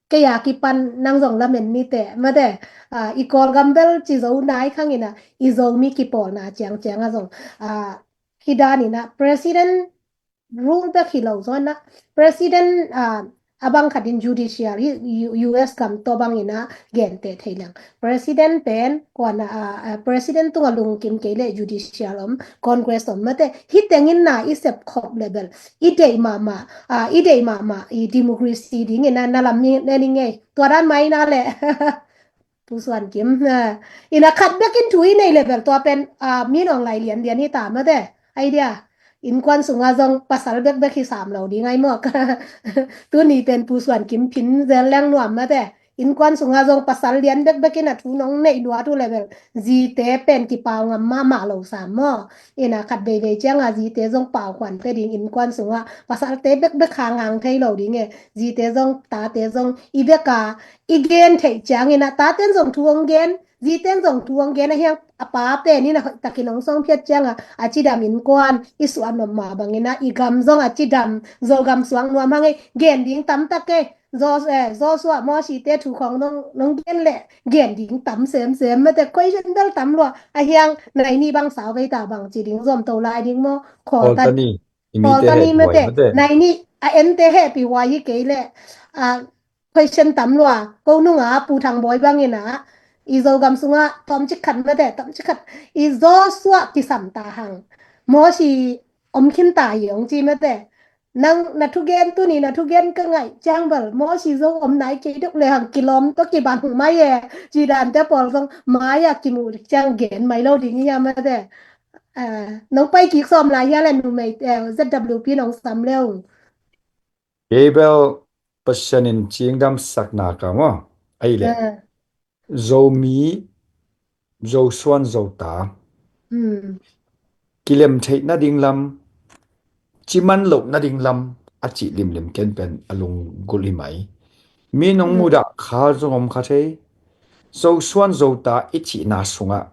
kei a kipan nang zong lamen ni teh, mate, ah, i Kawlgam bel ci zo nai khang in ah, i Zomi kipawlna ciangciang ah zong, ah, hi dan in ah, president rule bek hi lo zaw in ah, president, ah, a bang khat in judicial hi, U-, U S gam tawh bang in ah gente thei leng. President pen, kuan ah, ah, president tungah lungkim kei leh judicial om, Congress om, mate, hi teng in na i sep khop leh bel i deih mahmah, ah, i deih mahmah, i democracy ding in ah, na lam ni, ne ni ngei. Tua dan mah in ah leh. Pu Suan Kim, ah, in ah khat bek in thu i nei leh bel tua pen, ah, Min Aung Hlaing lianlian hi ta, mate. Idea. Innkuan sungah zong pasal bekbek hi sam lo ding ai mawk. Tuni pen Pu Suan Kim phin zel leng nuam, mate. Innkuan sungah zong pasal lian bekbek in ah thu nong neih luat uh leh bel, zite pen kipau ngam mahmah lo sam maw. In ah khat veivei ciang ah zite zong pau khuan pia ding, innkuan sungah pasalte bekbek hanghang thei lo ding e. Zite zong, tate zong, i vek a i gen theih ciang in ah, tate in zong thu hong gen, zite in zong thu hong gen, a hiang a pa pen in ah hoih takin hong sawngphiat ciang ah, a cidam innkuan i suah nop mah bang in ah, i gam zong a cidam, Zogam suang nuam hang e, gen ding tam tak e. Zo-, eh, Joshua, Mosite thu khawng nong, nong gen leh gen ding tam semsem, mate, question bel tam lua. A hiang nai nih bang sau vei ta, bang ci ding zom to lai ding maw. Khawl ta ni, i mite, khawl ta ni, hehpih huai, mate, mate. Nai nih a ente hehpih huai hi kei leh, ah, question tam lua. Ko nung ah Pu Thang Bawi bang in ah, i Zogam sungah tawmcik khat, mate, tawmcik khat, i Joshua kisam ta hang, Mosi om khin ta hi hong ci, mate. Nang na thugen, tuni na thugen ka ngaih ciang bel, Mosi zong om nai kei deuh lehang kilawm tawh kibang mai e, ci dante pawl zong mai-ah kimuh ciang gen mai lo ding hi a, mate. Ah, nong pai kik sawm lai hia leh numei, eh, Z W P nong sam le ung. Kei bel Pasian in cingdamsak nak a maw, ahih leh, ah, Zomi, Zosuan Zota, hmm, kilem theih nading lam, ciman loh nading lam a cih limlim ken pen a lunggulh hi mai. Mi nong, hmm, mudah kha zong om kha thei. Zosuan Zota i cihna sungah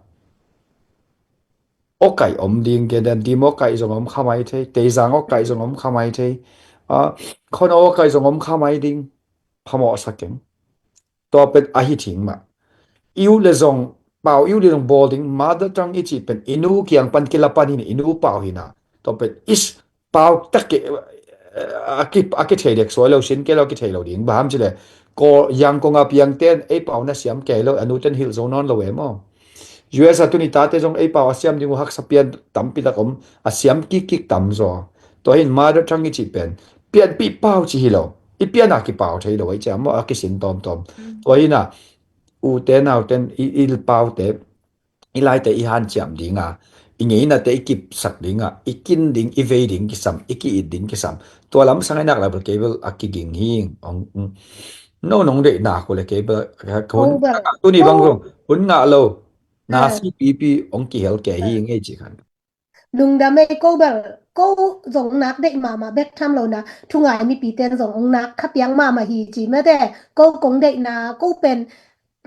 awkaih om ding, gen dan, Dim awkaih zong om kha mai thei, Teizang awkaih zong om kha mai thei, ah, Khuano awkaih zong om kha mai ding, phamawh sa keng. Tua pen ahi thing mah. I ut leh zong, pau i ut leh zong bawl ding, mother tongue i cih pen i nu kiang pan kila pan hi na, i nu pau hi na. Tua pen is pau tak ki, a ki, a kithei dek suai lo, sin kei lo, kithei lo ding. Bang hang hiam cih leh, ko Yangon a piangte'n ei pau na siam kei lo, a nute'n hilh zo nawn lo e maw. U S a tuni tate zong ei pau a siam ding uh haksa pian tampi tak om, a siam kikkik tamzaw. Tua hi in mother tongue i cih pen pianpih pau cih hi lo. I pian a kipau thei lo, ei ciah maw, a kisin tawmtawm. Mm. Tua hi in ah, ute naute, i, i paute, i laite i hanciam ding a, i ngeinate i kipsak ding a, i kin ding, i vei ding kisam, i ki-it ding kisam. Tua lam sang i nak leh bel kei bel a kiging hi ing. Ong, ong. No nong deih nak uh leh kei bel, ka hun, oh, bel, tuni bang, oh, zong hun ngah lo. Na, ah, si pipi ong kihel kei hi ing ei ci khan. Lungdam ei, ko bel, ko zong nak deih mahmah bek tham lo na, thungai mipite'n zong ong nak kha piang mahmah hi ci mate, ko kong deihna, ko pen,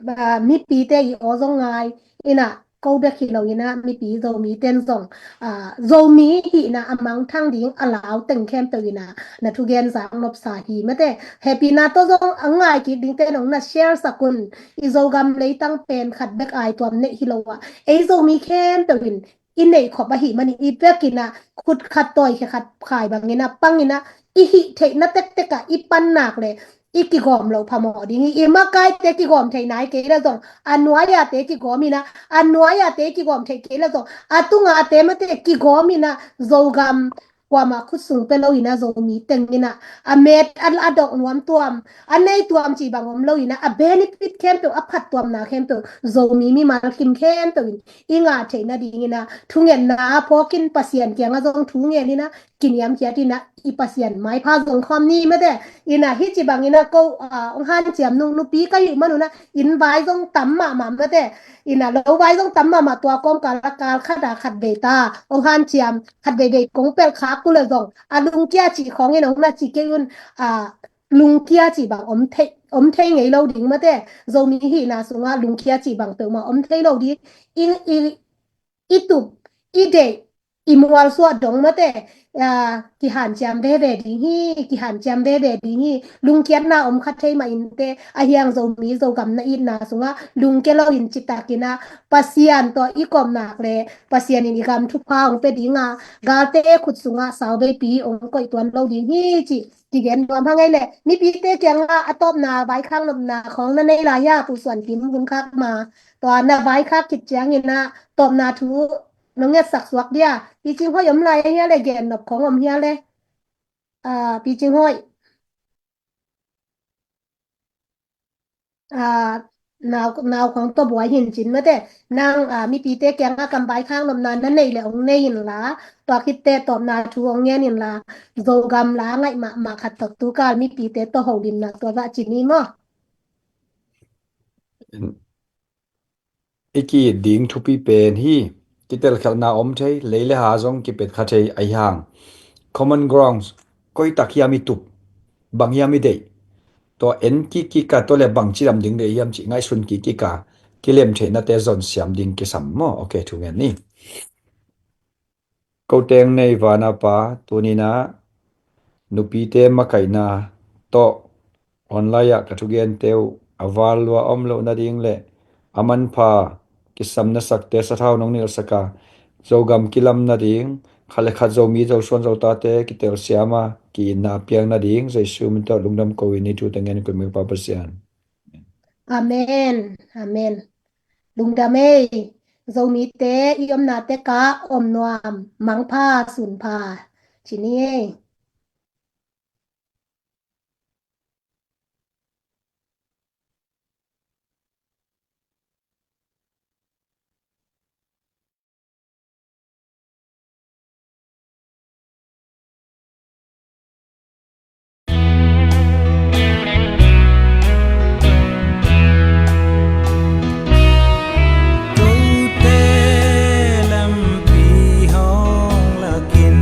ah, mipite i aw zong ngai in ah, ko bek hi lo in ah, mipi Zomite'n zong, ah, Zomi hihna a mangthang ding a lau teng khempeuh in ah, na thugen zak nopsa hi mate. Hehpihna tawh zong a ngai kik dingte'n ong na share sak un, i Zogam leitang pen khat bek aituam neih hi lo ah, ei Zomi khempeuh in i neih khop ahih manin i vek in ah khut khat tawi khe khat khai bang in ah pang in ah i hih theihna tektek ah i pan nak leh i kigawm loh phamawh ding hi. I makaite kigawm thei nai kei leh zong, a nuai-ate kigawm in ah, a nuai-ate kigawm thei kei leh zong, a tung ate mate kigawm in ah, Zogam kuamah khut sung pia lo in a, Zomi teng in a, a met a, a dok nuam tuam, a nei tuam cih bang om lo in a, a benefit khempeuh, a phat tuamna khempeuh Zomi mimal kim khempeuh in i ngah theih nading in a, thungetna a phawk in Pasian kiangah zong thu ngen in a, kiniamkhiat in a, i Pasian maipha zong khawm ni mate. In a, hih ci bang in a, ko, a, hong hanciam nung nupi ka hih man un a, inn vai zong tam mahmah mate. In a, lo vai zong tam mahmah, tua kawmkal a kal khat a khat vei ta hong hanciam, khat vei vei kong pelh khak uh leh zong, a lungkia cih khawng in hong na ci kei un, a, lungkia cih bang om thei, om thei ngei lo ding mate. Zomi hihna sungah lungkia cih bang peuhmah om thei lo ding. I, i, i tup, i deih, i mualsuah dong mate, a, kihanciam veve ding hi, kihanciam veve ding hi. Lungkiatna om kha thei mah inteh, a hiang Zomi Zogam na itna sungah lungkia lo in citak in a, Pasian tawh i kawm nak leh Pasian in i gam thupha hong pia ding a, galte khut sungah sauveipi hong koih tuan lo ding hi cih kigen nuam hang ei leh. Mipite kiangah a tawpna vaikhak nopna khawng na nei lai hia, Pu Suan Kim, hun khak ma? Tua na vaikhak khit ciangin a, tawpna thu nong ngetsak suak dia. Pi Cing Hoih om lai a hia leh, gen nop khawng om hia leh? A, Pi Cing Hoih. A, nau, nau khawng tua buai hin cin mate. Nang, a, mipite kiangah kam vaikhak nopna na neih leh hong nei inla, tua khit teh tawpna thu hong ngen inla, Zogam la ngaih mahmah khat tawh tukal mipite tawh holimna tua zah ci ni maw? I ki-it ding thupi pen hi. Kitelkhialhna om thei, lei le ha zong kipet kha thei, ahi hang common grounds, koi tak hiam i tup, bang hiam i deih, tua en kik kik a, tua leh bangci lam ding deih hiam cih ngaihsun kik kik a, kilem theihnate zon siam ding kisam maw? Ok, thu ngen ni. Ko teng nei vana Pa, tuni-in ah nupite makaihna tawh online ah ka thugente uh a val lua om loh nading le a manpha kisam na sakte sathau nong nilhsak a, Zogam kilam nading, khat le khat Zomi Zosuan Zotate kitelsiam a, ki-itna piang nading, Jesu min tawh lungdam ko-in hih thute ngen kong, Pa Pasian. Amen. Amen. Lungdam ei. Zomite i omna tekah om nuam, mangpha, sunpha. Ci ni ei. Kote lampi hong lakin,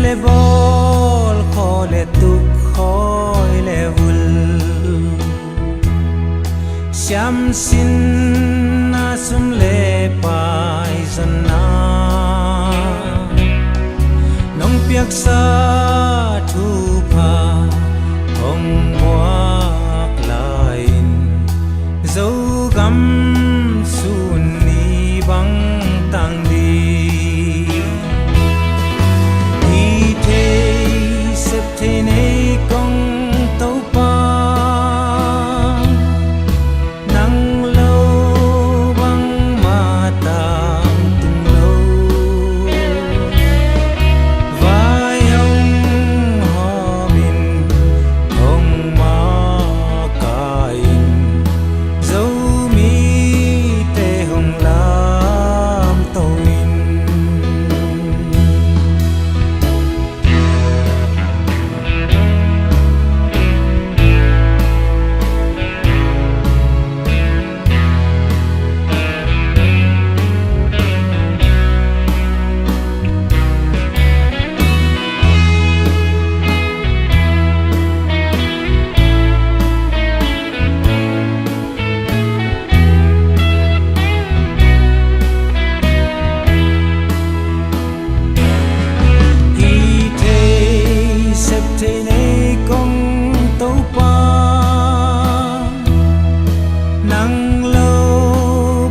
te bawl khaw le tuk khawi le vul, siamsin a sum le pai zonna, nong piaksa thupha hong muak lai-in, Zogam sun ni bang tang ding. Hi thei sep thei nei kong Topa, nang lo bangmah tangtung lo. Vai hong hawmin hong makaih in, Zomite hong lamto in. Hi thei sep thei nei kong Topa, nang lo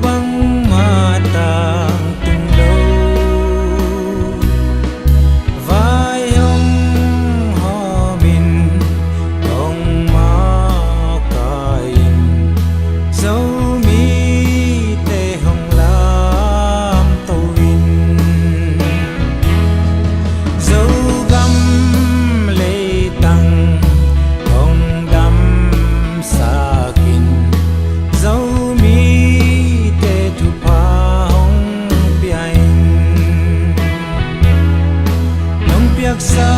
bangmah tangtung lo. Vai hong hawmin hong makaih in, Zomite hong lamto in. Zogam leitang hong damsak in, Zomite thupha hong pia in. Nong piaksa